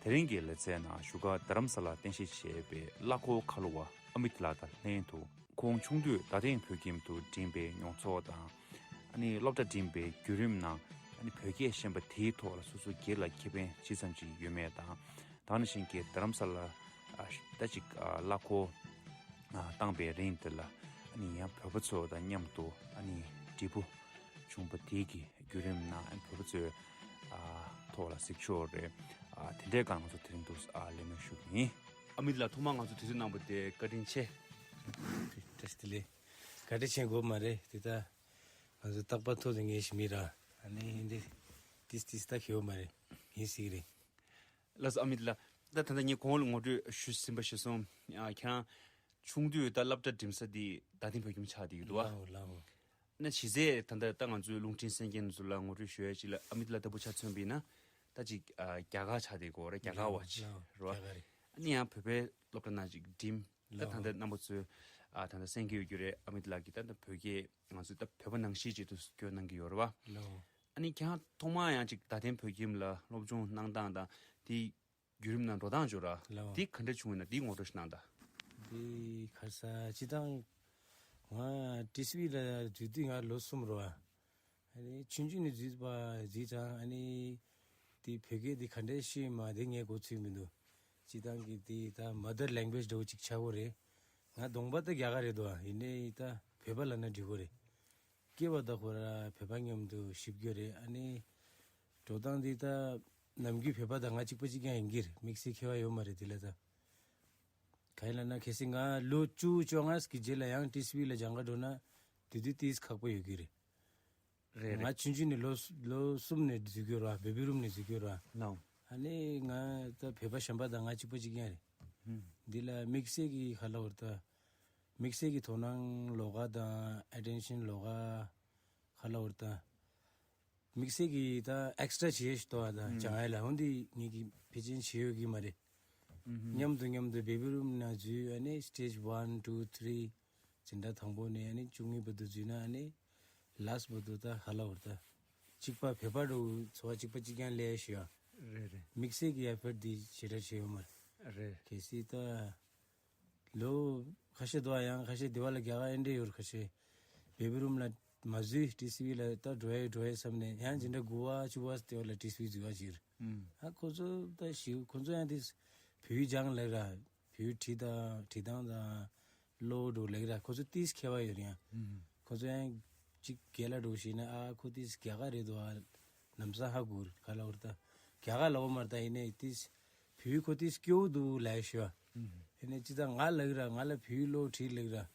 དེ་རིང་གི་ལེ་ཚན་ནང་བཞུགས་སྒར་རྡ་རམ་ས་ལར་རྟེན་གཞི་བྱས་པའི་གླ་འཁོར་ཁ་ལོ་བ་ཨ་མིད་ལགས་དང་ལྷན་དུ། ཁོང་ཆུང་དུས་རྡ་སྟེང་བོད་ཁྱིམ་དུ་འགྲིམས་པའི་མྱོང་ཚོར་དང་། ཨ་ནི་སློབ་གྲྭ་འགྲིམས་པའི་བརྒྱུད་རིམ་ནང་ཨ་ནི་བོད་སྐད་ཤེས་པ་དེའི་ཐོག་ལ་སོ་སོ་སྒེར་ལ་ཁེ་ཕན་ཇི་ཙམ་ཅིག་ཡོད་མེད་དང་། ད་ནང་བཞིན་གྱི་རྡ་རམ་ས་ལ་ཨ་ད་ཅིག་ཨ་གླ་འཁོར་ བཏང་པའི་རིང་དེ་ལ་ཨ་ནི་ཡང་བོད་པ་ཚོ་དང་མཉམ་དུ་ཨ་ནི་འབྲས་བུ་བྱུང་པ་དེ་གི་བརྒྱུད་རིམ་ནང་ཨ་ནི་བོད་པ་ཚོའི་ཨ་ཐོག་ལ་གཟིགས་ཕྱོགས་རེད། ཨ་དེ་འདྲའི་སྒང་ང་ཚོ་དེ་རིང་འདུག་ཨ་ལས་མོས་ཞུ་གི་ཡིན། ཨ་མི་ལགས་ཐོག་མར་ང་ཚོ་དུས་ཚོད་གནང་བ་དེ་བཀའ་དྲིན་ཆེ། བཀྲ་ཤིས་བདེ་ལེགས། བཀའ་དྲིན་ཆེ་དགོས་མ་རེད་དེ་ད། ང་ཚོ་རྟག་པར་ཐུག་ལ་ངེས་ཤིག་མི་ར། ཨ་ནི་འདི་ཏིས་ཏིས་ད་ཁེའུ་མ་རེད། ཡིན་སྲིད་རེད། ལགས་སོ་ཨ་མི་ལགས། ད་ད་ལྟ་ངས་གོང་ལ་ངོ་སྤྲོད་ཞུས་ཟིན་པ་ཞིག་སོང་། ཨ་ཁྱེད་རང་ཆུང་དུས་ད་སློབ་གྲྭ་འགྲིམ་ས་དེ་རྡ་སྟེང་བོད་ཁྱིམ་ཆགས་བསྡད་ཡོད་འདུག་བ། ལའོ་ལའོ། ན་གཞི་རྩའི་ད་ལྟ་ད་ང་ཚོའི་རླུང་འཕྲིན་གསན་མཁན་ཚོ་ལ་ངོ་སྤྲོད་ཞུ་ཡ་ཅིག་ལ་ཨ་མི་ལགས་ལྟ་བུ་ཆ་མཚོན་པ་ཡིན་ན་ད་ཅིག་ཨ་རྒྱ་གར་ཆགས་བསྡད་ཀྱི་ཡོད་རེད། རྒྱ་གར་བ་ཅིག་རེད་བ། རྒྱ་གར་རེད། ཨ་ནི་ཡང་བོད་པའི་སློབ་གྲྭ་ནང་ཅིག་འགྲིམ། ད་ད་ལྟ་རྣམ་པ་ཚོས་ཨ་ད་ལྟ་གསན་གྱི་ཡོད་རྒྱུ་རེད། ཨ་མི་ལགས་ཀྱིས་ད་ལྟ་བོད་སྐད་ང་ཚོས་ད་བོད་པ་ནང་བཞིན་བྱེད་དུ་སྐྱོན་གནང་གི་ཡོད་རེད་བ། ལའོ། ཨ་ནི་ཁྱེད་རང་ཐོག་མར་ཡང་ཅིག་རྡ་སྟེང་བོད་ཁྱིམ་ལ་སློབ་སྦྱོང་གནང་སྟངས་དང་དེའི་བརྒྱུད་རིམ་ནང་འགྲོ་སྟངས་བྱུང་ར། ལའོ། དེ་ག་འདྲ་བྱུང་ཡིན་ན་དེའི་ངོ་སྤྲོད་ཞིག་གནང་དང་། དེ་ག་རེ་ཟ་སྤྱིར་བཏང་ང་ཊི་སི་ཝི་ལ་འཛུལ་དུས་ང་ལོ་གསུམ་རེད་བ། ཨ་ནི་ཆུང་ཆུང་ནས་འཛུལ་བ་འཛུལ་ཙང་ཨ་ནི་དེ་བོད་སྐད་དེ་ག་འདྲས་ཤེས་མ་དེ་ངས་གོ་ཚོད་མི་འདུག་སྤྱིར་བཏང་གི་དེ་ད་མ་དར་ལེང་གུ་ཝེ་ཇི་འདྲ་བོ་ཅིག་ཆགས་ཀྱི་རེད། ང་གདོང་པ་ད་རྒྱ་གར་རེད་འདུག་ཡིན་ནའི་ད་བོད་པ་ལབ་ན་འགྲིག་གི་རེད། སྐྱེས་པ་ད་ཁོ་ར་བོད་པ་མཉམ་དུ་གཤིབ་རྒྱུ་རེད། ཨ་ནི་འགྲོ་སྟངས་དེ་ད་ནམ་རྒྱུན་བོད་པ་དང་ང་གཅིག་པ་གཅིག་རྐྱང་ཡིན་གྱི་རེད། དམིགས་བསལ་ཁྱད་པར་ཡོད་མ་རེད་དེ་ལ་ད། ག་ཡིན་ལབ་ན་གལ་སྲིད་ང་ལོ་བཅུ་བཅོ་ལྔ་གི་རྗེས་ལ་ཡང་ཊི་སི་ཝི་ལ་སྦྱང་ག་འགྲོ་ན་དེ་དུས་ཏིས་ཁག་པོ་ཡོད་ཀྱི་རེད། རེད་རེད། ང་ཆུང་ཆུང་ནས་ལོ་ལོ་གསུམ་ནས་འཛུལ་གྱི་ར། བེ་བི་རུམ་ནས་འཛུལ་གྱི་ར། ལའོ། ཨ་ནི་ང་ད་བོད་པ་གཞན་པ་དང་ང་གཅིག་པ་གཅིག་རྐྱང་རེད། ཧུམ། འདི་ལ་དམིགས་བསལ་གྱི་ཧ་ལ་བོར་ད། དམིགས་བསལ་གྱི་དོ་སྣང་ལོགས་ཀ་དང་ཨེ་ཊེན་ཤན་ལོགས་ཀ་ཧ་ལ་བོར་ད། དམིགས་བསལ་གྱི་ད་ཨེག་སི་ཊ་བྱེད་ཡས་ཤིག་འདུག་ཨ། ད་ཨུམ། སྦྱང་ཡས་ལ་འོན་ཏེ་ངེད་ཀྱི་ཕལ་ཆེར་བྱེད་ཡོད་ཀྱི་མ་རེད། ཨུམ། མཉམ་དུ་མཉམ་དུ་བེ་བི་རུམ་ནང་འཛུལ། ཨ་ནི་སི་ཊེ་ཇི་ཝན་ཊུ་ཐི་རི་འཛིན་གྲྭ་དང་པོ་ནས་ཨ་ནི་བཅུ་གཉིས་བར་དུ་འཛུལ་ན་ཨ་ནི་ལཱ་སི་ཊི་བར་དུ་ད་ཧ་ལ་བོར་ད་གཅིག་པ་བོད་པ་འདྲ་བོ་འཚོ་བ་གཅིག་པ་གཅིག་རྐྱང་ལས་ཞུ་ཡ། རེད་རེད། དམིགས་བསལ་གྱི་ཨེ་ཕོཊ་འདི་ཞེ་དྲག་བྱས་ཡོད་མ་རེད། རེད། གལ་སྲིད་ད་ལོ་ཁ་ཤས་འདུག་ཨ། ཡང་ཁ་ཤས་དེ་བ་ལ་རྒྱ་གར་ཨེ་འདྲས་ཡོད་རེད། ཁ་ཤས་བེ་བི་རུམ་ལ་མ་འཛུལ་ཊི་སི་ཝི་ལ་ད་འགྲོ་ཡ་འགྲོ་ཡ་བསམ་ནས་ཡང་སྦྱིན་བདག་དགུ་བ་བཅུ་བ་དེ་བ་ལ་ཊི་སི་ཝི་འཛུལ་བ་ཅིག་རེད། ཨུམ། ཨ་ཁོ་ཚོ་ད་ཞིག་ཁོ་ཚོ་ཡང་དེ་བོད་ཡིག་སྦྱང་ལབ་ར། བོད་ཡིག་བྲིས་དང་བྲིས་སྟངས་དང་ཀློག་འགྲོ་ལབ་ར། ཁོ་ཚོ་ཏིས་ཁྱད་པར་ཡོད་རེད་ཡང་། ཨུམ། ཁོ་ཚོ་ཡང་གཅིག་རྒན་ལ་འགྲོ་ཤེས་ན་ཨ་ཁོ་ཏིས་རྒྱ་གར་རེད་འདུག་ཨ། ལམ་སང་ཧ་གོ་རེད། ག་ལ་བར་ད་རྒྱ་གར་ལ་འོ་མར་ད་ཡིན་ནའི་ཏིས་བོད་ཡིག་ཁོ་ཏིས་སྐྱོ་བོ་འདུག་ལབ་ཤོད། ཨུམ། ཡིན་ནའི་ཅི་ད་ང་ལབ་ར། ང་ལ་བོད་ཡིག་ཀློག་བྲིས་ལབ་ར།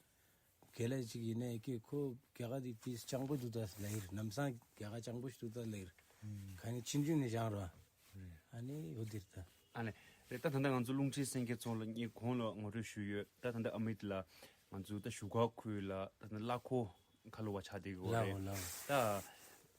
རྒན་ལགས་ཅིག་ཡིན་ནའི་ཀྱེ་ཁོ་རྒྱ་གར་དེ་ཏིས་སྤྱང་པོ་འདུག་ད་ལབ་ཡིན། ལམ་སང་རྒྱ་གར་སྤྱང་པོ་ཞིག་འདུག་ད་ལབ་ཡིན། ཨུམ། ག་ནི་ཆུང་ཆུང་ནས་སྦྱང་ར། རེད། ཨ་ནི་འོ་དེ་རེད་ད། ཨ་ནི་རེད། ད་ད་ལྟ་ང་ཚོ་རླུང་འཕྲིན་གསན་མཁན་ཚོ་ལ་ངས་གོང་ལ་ངོ་སྤྲོད་ཞུས་ཡོད། ད་ད་ལྟ་ཨ་མི་ལགས་ང་ཚོ་ད་བཞུགས་སྒར་ཁུལ་ལ་ད་ད་གླ་འཁོར་ཁ་ལོ་བ་ཆགས་བསྡད་ཡོད་རེད། ལའོ་ལའོ། ད་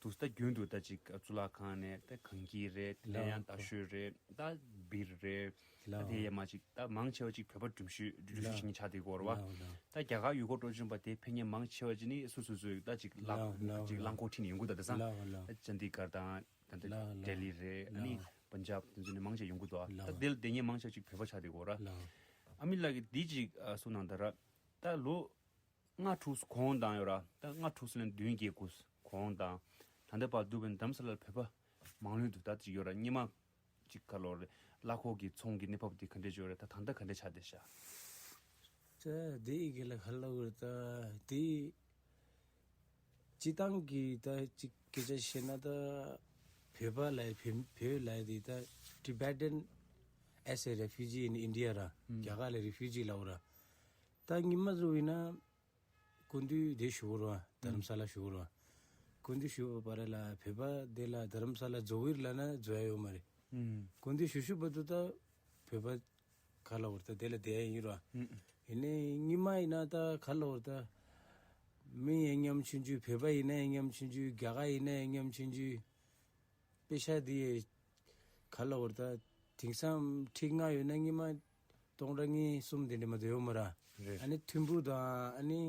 དུས་ད་རྒྱུན་དུ་ད་ཅིག་གཙུག་ལག་ཁང་ནས་ད་གངས་སྐྱིད་རེད། དེ་ནས་ཡང་རྟ་ཤོད་རེད། ད་སྦིར་རེད། ད་ལའོ། དེ་ཡས་མ་ཅིག་ད་མང་ཆེ་བ་ཅིག་བོད་པ་སྒྲུབ་བཞུད་སྒྲུབ་བཞུད་བྱེད་མཁན་ཆགས་བསྡད་ཡོད་རེད་བ། ལའོ་ལའོ། ད་རྒྱ་གར་ཡུལ་སྐོར་སྤྲོ་འཆམ་པ་དེ་ཕེབས་མཁན་མང་ཆེ་བ་ཅིག་ནི་སོ་སོ་སོའི་ད་ཅིག་གླ་ལའོ་ལའོ་ཅིག་རླངས་འཁོར་ཁྲིད་ནས་ཡོང་གི་འདུག་ད་དེང་སང་ལའོ་ལའོ། ད་ཅན་དི་གྷར་དང་། ད་ལྟ་ལ་ལ་ལྡི་ལི་རེད། ཨ་ནི་ལ་པན་ཇབ་དེ་ཚོ་ནས་མང་ཆེ་ཡོང་གི་འདུག་ད་ལ་ལྡི་ལི་དེ་ཉིད་མང་ཆེ་ཅིག་བོད་པ་ཆགས་བསྡད་ཡོད་ར། ལ། ཨ་མི་ལགས་ཀྱིས་འདི་ཅིག་ཨ་གསུངས་གནང་ད་ར། ད་ལོ་ལྔ་དྲུག་གོང་དང་ཡོད་ར། ད་ལྔ་དྲུག་ལན་བདུན་བརྒྱད་དགུ་གོང་དང་། ད་ལྟ་བར་དུ་བན་དྷ་རམ་ས་ལར་བོད་པ་མང་ལོས་འདུག་ད་ཅིག་ཡོད་ར། སྔོན་མ་ཅིག་ག་ལོར་རེད། གླ་འཁོར་གྱི་ཚོང་གི་གནས་བབ་དེ་ག་འདྲས་ཡོད་ར། ད་ད་ལྟ་ག་འདྲས་ཆགས་བསྡད་ཤག་ད་དེ་ཡི་གེ་ལ་ག་ལ་འོར་ད་དེ། སྤྱི་བཏང་གི་ད་ཅིག་སྐད་ཆ་བཤད་ན་ད་བོད་པ་ལ་བོད་བོད་ལ་དེ་ད་Tibetan as a refugee in India ར། ཨུམ། རྒྱ་གར་ལ་རི་ཕིའུ་ཇི་ལབ་ར། ད་སྔོན་མ་བཟོ་ཡིན་ན་སྐུ་མདུན་དེ་བཞུགས་ར། དྷ་རམ་ས་ལ་བཞུགས་ར། སྐུ་མདུན་བཞུགས་པ་ར་ལ་བོད་པ་དེ་ལ་དྷ་རམ་ས་ལ་རྫོགས་ཡིར་ལ་ན་རྫོགས་ཡ་ཡོད་མ་རེད། ཨུམ། སྐུ་མདུན་བཞུགས་བཞུགས་པ་དུ་ད་བོད་པ་ག་ལ་བར་ད་དེ་ལ་བསྡད་ཡིན་ར། ཨུམ། ཡིན་ནའི་སྔོན་མ་ཡིན་ན་ད་ག་ལ་བར་ད་མི་ཡང་མཉམ་ཆུང་ཆུང་། བོད་པ་ཡིན་ན་ཡང་མཉམ་ཆུང་ཆུང་། རྒྱ་གར་ཡིན་ན་ཡང་མཉམ་ཆུང་ཆུང་། པེ་ཤ་དེ་ག་ལ་བར་ད་དེང་སང་ཁྲི་ལྔ་ཡོད་ན་སྔོན་མ་སྟོང་ཕྲག་གཉིས་གསུམ་དེ་འདྲ་མ་གཏོགས་ཡོད་མ་ར། རེད། ཨ་ནི་མཐུན་པོ་དང་ཨ་ནི་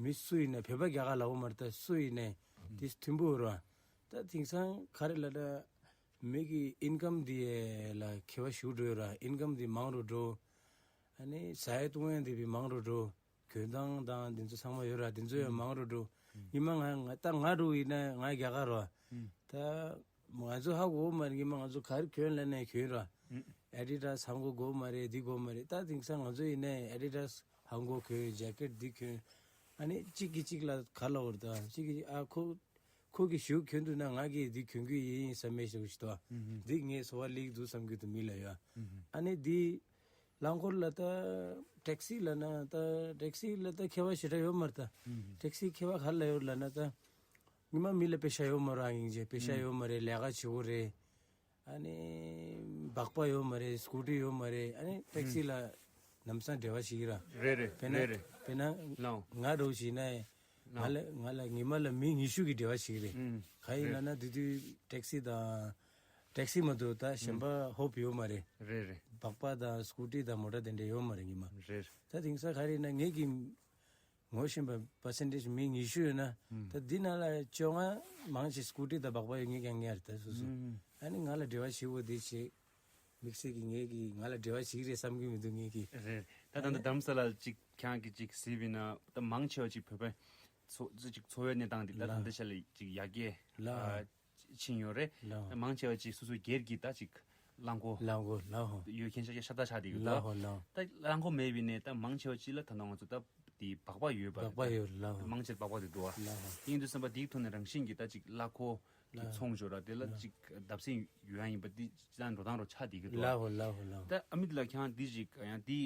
མི་སུ་ཡིན་ན་བོད་པ་རྒྱ་གར་ལ་འོ་མ་ར་ད་སུ་ཡིན་ན་དེ་མཐུན་པོ་ར། ད་དེང་སང་ག་རེ་ལ་ད། མི་གི་ཨིན་ཀམ་དེ་ལ་ཁྱད་པར་ཞུགས་འགྲོ་ཡོད་ར། ཨིན་ཀམ་དེ་མང་རུ་འགྲོ། ཨ་ནི་ཟ་ཡ་བཏུང་ཡ་དེ་བི་མང་རུ་འགྲོ། གྱོན་སྟངས་དང་དེ་ཚོ་ཚང་མ་ཡོད་ར། དེ་ཚོ་ཡང་མང་རུ་འགྲོ། ཉི་མ་ང་ང་ད་ང་རུ་ཡིན་ན་ང་རྒྱ་གར་ར། ད་ང་ཚོ་ཧ་གོ་མ་རེད། ཉི་མ་ང་ཚོ་ག་རེ་གྱོན་ལ་ནས་གྱོན་ར། ཨེ་ཌི་ཌཱས་ཧ་གོ་གོ་མ་རེད། འདི་གོ་མ་རེད། ད་དེང་སང་ང་ཚོ་ཡིན་ན་ཨེ་ཌི་ཌཱས་ ཧ་གོ་གྱོན། ཇེ་ཀེཊ་འདི་གྱོན། ཨ་ནི་གཅིག་གིས་གཅིག་ལ་ག་ལབ་དགོས་རེད་ད། གཅིག་གིས་ཨ་ཁོ་ཁོ་གིས་གཞུ་གྱོན་འདུག་ན་ང་གིས་འདི་གྱོན་གྱི་ཡིན་བསམ་མེད་ཞིག་ཞིག་འདུག་ཨ། འདི་ངའི་སོ་པ་ལེགས་འདུག་བསམ་གྱི་འདུག་མི་ལ་ཡ། ཨ་ནི་འདི་རླངས་འཁོར་ལ་ད་ཊེག་སི་ལབ་ན་ད་ཊེག་སི་ལ་ད་ཁྱད་པར་ཞེ་དྲག་ཡོད་མ་རེད་ད། ཊེག་སི་ཁྱད་པར་ག་རེ་ལབ་ཡོད་ལབ་ན་ད། ཉི་མ་མི་ལ་པེ་ཤ་ཡོད་མ་རེད། ཨ་སྙིང་རྗེ་པེ་ཤ་ཡོད་མ་རེད། ལས་ཀ་བྱེད་དགོས་རེད། ཨ་ནི་སྦག་སྦག་ཡོད་མ་རེད། སྐུ་ཊི་ཡོད་མ་རེད། ཨ་ནི་ཊེག་སི་ལ་ལམ་སང་འབྲེལ་བ་ཞིག་ར། རེད་རེད། དཔེར་ན་རེད་རེད། དཔེར་ན་ལའོ། ང་འདྲ་བོ་ཞིག་ན་ང་ལ་ང་ལ་ཉི་མ་ལ་མི་ཉི་ཤུ་གི་འབྲེལ་བ་ཞིག་རེད། ཨུམ། གང་ཡིན་ལབ་ན་དེ་དུས་ཊེག་སི་དང་ཊེག་སི་མ་གཏོགས་ད་གཞན་པ་ཧོབ་ཡོད་མ་རེད། རེད་རེད། སྦག་སྦག་དང་སྐུ་ཊི་དང་མོ་ཊ་དེ་འདྲ་ཡོད་མ་རེད་ཉི་མ། རེད། ད་དེང་སང་ག་རེ་ཡིན་ན་ངེད་ཀྱི་ངོ་ཤེས་པ་པར་སེན་ཊེཇ་མི་ཉི་ཤུ་ཡོད་ན། ད་འདི་ནང་ལ་བཅོ་ལྔ་མང་ཆེ་སྐུ་ཊི་དང་སྦག་སྦག་ཡོད། ངེད་ཀྱང་ངེས་རེད་ད་སོ་སོ། ཨ་ནི་ང་ལ་འབྲེལ་བ་ཞིག་པོ་དེ་བྱེད། དམིགས་བསལ་གྱི་ངེད་ཀྱི་ང་ལ་འབྲེལ་བ་ཞིག་རེད་བསམ་གྱི་མི་འདུག་ངེད་ཀྱི། རེད། ད་ད་ལྟ་དྷ་རམ་ས་ལ་ཅིག་ཁྱེད་རང་གིས་ཅིག་གཟིགས་པ་ཡིན་ན་ད་མང་ཆེ་བ་ཅིག་བོད་པའི་འཚོ་ཅིག་འཚོ་བའི་གནས་སྟངས་འདི་ད་ད་ལྟ་ཆ་ལ་ཅིག་ཡར་རྒྱས། ཕྱིན་ཡོད་རེད། ལགས། མང་ཆེ་བ་ཅིག་སོ་སོའི་སྒེར་གྱི་ད་ཅིག་རླངས་འཁོར། རླངས་འཁོར་ལགས་ཧོ། ཡོད་མཁན་ཤ་ཤ་ཤ་སྟག་ཆགས་བསྡད་ཡོད་ད། ལགས་ཧོ་ལགས། ད་རླངས་འཁོར་མེད་པའི་ནས་ད་མང་ཆེ་བ་ཅིག་ལ་ད་ནང་ང་ཚོ་ད་དེ་སྦག་སྦག་ཡོད་པ་རེད། སྦག་སྦག་ཡོད་ལགས་ཧོ། མང་ཆེ་སྦག་སྦག་དེ་འདུག་བ། ལགས་ཧོ། ཡིན་དུས་ཙམ་པ་དེའི་ཐོག་ནས་རང་བཞིན་གྱི་ད་ཅིག་གླ་འཁོར་གྱི་ལགས། ཚོང་སྦྱོར་ར་དེ་ལ་ལགས། ཅིག་བརྡབ་གསིག་ཡོང་ཡ་ཡིན་པ་དེ་ཅིག་ད་འགྲོ་སྟངས་རོ་ཆགས་བསྡད་ཀྱི་འདུག་བ། ལགས་ཧོ་ལགས་ཧོ་ལགས། ད་ཨ་མི་དེ་ལ་ཁྱེད་རང་འདི་ཅིག་ཡང་འདི་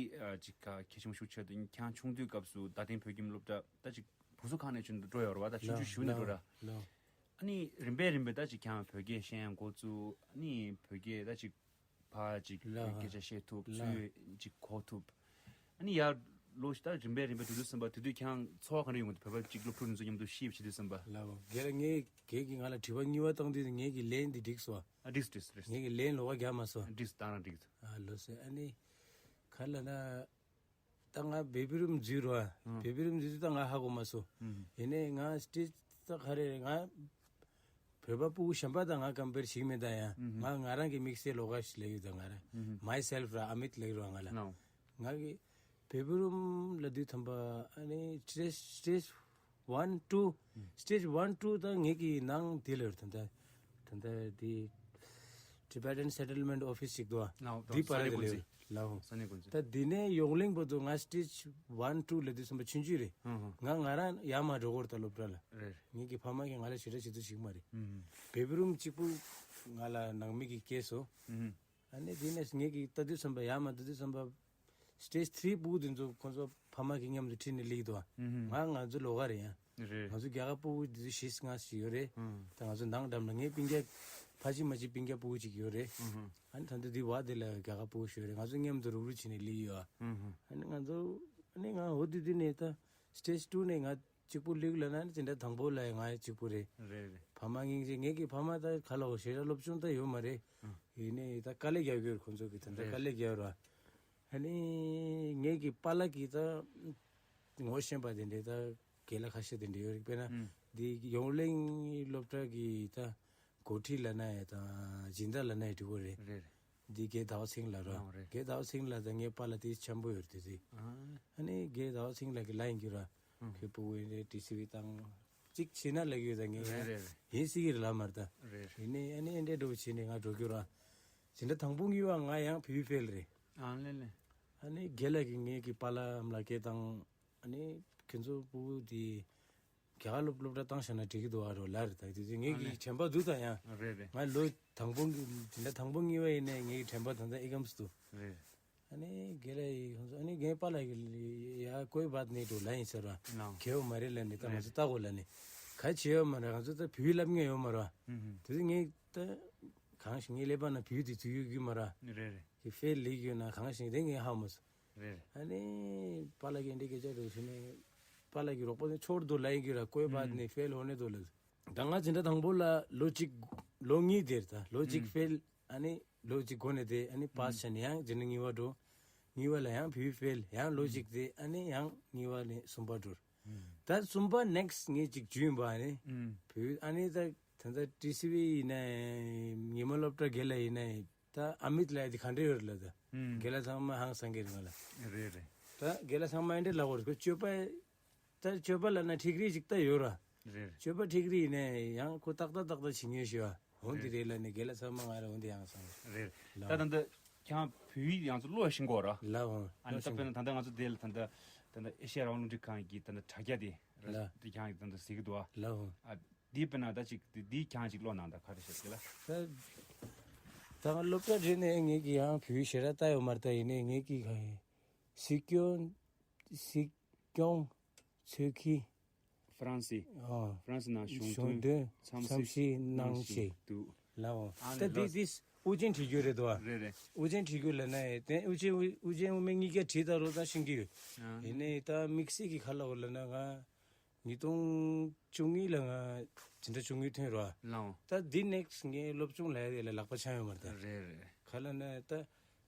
ཅིག་གལ་ཆེན་པོ་ཤུགས་ཆེ་དུ་ཁྱེད་རང་ཆུང་དུས་སྐབས་སུ་རྡ་སྟེང་བོད་ཁྱིམ་སློབ་གྲྭ་ད་ཅིག་བུ་གསོ་ཁང་ནས་ཆུང་དུ་འགྲོ་ཡོད་རེད་བ། ད་ཆུང་ཆུང་ཞུ་ནས་འགྲོ་ར། ལགས། ཨ་ནི་རིམ་པས་རིམ་པས་ད་ཅིག་ཁྱེད་རང་བོད་སྐད་བཤད་ཡང་འགོ་བཙུགས། ཨ་ནི་བོད་སྐད་ད་ཅིག་ཕར་ཅིག་ལགས། སྐད་ཆ་བཤད་ཐུབ། ལགས། ཚུལ་ཅིག་གོ་ཐུབ། ཨ་ནི་ཡར་ལོ་ཞིག་ད་རིམ་པས་རིམ་པས་འགྲོ་དུས་ཙམ་པ་དེ་དུས་ཁྱེད་རང་ཚོར་བ་ག་འདྲ་ཡོང་གི་འདུག་བོད་པ་ཅིག་སློབ་ཕྲུག་འདི་ཚོ་མཉམ་དུ་ཤེས་བྱེད་དུས་ཙམ་པ། ལགས། སྒེར་ལ་ངས་སྒེར་གྱིས་ང་ལ་དྲི་བ་གཉིས་པ་བཏང་དུས་ངས་ཀྱི་ལན་འདི་འགྲིག་སོང་། ཨ་འགྲིག་འགྲིག་འགྲིག་ངས་ཀྱི་ལན་ལོགས་ཀ་རྒྱག་མ་སོང་། འགྲིག་ད་རང་འགྲིག་ཨ་ལོ་སེ་ཨ་ནི་ག་ལ་ན། ད་ང་བེ་བི་རུམ་འཛུལ་རོ། ཨ། བེ་བི་རུམ་འཛུལ་དུས་ད་ང་ཧ་གོ་མ་སོང་། ཡིན་ནའི་ང་སི་ཊེཇ་ད་ག་རེ་རེད། ང་བོད་པ་ཕྲུ་གུ་གཞན་པ་དང་ང་ཀམ་པེར་བྱེད་ཀྱི་མེད་ད་ཡང་། ང་ང་རང་གི་དམིགས་བསལ་ལོགས་ཀ་ཞིག་ལབ་ཡོད་ད་ང་རང་། མའི་སེལ་ཕ་ར་ཨ་མིད་ལབ་ཀྱི་རོ་ང་ལ། ང་གི་བེ་བི་རུམ་ལབ་དུས་ཐམ་པ་ཨ་ནི་སི་ཊེཇ་སི་ཊེཇ་ཝན་ཊུ། སི་ཊེཇ་ཝན་ཊུ་ད་ངེད་ཀྱི་ནང་དེ་ལ་ཡོད་ད། ད་ལྟ་དེ་Tibetan Settlement Office ཞིག་འདུག་ཨ། ལའོ། འདི་པར་ས་གནས་དེ་ཀུན་ལས་ལའོ། ས་གནས་ཀུན་ད་དེ་ནས་ཡོང་གླིང་བར་དུ་ང་སི་ཊེཇ་ཝན་ཊུ་ལ་དུས་ཙམ་པ་ཆུང་ཆུང་རེད། ང་ང་རང་ཡར་མར་འགྲོ་གི་རེད་ད་སློབ་གྲྭ་ལ། རེད། ངེད་ཀྱི་ཕ་མ་གིས་ང་ལ་ཞེ་དྲག་བྱེད་དུ་ཞིག་མ་རེད། བེ་བི་རུམ་གཅིག་པུ་ང་ལ་ནང་མི་གིས་སྐྱེས་སོ། ཨ་ནི་དེ་ནས་ངེད་ཀྱིས་ལྟ་དུས་ཙམ་པ་ཡར་མར་ལྟ་དུས་ཙམ་པ། སི་ཊེཇ་ཐི་རི་ཕྲུ་གུ་དེ་ཚོ་ཁོང་ཚོ་ཕ་མ་གི་མཉམ་དུ་ཁྲིད་ནས་སླེབས་འདུག་བ། ང་ང་ཚོ་ལོགས་ཀ་རེད་ཡ། རེད། ང་ཚོ་རྒྱ་གར་ཕྲུ་གུ་དེ་ཚོ་བཞི་ལྔ་ཞིག་ཡོད་རེད། ད་ང་ཚོ་ནང་འགྲམ་ལ་ངའི་སྤུན་ཀྱག་ཕ་གཅིག་མ་གཅིག་སྤུན་ཀྱག་ཕྲུ་གུ་གཅིག་ཡོད་རེད། ཨ་ནི་ད་ལྟ་དེ་བ་དེ་ལ་རྒྱ་གར་ཕྲུ་གུ་ཞིག་ཡོད་རེད། ང་ཚོ་མཉམ་དུ་རུབ་རུབ་བྱས་ནས་སླེབས་ཡོད་ཨ། ཨ་ནི་ང་ཚོ་ཨ་ནི་ང་འོ་དེ་དུས་ནས་ད་སི་ཊེཇ་ཊུ་ནས་ང་གཅིག་པུ་སླེབས་ལབ་ན་ནི་དེ་འདྲ་དང་པོ་ལ་ང་གཅིག་པུ་རེད། རེད་རེད། ཕ་མ་སྙིང་རྗེ་ངེད་ཀྱི་ཕ་མ་ད་ག་ལ་འོ་ཞེ་དྲག་སློབ་སྦྱོང་ད་ཡོད་མ་རེད། ཡིན་ནའི་ད་དཀའ་ལས་རྒྱག་གི་ཡོད་རེད་ཁོང་ཚོ་གིས་ད་ལྟ་རེད། དཀའ་ལས་རྒྱག་ར། ཨ་ནི་ངེད་ཀྱི་པཱ་ལགས་ཀྱིས་ད་ངོ་ཤེས་པ་དེ་འདྲའི་ད་རྒན་ལགས་ཁ་ཤས་དེ་འདྲ་ཡོད་རེད། དཔེར་ན་ཨུམ། འདི་ཡོངས་གླིང་སློབ་གྲྭ་གི་ད་འགོ་ཁྲིད་ལབ་ན་ཡང་དང་སྦྱིན་བདག་ལབ་ན་ཡང་འགྲིག་གི་རེད། རེད་རེད། འདི་རྒན་ཟླ་བ་ཚེ་རིང་ལགས་ར། ཨོ་རེད། རྒན་ཟླ་བ་ཚེ་རིང་ལགས་དང་ངའི་པཱ་ལགས་དེ་འཆམ་པོ་ཡོད་རེད་དེ། ཨ། ཨ་ནི་རྒན་ཟླ་བ་ཚེ་རིང་ལགས་ཀྱི་ལ་ཡིན་རྒྱུ་ར། ཨུམ། ཁོའི་ཕྲུ་གུ་ཡིན་རེད་ཊི་སི་ཝི་བཏང་། གཅིག་བྱས་ན་ལབ་ཀྱི་ཡོད་ད་ངས། རེད་རེད་རེད། ཡིན་སྲིད་ཀྱི་རེད་ལབ་མ་རེད་ད། རེད། ཡིན་ནའི་ཨ་ནི་ཨེ་འདྲས་འགྲོ་བྱས་ནས་ང་འགྲོ་རྒྱུ་ར། སྦྱིན་བདག་དང་པོ་གཉིས་པ་ང་ཡང་བེ་བི་ཕེལ་རེད། ཨ་ལེ་ལེ། ཨ་ནི་རྒན་ལགས་ཀྱིས་ངེད་ཀྱི་པཱ་ལགས་ཨ་མ་ལགས་སྐད་བཏང་། ཨ་ནི་ཁྱོད་ཚོ་ཕྲུ་གུ་དེ་རྒྱ་གར་སློབ་སློབ་གྲྭ་བཏང་བཞག་ན་འགྲིག་གི་འདུག་ཨ་རོ་ལབ་རེད་ད། དེ་དུས་ངེད་ཀྱི་ཨ་ནི་དྲན་པ་འདུག་ད་ཡང་། རེད་རེད། ང་ལོ་དང་པོ་དེ་འདྲ་དང་པོ་གཉིས་པ་ཡིན་ནའི་ངེད་ཀྱི་དྲན་པ་ད་ལྟ་ཨེ་ཀམ་སུ་འདུག་རེད། ཨ་ནི་རྒན་ལགས་ཡིས་ཁོང་ཚོ་ཨ་ནི་རྒན་པཱ་ལགས་ཀྱིས་ཡ་ཀོའི་བཱད་ནི་འགྲོ་ལབ་ཡིན་ཟེར་བ། ལའོ། གལ་ཡོད་མ་རེད་ལབ་ནས་ད་ང་ཚོ་ལྟ་དགོས་ལབ་ནས། ག་བྱེད་ཡོད་མ་རེད། ང་ཚོ་ད་བེའུ་ལབ་མཁན་ཡོད་མ་རེད་བ། ཨུམ་ཧུམ། དེ་དུས་ངས་ད་གང་ཞིག་ངའི་ཀླད་པ་ན་བེའུ་དེ་ཚུད་ཡོད་ཀྱི་མ་རེད་བ། རེད་རེད། ཀྱི་ཕེལ་ལིག་ཡོད་ན་གང་ཞིག་དེ་ངས་ཧ་མ་སོང་། རེད། ཨ་ནི་པཱ་ལགས་ཀྱིས་འདི་སྐད་ཆ་འདྲ་བྱས་ནས་པཱ་ལགས་ཀྱི་རོགས་པ་ནི་ཆོར་དུ་ལ་ཡིན་གྱི་ར་ཀོའི་བཱད་ནི་ཕེལ་ཧོ་ནི་དུ་ལ། ད་ང་འཛིན་གྲྭ་དང་པོ་ལ་ལོ་གཅིག་ལོ་གཉིས་དེར་ད་ལོ་གཅིག་ཕེལ། ཨ་ནི་ལོ་གཅིག་འགོ་ནས་དེ་ཨ་ནི་པཱས་བྱས་ནས་ཡང་འཛིན་གྲྭ་གཉིས་པ་འགྲོ། གཉིས་པ་ལ་ཡང་བེའུ་ཕེལ་ཡང་ལོ་གཅིག་དེ་ཨ་ནི་ཡང་གཉིས་པ་ནས་གསུམ་པ་འགྲོ། ད་གསུམ་པ་ནེག་སི་ངས་གཅིག་འཇུས་ཡིན་པ་ཨ་ནི་བེའུ་ཨ་ནི་ད་ད་ད་ཊི་སི་ཝི་ཡིན་ནའི་ཉི་མ་སློབ་གྲྭ་དགེ་ལ་ཡིན་ནའི། ད་ཨ་མིད་ལ་དེ་ག་འདྲ་ཡོད་རེད་ལ་ད། ཨུམ། རྒན་ལགས་ཚང་མ་ཧང་སང་གི་རེད་ང་ལ། རེད་རེད། ད་རྒན་ལགས་ཚང་མ་ཨེ་འདྲ་ལབ་དགོས་རེད་ཁོ་སྤྱོད་པ། ད་སྤྱོད་པ་ལབ་ན་ཁྲིག་རིག་ཅིག་ད་ཡོད་ར། རེད། སྤྱོད་པ་ཁྲིག་རིག་ཡིན་ནའི་ཡང་ཁོ་ཏག་ཏག་ཏག་ཏག་བྱེད་མཁན་ཞིག་ཡོད་ཨ། འོ་འདི་རེད་ལབ་ནས་རྒན་ལགས་ཚང་མ་ང་ལ་འོ་འདི་ཧང་སང་། རེད། ལ། ད་ད་འདི་ཁྱེད་རང་བོད་ཡིག་ཡང་ཚོ་ཀློག་ཤེས་གོ་ར། ལ་འོ། ཨ་ནི་ད་དཔེར་ན་ད་ལྟ་ང་ཚོ་དེ་ལ་ད་ལྟ་ ད་ལྟ་ཨེ་ཤ་ཡ་རང་དབང་རླུང་འཕྲིན་ཁང་གི་ད་ལྟ་དྲ་རྒྱ་དེ་ར་ལ། དེ་ཁྱེད་རང་གིས་ད་ལྟ་གཟིགས་ཀྱི་འདུག་ཨ། ལ་འོ། ཨ། འདི་དཔེར་ན་ད་ཅིག་འདི་འདི་ཁྱེད་རང་ཅིག་ཀློག་གནང་དང་ག་རེ་བཤད་ཀྱི་ལ། ད་ད་ང་སློབ་གྲྭ་རེད་ནས་ངེད་ཀྱི་ཡང་བོད་ཡིག་ཞེ་དྲག་ལྟ་ཡོད་མ་རེད། ད་ཡིན་ནའི་ངེད་ཀྱི་ག་ཡིན། སྲིད་སྐྱོང་། སྲིད་སྐྱོང་ཚོགས་ཁང་། ཧྥ་རན་སི། ཨ། ཧྥ་རན་སི་ནང་གཞུང་གཞུང་དོན་དོན་འཚམས་འཚམས་ཞིབ་གནང་ཞིག་འདུག་ལའོ། ཨ་ད་ནི་འདི་ལོ་འདི་དབུ་ཅན་བྲིས་རྒྱུ་རེད་དོ། རེད་རེད། དབུ་ཅན་བྲིས་རྒྱུ་ལ་ན་དེ་དབུ་ཅན་དབུ་ཅན་དབུ་མེད་གཉིས་ཀ་བྲིས་ད་རོ་ད་ཤིང་གི་ཡོད། ཨ། ཡིན་ནའི་ད་དམིགས་བསལ་གྱི་ཁ་ལ་འོ་ལ་ན་ང་ཉིས་སྟོང་བཅུ་གཉིས་ལ་ང་འཛིན་གྲྭ་བཅུ་གཉིས་ཐོན་རོ། ལའོ། ད་འདི་ནེག་སི་ངའི་སློབ་སྦྱོང་ལ་ཡ་ལ་ལག་པ་འཆང་ཡོད་མ་རེད་ད། རེད་རེད། ཁ་ལ་ན་ད་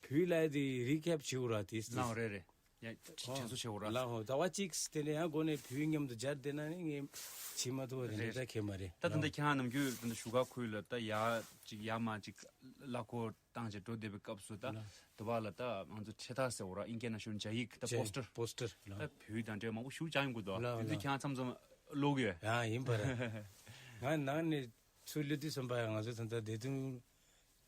བོད་ལ་ཡ་དེ་རི་ཁེབ་བྱེད་འོ་ར་དེ། ལའོ་རེད་རེད། ཡ་དྲན་གསོ་བྱེད་འོ་ར། ལ་ཧོ་ཟླ་བ་གཅིག་དེ་ནས་ཡང་སྒོ་ནས་བུའི་མཉམ་དུ་སྦྱར་བསྡད་ན་ནི་ངས་བྱེད་མ་ཐུབ་པ་དེ་འདྲ་རེད། ད་ཁྱེད་མ་རེད། ད་ད་ལྟ་ཁྱེད་རང་ནམ་རྒྱུན་ད་ལྟ་བཞུགས་སྒར་ཁུལ་ལ་ད་ཡ་གཅིག་ཡ་མ་གཅིག་གླ་འཁོར་བཏང་བྱས་འགྲོ་བསྡད་པའི་སྐབས་སུ་ད་ལ། དུ་བ་ལ་ད་ང་ཚོ་འཕྲེད་ཐག་ཟེར་འོ་ར། ཨིན་སྐད་ནང་ཞུ་ན་ཇ་ཡིག་ད་པོ་སི་ཊར། པོ་སི་ཊར་ལ། ད་བོད་དང་འབྲེལ་མང་པོ་ཞུ་བྱ་ཡོང་གི་འདུག་ལ་དེ་ལ། ཚོ་ཁྱེད་རང་མཚམས་མཚམས་ཀློག་གི་ཡོད། ཡ་ཡིན་པ་ར། ང་ནང་ནས་ཚུར་སླེབས་དུས་ཙམ་པ་ཡང་ང་ཚོ་ད་ལྟ་བདེ་སྡུག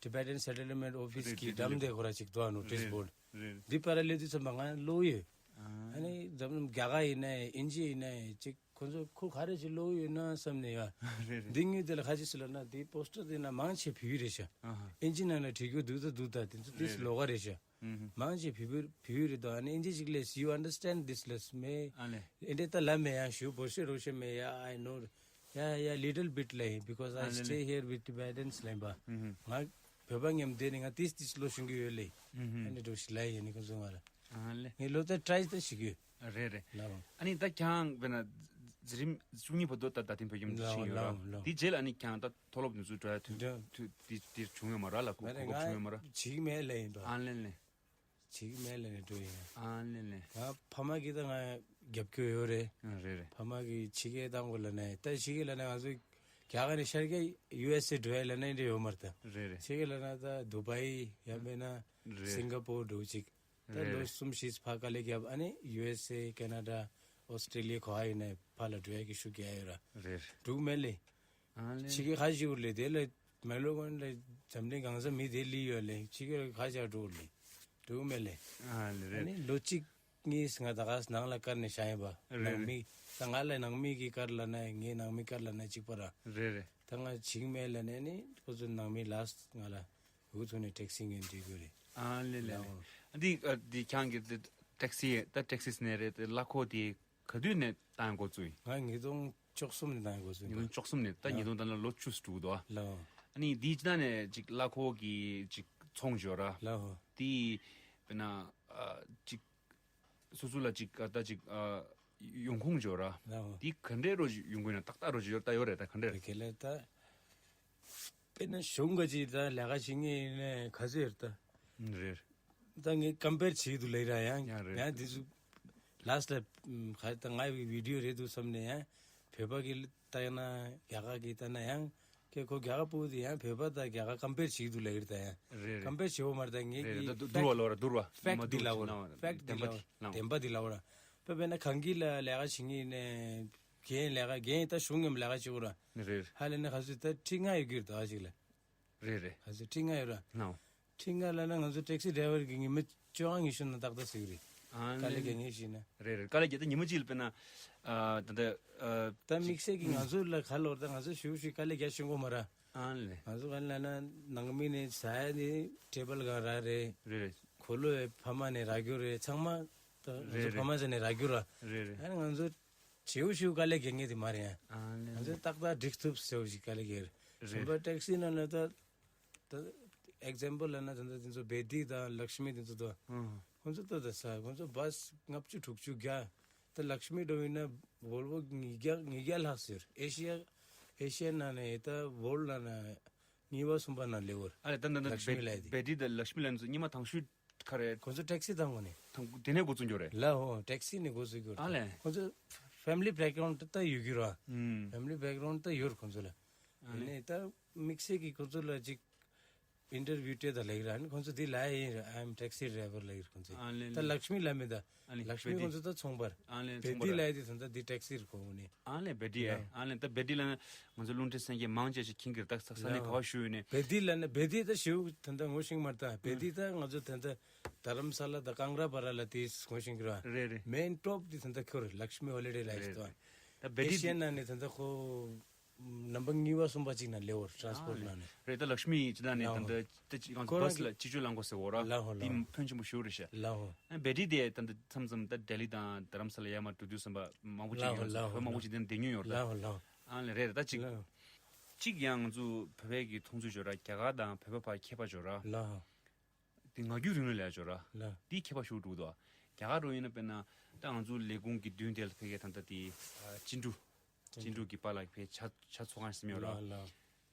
Tibetan Settlement Office རེད་གི་རེད་འགྲམ་རེད། དེ་ཁོ་ར་ཅིག་འདུག་ནོ་ཊིས་རེད་བོར་ཌི། རེད། འདི་པར་སླེབས་དུས་ཙམ་པ་ང་ཀློག་ཡོད། ཨ། ཨ་ནི་འཛམ་གླིང་རྒྱ་གར་ཡིན་ནའི་ཨིན་ཇི་ཡིན་ནའི་ཅིག་ཁོ་ཚོ་ཁོ་ག་རེ་ཅིག་ཀློག་ཡོད་ན་བསམ་ནས་ཡ། རེད་རེད། འདི་ངོས་དེ་ལ་ཁ་ཅིག་སི་ལ་ན་དེ་པོ་སི་ཊར་དེ་ན་མང་ཆེ་བོད་ཡིག་རེད་ཤག་ཨ་ཧ། ཨིན་ཇི་ནང་ལ་བྲིས་རྒྱུ་འདུག་ད་འདུག་ད་དེ་ཚོ་དེ་རེད་རེད། ལོགས་ཀ་རེད་ཤག་ཨུ་ཧུ། མང་ཆེ་བོད་བོད་བོད་རེད་དོ། ཨ་ནི་ཨིན་ཇི་ཅིག་ལས། You understand this ལས་མེད། ཨ་ལེ། ཨིན་ཇི་ད་ལ་མེད་ཡང་ཞུ་བོ་ཤེ་རོ་ཤེ་མེད་ཡ། I know ཡ་ཡ་little bit ལས། Because I ཨ་ལེ་ལེ། Stay here with Tibetans ལས་པ། ཨུ་ཧུ། ང་བོད་པ་མཉམ་བསྡད་ནས་ང་ཏིས་ཏིས་ལོ་ཤུང་གི་ཡོད་ལེ། ཨུ་ཧུ། ཨ་ནི་འགྲོ་ཤི་ལ་ཡ་ནི་ཁོ་ཚོ་ང་ལ། ཨ་ལེ། ངས་ལོ་ད་ཊི་རའི་ད་ཞིག་ཡོད། རེད་རེད། ལའོ། ཨ་ནི་ད་ཁྱེད་རང་དཔེར་ན་འཛིན་རིམ་བཅུ་གཉིས་བར་དུ་ད་ད་ཐེངས་བོད་ཁྱིམ་དུ་ཕྱིན་ཡོད་ར། ལའོ་ལའོ། དེ་རྗེས་ལ་ཨ་ནི་ཁྱེད་རང་ད་མཐོ་སློབ་དེ་ཚོ་འགྲོ་ཡ་དུས། འགྲོ། དུས་དེ་དེ་བྱུང་ཡོད་མ་ར་ལ། གོ་མ་རེད། གོ་སྐབས་བྱུང་ཡོད་མ་ར། ང་བྱེད་ཀྱི་མེད་ལབ་ཡིན་པ། ཨ་ལེ་ལེ། བྱེད་ཀྱི་མེད་ལབ་ནས་འགྲོ་ཡིན། ཨ་ལེ་ལེ། ང་ཕ་མ་གིས་ད་ང་རྒྱབ་སྐྱོར་ཡོད་རེད། ཨ་རེད་རེད། ཕ་མ་གིས་ཕྱི་རྒྱལ་བཏང་དགོས་ལབ་ནས། ད་ཕྱི་རྒྱལ་ལབ་ན་ང་ཚོ་རྒྱ་གར་ནས་ཤར་རྒྱག་ཡུ་ཨེས་ཨེ་འགྲོ་ཡ་ལབ་ན་འདྲ་ཡོད་མ་རེད་ད། རེད་རེད། ཕྱི་རྒྱལ་ལབ་ན་ད་དུ་བའི་ཡང་མིན་ན་རེད། སིང་ག་པོར་འགྲོ་ཅིག་ད་རེད་ལོ་རེད། གསུམ་བཞི་ཕར་དཀའ་ལས་བརྒྱབ། ཨ་ནི་ཡུ་ཨེས་ཨེ། ཁེ་ན་ཌ། ཨོ་སི་ཀྲི་ལི་ཡ་ག་པར་ཡིན་ནའི་ཕར་ལ་འགྲོ་ཡ་གི་ཤུགས་རྒྱག་ཡོད་ར། རེད། འགྲོ་གི་མེད་ལེ། ཨ་ལེ། ཕྱི་རྒྱལ་ཁ་ཤས་ཡོད་ལེ། དེ་ལ་མེ་ལོ་ཀོན་ལ་འཛམ་གླིང་གང་ས་མི་དེ་ལི་ཡོད་ལེ། ཕྱི་རྒྱལ་ཁ་ཤས་འགྲོ་ལེ། འགྲོ་གི་མེད་ལེ། ཨ་ལེ། ཨ་རེད། ནི་ལོ་གཅིག་གཉིས་ང་ད་ག་ནང་ལ་བཀར་ནས་བཞག་ཡིན་པ། རེད་ནང་མི། ད་ང་ལ་ནང་མི་གིས་བཀར་ལབ་ན། ངའི་ནང་མི་བཀར་ལབ་ན་གཅིག་པ་ར། རེད་རེད། ད་ང་བྱེད་ཀྱི་མེད་ལབ་ནས་ནི་ཁོ་ཚོ་ནང་མི་ལ་ང་ལ་འུ་ཐུག་ནས་ཊེག་སི་ངས་འགྲོ་དགོས་རེད། ཨ་ལེ་ལེ་ལེ། ལའོ། ཨ་འདི་ཨ་འདི་ཁྱེད་རང་གི་ཊེག་སི་ད་ཊེག་སི་ནས་རེད། དེ་གླ་འཁོར་དེ་ག་དུས་ནས་བཏང་འགོ་བཙུགས་ཡིན། ང་ཉིས་སྟོང་བཅུ་གསུམ་ནས་བཏང་འགོ་བཙུགས་ཡིན། ཉིས་སྟོང་བཅུ་གསུམ་ནས་ད་ལའོ། ཉིས་སྟོང་ད་ལོ་ལོ་བཅུ་ཙམ་འགྲོ་གི་འདུག་ཨ། ལའོ། ཨ་ནི་འདིའི་སྤྱི་བཏང་ནས་ཅིག་གླ་འཁོར་གྱི་ཅིག་ཚོང་འབྱོར་ར། ལའོ། དེ་དཔེར་ན་ཨ་ཅིག་སོ་སོ་ལ་ཅིག་ཨ་ད་ཅིག་ཨ་ཡོང་ཁུངས་འབྱོར་ར། ལའོ། དེ་ག་འདྲའི་རོ་ཅིག་ཡོང་གི་ཡོད་ན། ཏག་ཏག་རོ་ཅིག་ཡོད་ད་ཡོད་རེད། ད་ག་འདྲ་རེད། དེ་ག་ལས་ད། དཔེར་ན་གཞུང་ག་ཅིག་ད་ལས་ཀ་བྱེད་མཁན་ཡིན་ནའི་ག་ཚོད་ཡོད་ད། རེད། ད་ངས་ཀམ་པེར་བྱེད་ཀྱི་འདུག་ལབ་ར་ཡང་། ཡང་རེད། ཡང་དེ་ཚོ་ལ་སི་ཊི་ལ་ཁ་ད་ང་བི་ཌི་ཡོ་རེད་འདུག་བསམ་ནས་ཡང་བོད་པ་གིས་ལྟ་ན་རྒྱ་གར་གིས་ལྟ་ན་ཡང་ཁྱེད་ཁོ་རྒྱ་གར་ཕྲུ་གུ་དེ་ཡང་བོད་པ་དང་རྒྱ་གར་ཀམ་པེར་བྱེད་ཀྱི་འདུག་ལབ་ཀྱི་རེད་ད་ཡང་། རེད་རེད། ཀམ་པེར་བྱེད་འོ་མ་རེད་ད། ངས་རེད་རེད། ཀྱི་ད་བསྡུར་བ་ལབ་ར། བསྡུར་བ་ཕེག་ཊི་འདི་ལབ་འོ་ར། ཕེག་ཊི་འདི་ལབ་འོ་ར། བདེན་པ་འདི་ལབ་འོ་ར། དཔེ་དཔེར་ན་གངས་སྐྱིད་ལ་ལས་ཀ་བྱེད་མཁན་ཡིན་ནའི། རྒན་ལས་ཀ་རྒན་ད་གཞུང་ངམ་ལས་ཀ་བྱེད་འོ་ར། རེད། ཧ་ལས་ན་ག་ཚོད་ད་ཁྲི་ལྔ་ཡོད་ཀྱི་རེད་ད་ཅིག་ལ། རེད་རེད། ག་ཚོད་ཁྲི་ལྔ་ཡོད་ར། ནའོ། ཁྲི་ལྔ་ལབ་ན་ང་ཚོ་ཊེག་སི་ཌ་རའི་ཝར་གི་ཉི་མ་བཅོ་ལྔ་ཉི་ཤུ་ནང་ཏག་ཏག་ཟིག་རེད། ཨ་དཀའ་ལས་ནི་རྒྱག་མཁན་ཞིག་ན། རེད་རེད། དཀའ་ལས་རྒྱག་ད་ཉི་མ་གཅིག་ལ་དཔེར་ན། ཨ་ད་ལྟ་ཨ་ད་དམིགས་བསལ་གྱི་ང་ཚོ་ལ་ག་ལབ་ད་ང་ཚོ་ཞུ་ཞུ་དཀའ་ལས་རྒྱག་ཤེས་གོ་མ་ར། ཨ་ལེ། ང་ཚོ་ག་ལབ་ན་ནང་མི་ནས་ཟ་ཡ་ནི་ཊེ་བལ་གང་རག་རེད། རེད་རེད། གོས་ལོ་ཡི་ཕ་མ་ནས་རག་རྒྱུ་རེད། ཚང་མ་ད་ང་ཚོ་རེད་ཕ་མ་རེད། ཟེར་ནས་རག་རྒྱུ་ར། རེད་རེད། ཨ་ནི་ང་ཚོ་ཞེའུ་ཞེའུ་དཀའ་ལས་རྒྱག་མཁན་དེ་མ་རེད་ཡ། ཨ་ལེ། ང་ཚོ་ཏག་ཏག་འགྲིག་ཐུབ་ཟེར་བ་ཞིག་དཀའ་ལས་རྒྱག་རེད། རེད། གཞན་པ་ཊེག་སི་ནང་ལ་ད་ད་ཨེག་ཛམ་པལ་ལབ་ན་ད་ད་དེ་ཚོ་བེ་དི་དང་ལཀྵ་མི་དེ་ཚོ་ད། ཨང་། ཁོང་ཚོ་ད་ད་ས་ཁོང་ཚོ་བཱས་ལྔ་བཅུ་དྲུག་ཅུ་བརྒྱ། ད་ལཀྵ་མི་འགྲོ་ཡིན་ན་བོལ་བོ་ཉིས་བརྒྱ་ཉིས་བརྒྱ་ལྷག་ཟེར། ཨེ་ཤི་ཡ་ཨེ་ཤི་ཡ་ནང་ནས་ད་བོལ་ནང་ན་གཉིས་པ་གསུམ་པ་ནང་སླེབས་ཡོད་རེད། ཨ་ལེ། ད་ད་ད་ལཀྵ་མི་ལབ་དེ། བེ་དི་དང་ལཀྵ་མི་ལབ་ཚོ་ཉི་མ་དང་ཤོས། ག་རེ། ཁོ་ཚོ་ཊེག་སི་བཏང་གོ་ནི། དང་དེ་ནས་འགོ་བཙུགས་འགྱོ་རེད། ལ་འོ་ཊེག་སི་ནས་འགོ་བཙུགས་འགྱོ་རེད། ཨ་ལེ། ཁོ་ཚོ་ཕེ་མི་ལི་བེག་གྷ་རའུན་ཌི་ད་ཡོད་ཀྱི་ར། ཨུམ། ཕེ་མི་ལི་བེག་གྷ་རའུན་ཌི་ད་ཡོད་རེད་ཁོ་ཚོ་ལ། ཨ་ལེ། ནས་ད་དམིགས་བསལ་གྱི་ཁོ་ཚོ་ལ་ཅིག་ ཨིན་ཊར་བིའུ་སྤྲད་དང་ལབ་ཀྱི་ར། ཨ་ནི་ཁོང་ཚོ་འདི་ལབ་ཡ་ཡིན་ར། I am taxi driver ལབ་ཀྱི་ར་ཁོང་ཚོས། ཨ་ལེ་ད་ལེ། ལག་ཤི་མི་ལབ་མེད་ད། ཨ་ལེ་ལག་ཤི་མི་བེ་ཊི། ཁོང་ཚོ་ད་ཚོང་པ་ར། ཨ་ལེ་བེ་ཊི་ཚོང་པ་ལབ་ཡ་དེ་ད་ད་འདི་ཊེག་སི་ར་ཁོ་ནི། ཨ་ལེ་བེ་ཊི་ཡ། ཨ་ལེ་ད་བེ་ཊི་ལབ་ན་ང་ཚོ་རླུང་འཕྲིན་གསན་མཁན་མང་ཆེ་ཞིག་མཁྱེན་གྱི་རེད། ད་ས་ས་གནས་ག་པར་བཞུགས་ཡོད་ནས། བེ་ཊི་ལབ་ན་བེ་ཊི་ད་ཞེ་པོ་ད་ད་ངོ་ཤེས་མ་རེད་ད། བེ་ཊི་ད་ང་ཚོ་ད་ད་དྷ་རམ་ས་ལ་ད་ཀང་ར་པ་ར་ལ་དེ་ངོ་ཤེས་ཀྱི་ར། རེད་རེད། མེན་ཊོབ་དེ་ད་ད་ཁོ་རེད། ལག་ཤི་མི་ཧོ་ལི་ཌེ་ལབ་ཡ་ཞིག་ད། རེད་རེད། ད་བེ་ཊི་ཨེ་ཤི་ཡན་ནང་ནས་ད་ད་ཁོ། ནམ་བར་གཉིས་པ་གསུམ་པ་གཅིག་ན་ལེ་བོར་ཊ་རན་སི་པོར་ཊི་ནང་ནས། རེད། ད་ལག་ཤི་མི་ཅི་ད་ནས་ད་ལའོ། ད་ད་ཅི་གང་ཁོ་རང་བྷ་སི་ལ་གཅིག་ཆོད་རླངས་འཁོར་ཟེར་བོ་ར། ལའོ་ལའོ། དེ་ཕོན་ཆེན་པོ་ཞེ་པོ་རེད་ཤག་ལའོ། ཨ་བེ་ཊི་དེ་ད་ད་མཚམས་མཚམས་ད་ལྡི་ལི་དང་རྡ་རམ་ས་ལ་ཡར་མར་འགྲོ་དུས་ཙམ་པ་མང་པོ་ཅིག་ཡོང་སོང་། ལའོ་བོད་མང་པོ་ཅིག་དེ་ནས་བསྡད་མྱོང་ཡོད་ར། ད་ལའོ་ལའོ། ཨ་ལེ་རེད། ད་ཅིག་ལའོ། གཅིག་ཡང་ང་ཚོ་བོད་པའི་གི་མཐོང་ཚུལ་བརྗོད་ར། རྒྱ་གར་དང་བོད་པ་བར་ཁྱད་པར་བརྗོད་ར། ལའོ། དེ་ངང་རྒྱུད་རིང་ལུགས་ལ་ཡ་ཅོ་ར། ལ། དེའི་ཁྱད་པར་ཤུགས་འགྲོ་གི་འདུག་རྒྱ་གར་འགྲོ་ཡིན་ན་དཔེར་ན་ད་ང་ཚོ་ལས་ཁུངས་ཀྱི་མདུན་དེ་ལ་ཕ་གིའི་ད་ལྟ་དེ་ཨ་སྤྱི་འགྲོས། སྤྱི་འགྲོས་ཀྱི་པཱ་ལགས་ཕ་གིའི་ཇ་ཇ་འཚོ་ཁང་ཟེར་ཡོད་ར། ལ་ལ།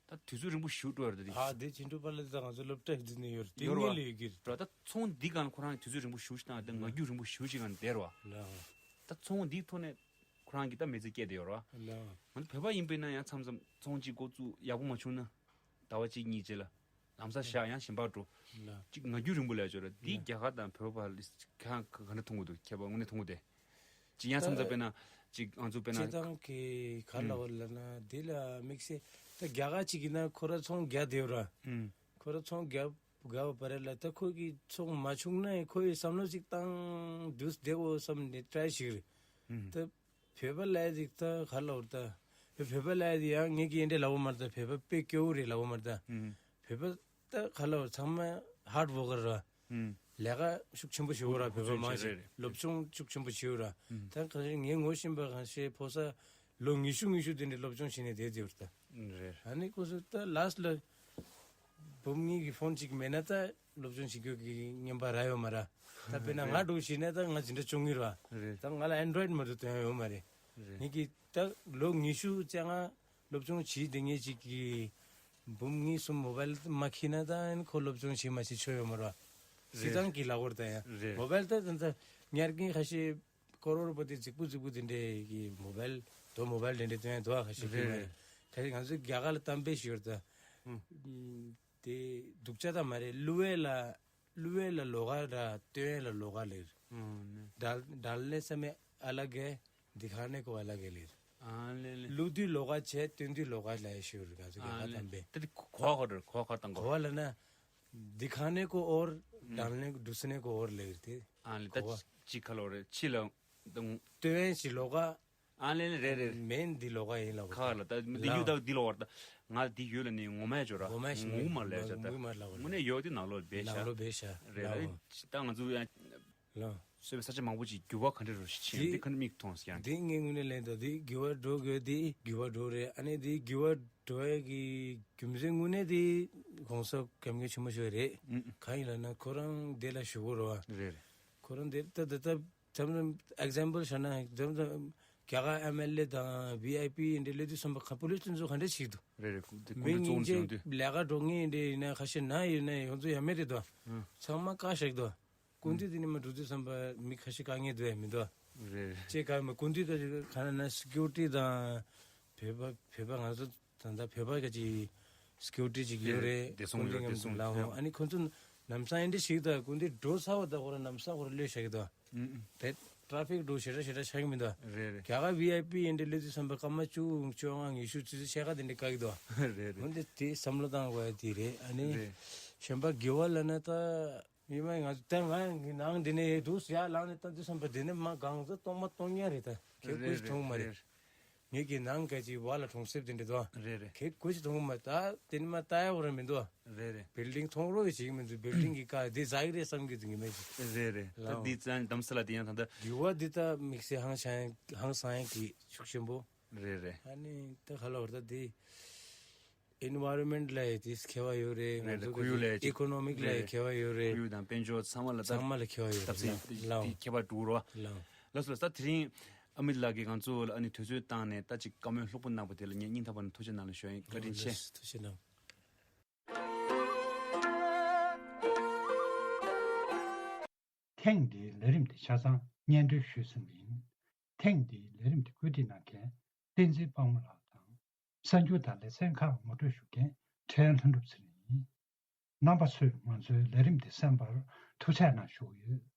ད་དུས་ཚོད་རིང་པོ་ཞེ་པོ་འགྲོ་ཡོད་རེད་ད་དེ། ཨ་དེ་སྤྱི་འགྲོས་པཱ་ལགས་དེ་ད་ང་ཚོ་སློབ་གྲྭ་འཛིན་ནས་ཡོད་རེད། དེ་ཡོད་ར་བ། སྔོན་ལ་ཡོད་ཀྱི་རེད། ར་ད་ཚོང་འདི་སྒང་ལ་ཁོ་རང་གི་དུས་ཚོད་རིང་པོ་ཞེ་པོ་ཞིག་དང་ད་ངང་རྒྱུད་རིང་པོ་ཞེ་པོ་ཞིག་སྒང་བསྡད་ར་བ། ལ་ལ། ད་ཚོང་འདིའི་ཐོག་ནས་ཁོ་རང་གི་ད་མི་ཚེ་སྐྱེལ་བསྡད་ཡོད་ར་བ། ལ་ལ། ང་ཚོ་བོད་པ་ཡིན་པས་ན་ཡང་མཚམས་མཚམས་ཚོང་གཅིག་འགོ་བཙུགས་ཡག་པོ་མ་བྱུང་ན། ཟླ་བ་གཅིག་གཉིས་རྗེས་ལ་ལམ་སང་བཞག་ཡང་གཞན་པར་འགྲོ། ལ། གཅིག་ངང་རྒྱུད་རིང་པོ་ལ་ཡ་ཅོ་ར། འདི་ལ། རྒྱ་གར་དང་བོད་པ་ལ་ག་ག་འདྲ་མཐོང་གི་འདུག་ཁྱད་པར་དངོས་གནས་མཐོང་གི་འདུག་གཅིག་ཡང་མཚམས་མཚམས་དཔེར་ན་གཅིག་ང་ཚོ་དཔེར་ན། སྤྱིར་བཏང་གི་ག་ལ་ཨུམ། བ་ལ་ན་འདི་ལ་དམིགས་བསལ་ད་རྒྱ་གར་གཅིག་ཡིན་ན་ཁོ་ར་ཚོང་རྒྱག་བསྡད་ཡོད་ར། ཨུམ། ཁོ་ར་ཚོང་རྒྱག་རྒྱག་པ་རེད་ལ། ད་ཁོ་གི་ཚོང་མ་བྱུང་ན་ཁོ་ཡི་བསམ་བློ་གཅིག་བཏང་དུས་བསྡད་འོ་བསམ་ནས་ཊ་རའི་ཞིག་རེད། ཨུམ། ད། བོད་པ་ལབ་ཡ་དེ་ད་ག་ལབ་དགོས་རེད་ད། བོད་པ་ལབ་ཡ་དེ་ཡང་ངས་ཀྱིས་འདི་འདྲ་ལབ་པ་མ་རེད་ད། བོད་པ་དཔེ་སྐྱོ་བོ་རེད་ལབ་པ་མ་རེད་ད། ཨུམ། བོད་པ་ད་ག་ལབ་དགོས་རེད། ཚང་མ་ཧར་ཌི་ཝོར་ཀར་རེད་བ། ཨུམ། ལས་ཀ་ཤུགས་ཆེན་པོ་ཞེ་པོ་རེད་བ། བོད་པ་མང་ཆེ་རེད། སློབ་སྦྱོང་ཤུགས་ཆེན་པོ་བྱེད་ཡོད་རེད་བ། ཨུམ། ད་ག་ནང་བཞིན་ངས་ངོ་ཤེས་པ་གང་ཤེས་ཕོ་གསར་ལོ་ཉི་ཤུ་ཉི་ཤུ་དེ་འདྲའི་སློབ་སྦྱོང་བྱས་ནས་བསྡད་ཡོད་རེད་ད། རེད། ཨ་ནི་ཁོ་ཚོ་ད་ལཱ་སི་ཊི་ལ། བུ་མོ་གཉིས་ཀྱི་ཕོན་གཅིག་མེད་ན་ད་སློབ་སྦྱོང་བྱེད་རྒྱུ་གི་རྔན་པ་རག་ཡོད་མ་རེད། ད་དཔེར་ན་ང་འདྲ་བོ་ཞིག་ན་ད་ང་ཇི་འདྲ་སྐྱོ་ངེས་རེད་བ། རེད། ད་ང་ལ་ཨན་ཌོ་རོ་ཡིཌ་མ་གཏོགས་སྟོན་ཡ་ཡོད་མ་རེད། རེད། ངེད་ཀྱིས་ད་ལོ་ཉི་ཤུ་རྩ་ལྔ་སློབ་སྦྱོང་བྱེད་བསྡད་མཁན་ཅིག་གིས་བུ་མོ་གཉིས་གསུམ་མོ་བལ་མ་འཁྱེར་ན་ད་ཨ་ནི་ཁོ་སློབ་སྦྱོང་བྱེད་མ་བྱེད་ཆོ་ཡོད་མ་རེད་བ། རེད། སྤྱིར་བཏང་གི་ལབ་དགོས་རེད་ད་ཡ། རེད། མོ་བལ་ད་ད་ད་ཉར་མཁན་ཁ་ཤས། ཀོ་རོར་པ་ཏི་རྫིག་པོ་རྫིག་པོ་དེ་འདྲའི་གི་མོ་བལ་དོ་མོ་བལ་དེ་འདྲའི་སྟོན་དོ་ཁ་ཤས་ཀྱི་རེད། མ་རེད། ཁ་ཤས་ང་ཚོའི་རྒྱ་གར་ལ་གཏམ་དཔེ་ཞིག་ཡོད་རེད་ད། ཨུམ། དེ་སྡུག་ཅག་ད་མ་རེད། བསླུ་བས་ལ་བསླུ་བས་ལ་ལོགས་ཀ་ར་སྟོན་ཡས་ལ་ལོགས་ཀ་ལེར། ཨུམ། ནི། ཌལ་ཌལ་ནེ་ས་མེད་ཨ་ལ་གེ་དི་ཁ་ནེ་ཀོ་ཨ་ལ་གེ་ལེར། ཨ་ལེ་ལེ། བསླུ་དུས་ལོགས་ཀ་བྱས་སྟོན་དུས་ལོགས་ཀ་ལ་ཡ་ཞིག་ཡོད་རེད། ང་ཚོ་རྒྱ་གར་གཏམ་དཔེ། ད་དེ་གོ་བ་གོ་འགྲོ་གོ་བ་ག་བཏང་གོ། གོ་བ་ལ་ན། दिखाने को और डालने को, दूसरे को और ले रही थी। ཨ་ལེ་ད་གོ་བ། ཅི་ཁ་ལོ་རེད་ཕྱི་ལ་ད་ངུ། སྟོན་ཞིག་ལོག་ག་ཨ་ལེ་ལེ་རེད་རེད། མེན་འདི་ལོག་ག་ཡིན་ལ་གོ། ཁ་ལ་ད་མི་འདི་ཡུ་ད་འདི་ལོག་བར་ད་ང་འདི་ཡོད་ལ་ནི་ངོ་མ་ཅོ་ར་ངོ་མ་ཞིག་ངུ་མ་ལ་ཅོ་ད་ངུ་མ་ལ་གོ། ངུ་ནས་ཡོད་དེ་ནང་ལོག་བེ་ཤ་ནང་ལོག་བེ་ཤ་རེད་ལ། ད་ང་ཚོ་ཡང་ལ། སོས་པའི་ས་ཆ་མང་པོ་ཅིག་འགྱུར་བ་ག་འདྲ་རུ་ཕྱིན་འདི་ག་འདྲ་མིག་མཐོང་ཡང་། འདི་ངས་དངོས་གནས་ལན་དུ་འདི་འགྱུར་བ་འགྲོ་དགོས། འདི་འགྱུར་བ་འགྲོ་རེད། ཨ་ནི་འདི་འགྱུར་བ་འགྲོ་ཡ་གི་རྒྱུ་མཚན་དངོས་གནས་འདི་གོང་ས་སྐྱབས་མགོན་ཆེན་པོ་མཆོག་རེད། ཨུ་ཨུ། གང་ཡིན་ལབ་ན་ཁོ་རང་འདི་ལ་ཞུ་དགོས་རེད་བ། རེད་རེད། ཁོ་རང་འདི་ད་ད་ད་ད་ཨེག་ཛམ་པལ་བཞག་ན་ད་ད་རྒྱ་གར་ཨེམ་ཨེལ་ཨེ་དང་བི་ཨའི་པི་འདི་སླེབས་དུས་ཙམ་པ་ག་པུ་ལིས་དེ་ཚོ་ག་འདྲ་བྱེད་ཀྱི་འདུག་རེད་རེད། ཁོ་འདི་མི་ཁོ་འདི་སྙིང་རྗེ་བཙོང་བྱུང་དུས། ལས་ཀ་འགྲོ་མཁན་འདི་ཡིན་ན་ཁ་ཤས་ན་ཡོད་ན་ཡོང་ཚོ་ཡ་མེད་རེད་དོ། ཨུ། ཚང་མ་བཀག་བཞག་གི་འདུག་སྐུ་མདུན་དེ་ནས་མ་འགྲོ་དུས་ཙམ་པ་མི་ཁ་ཤས་དཀའ་ངལ་འདུག་ཡ་མི་འདུག་རེད་རེད། ཅེས་ག་མ་སྐུ་མདུན་ད་ག་ན་ན་སི་ཀུ་རི་ཊི་དང་བོད་པ་བོད་པ་ང་ཚོ་ད་ལྟ་བོད་པ་ག་ཅིག་སི་ཀུ་རི་ཊི་ཅིག་ཡོད་རེད། བདེ་སྲུང་སྐུ་མདུན་ཡོད་མཉམ་བདེ་སྲུང་དུ་ལའོ་ཡོད། ཨ་ནི་ཁོ་ཚོ་ལམ་སང་ཨེ་འདྲ་ཞིག་ད་སྐུ་མདུན་འགྲོ་ཚར་བ་ད་ཁོ་ར་ལམ་སང་ཁོ་ར་གློད་བཞག་གི་འདུག་ཨུ་ཨུ། དེ་ཊ་ར་ཕིག་འགྲོ་ཞེ་དྲག་ཞེ་དྲག་ཆགས་ཀྱི་མི་འདུག་རེད་རེད། རྒྱ་གར་བི་ཨའི་པི་ཨེ་འདྲ་སླེབས་དུས་ཙམ་པ་སྐར་མ་བཅུ་བཅོ་ལྔ་ཉི་ཤུ་ཙི་ཙི་ཕྱེད་ཀ་དེ་འདྲ་བཀག་གི་འདུག་རེད་རེད། འོན་ཏེ་དེ་བསམ་བློ་བཏང་དགོས་ཡ་དེ་རེད། ཨ་ནི་རེད། གཞན་པ་དགེ་བ་ལ་ན་ད། མི་མ་ང་ཚོ་ད་ང་གི་ནང་འདི་ནས་འདུག་ཡར་ལངས་ནས་ད་འདི་བསམ་པ་འདི་ནས་མ་གང་ཚོད་གཏོང་མ་གཏོང་ཉན་རེད་ད། ཁྱེད་རེད་ཀུ་ཅི་མཐོང་མ་རེད། རེད། ངེད་ཀྱི་ནང་སྐད་ཅིག་བ་ལ་གྲོང་གསེབ་དེ་འདྲ་འདུག་རེད་རེད། ཁྱེད་ཀུ་ཅི་མཐོང་མ་ད་དེ་ནས་མ་ལྟ་ཡ་བོ་ར་མི་འདུག་རེད་རེད། བིལ་ཌིང་མཐོང་རོགས་ཡི་བྱེད་ཀྱི་མི་འདུག་བིལ་ཌིང་གི་ཀ་དེ་ཟ་གི་རེད་བསམ་གི་འདུག་ངེས་མེད་ཅིག་རེད་རེད། ད་ལའོ། འདི་ཙང་གདམ་ས་ལ་དེ་ཡང་ད་ད། འགྱུར་བ་འདི་ད་དམིགས་བསལ་ཧང་སང་ཧང་སང་ཡ་གི་ཤུགས་ཆེན་པོ། རེད་རེད། ཨ་ནི་ད་ག་ལ་བར་ད་དེ། ཨེན་ཝའི་རོན་མེན་ཊི་ལ་ཡི་དེ་ཁྱད་པར་ཡོད་རེད། རེད་ང་རེད། ཚོ་ཁོར་ཡུག་ལ་ཡི་ཅིག་ཨི་ཀོ་ནོ་མིག་ལ་ཡི་རེད། ཁྱད་པར་ཡོད་རེད། ཁོར་ཡུག་དང་དཔལ་འབྱོར་ཚང་མ་ལ་ད་ཚང་མ་ལ་ཁྱད་པར་ཡོད་རེད། ལགས་སོ། དེ་ཁྱད་པར་འགྲོ་རོགས། ལགས། ལགས་སོ་ལགས་སོ། ད་དེ་རིང་ཨ་མི་ལགས་ཀྱིས་ང་ཚོ་ལ་ཨ་ནི་དུས་ཚོད་བཏང་ནས་ད་ཅིག་བཀའ་མོལ་ལྷུག་པོ་གནང་བ་དེ་ལ་ངས་སྙིང་ཐག་པ་ནས་ཐུགས་རྗེ་གནང་ལ་ཞུ་ཡིན། བཀའ་དྲིན་ཆེ། ལགས་སོ་ཐུགས་རྗེ་གནང་། ཐེངས་འདིའི་ལས་རིམ་དེ་ཆ་ཚང་སྙན་སྒྲོན་ཞུས་ཟིན་པ་ཡིན། ཐེངས་འདིའི་ལས་རིམ་དེ་བཀོད་སྒྲིག་གནང་མཁན་བསྟན་འཛིན་དཔལ་མོ་ལགས་དང་། གསར་འགྱུར་དང་ལེ་ཚན་ཁག་ངོ་སྤྲོད་ཞུ་མཁན་ཕྲན་ལྷུན་གྲུབ་ཚེ་རིང་ཡིན། རྣམ་པ་ཚོས་ང་ཚོའི་ལས་རིམ་འདི་གསན་པར་ཐུགས་རྗེ་གནང་ཞུ་གི་ཡོད།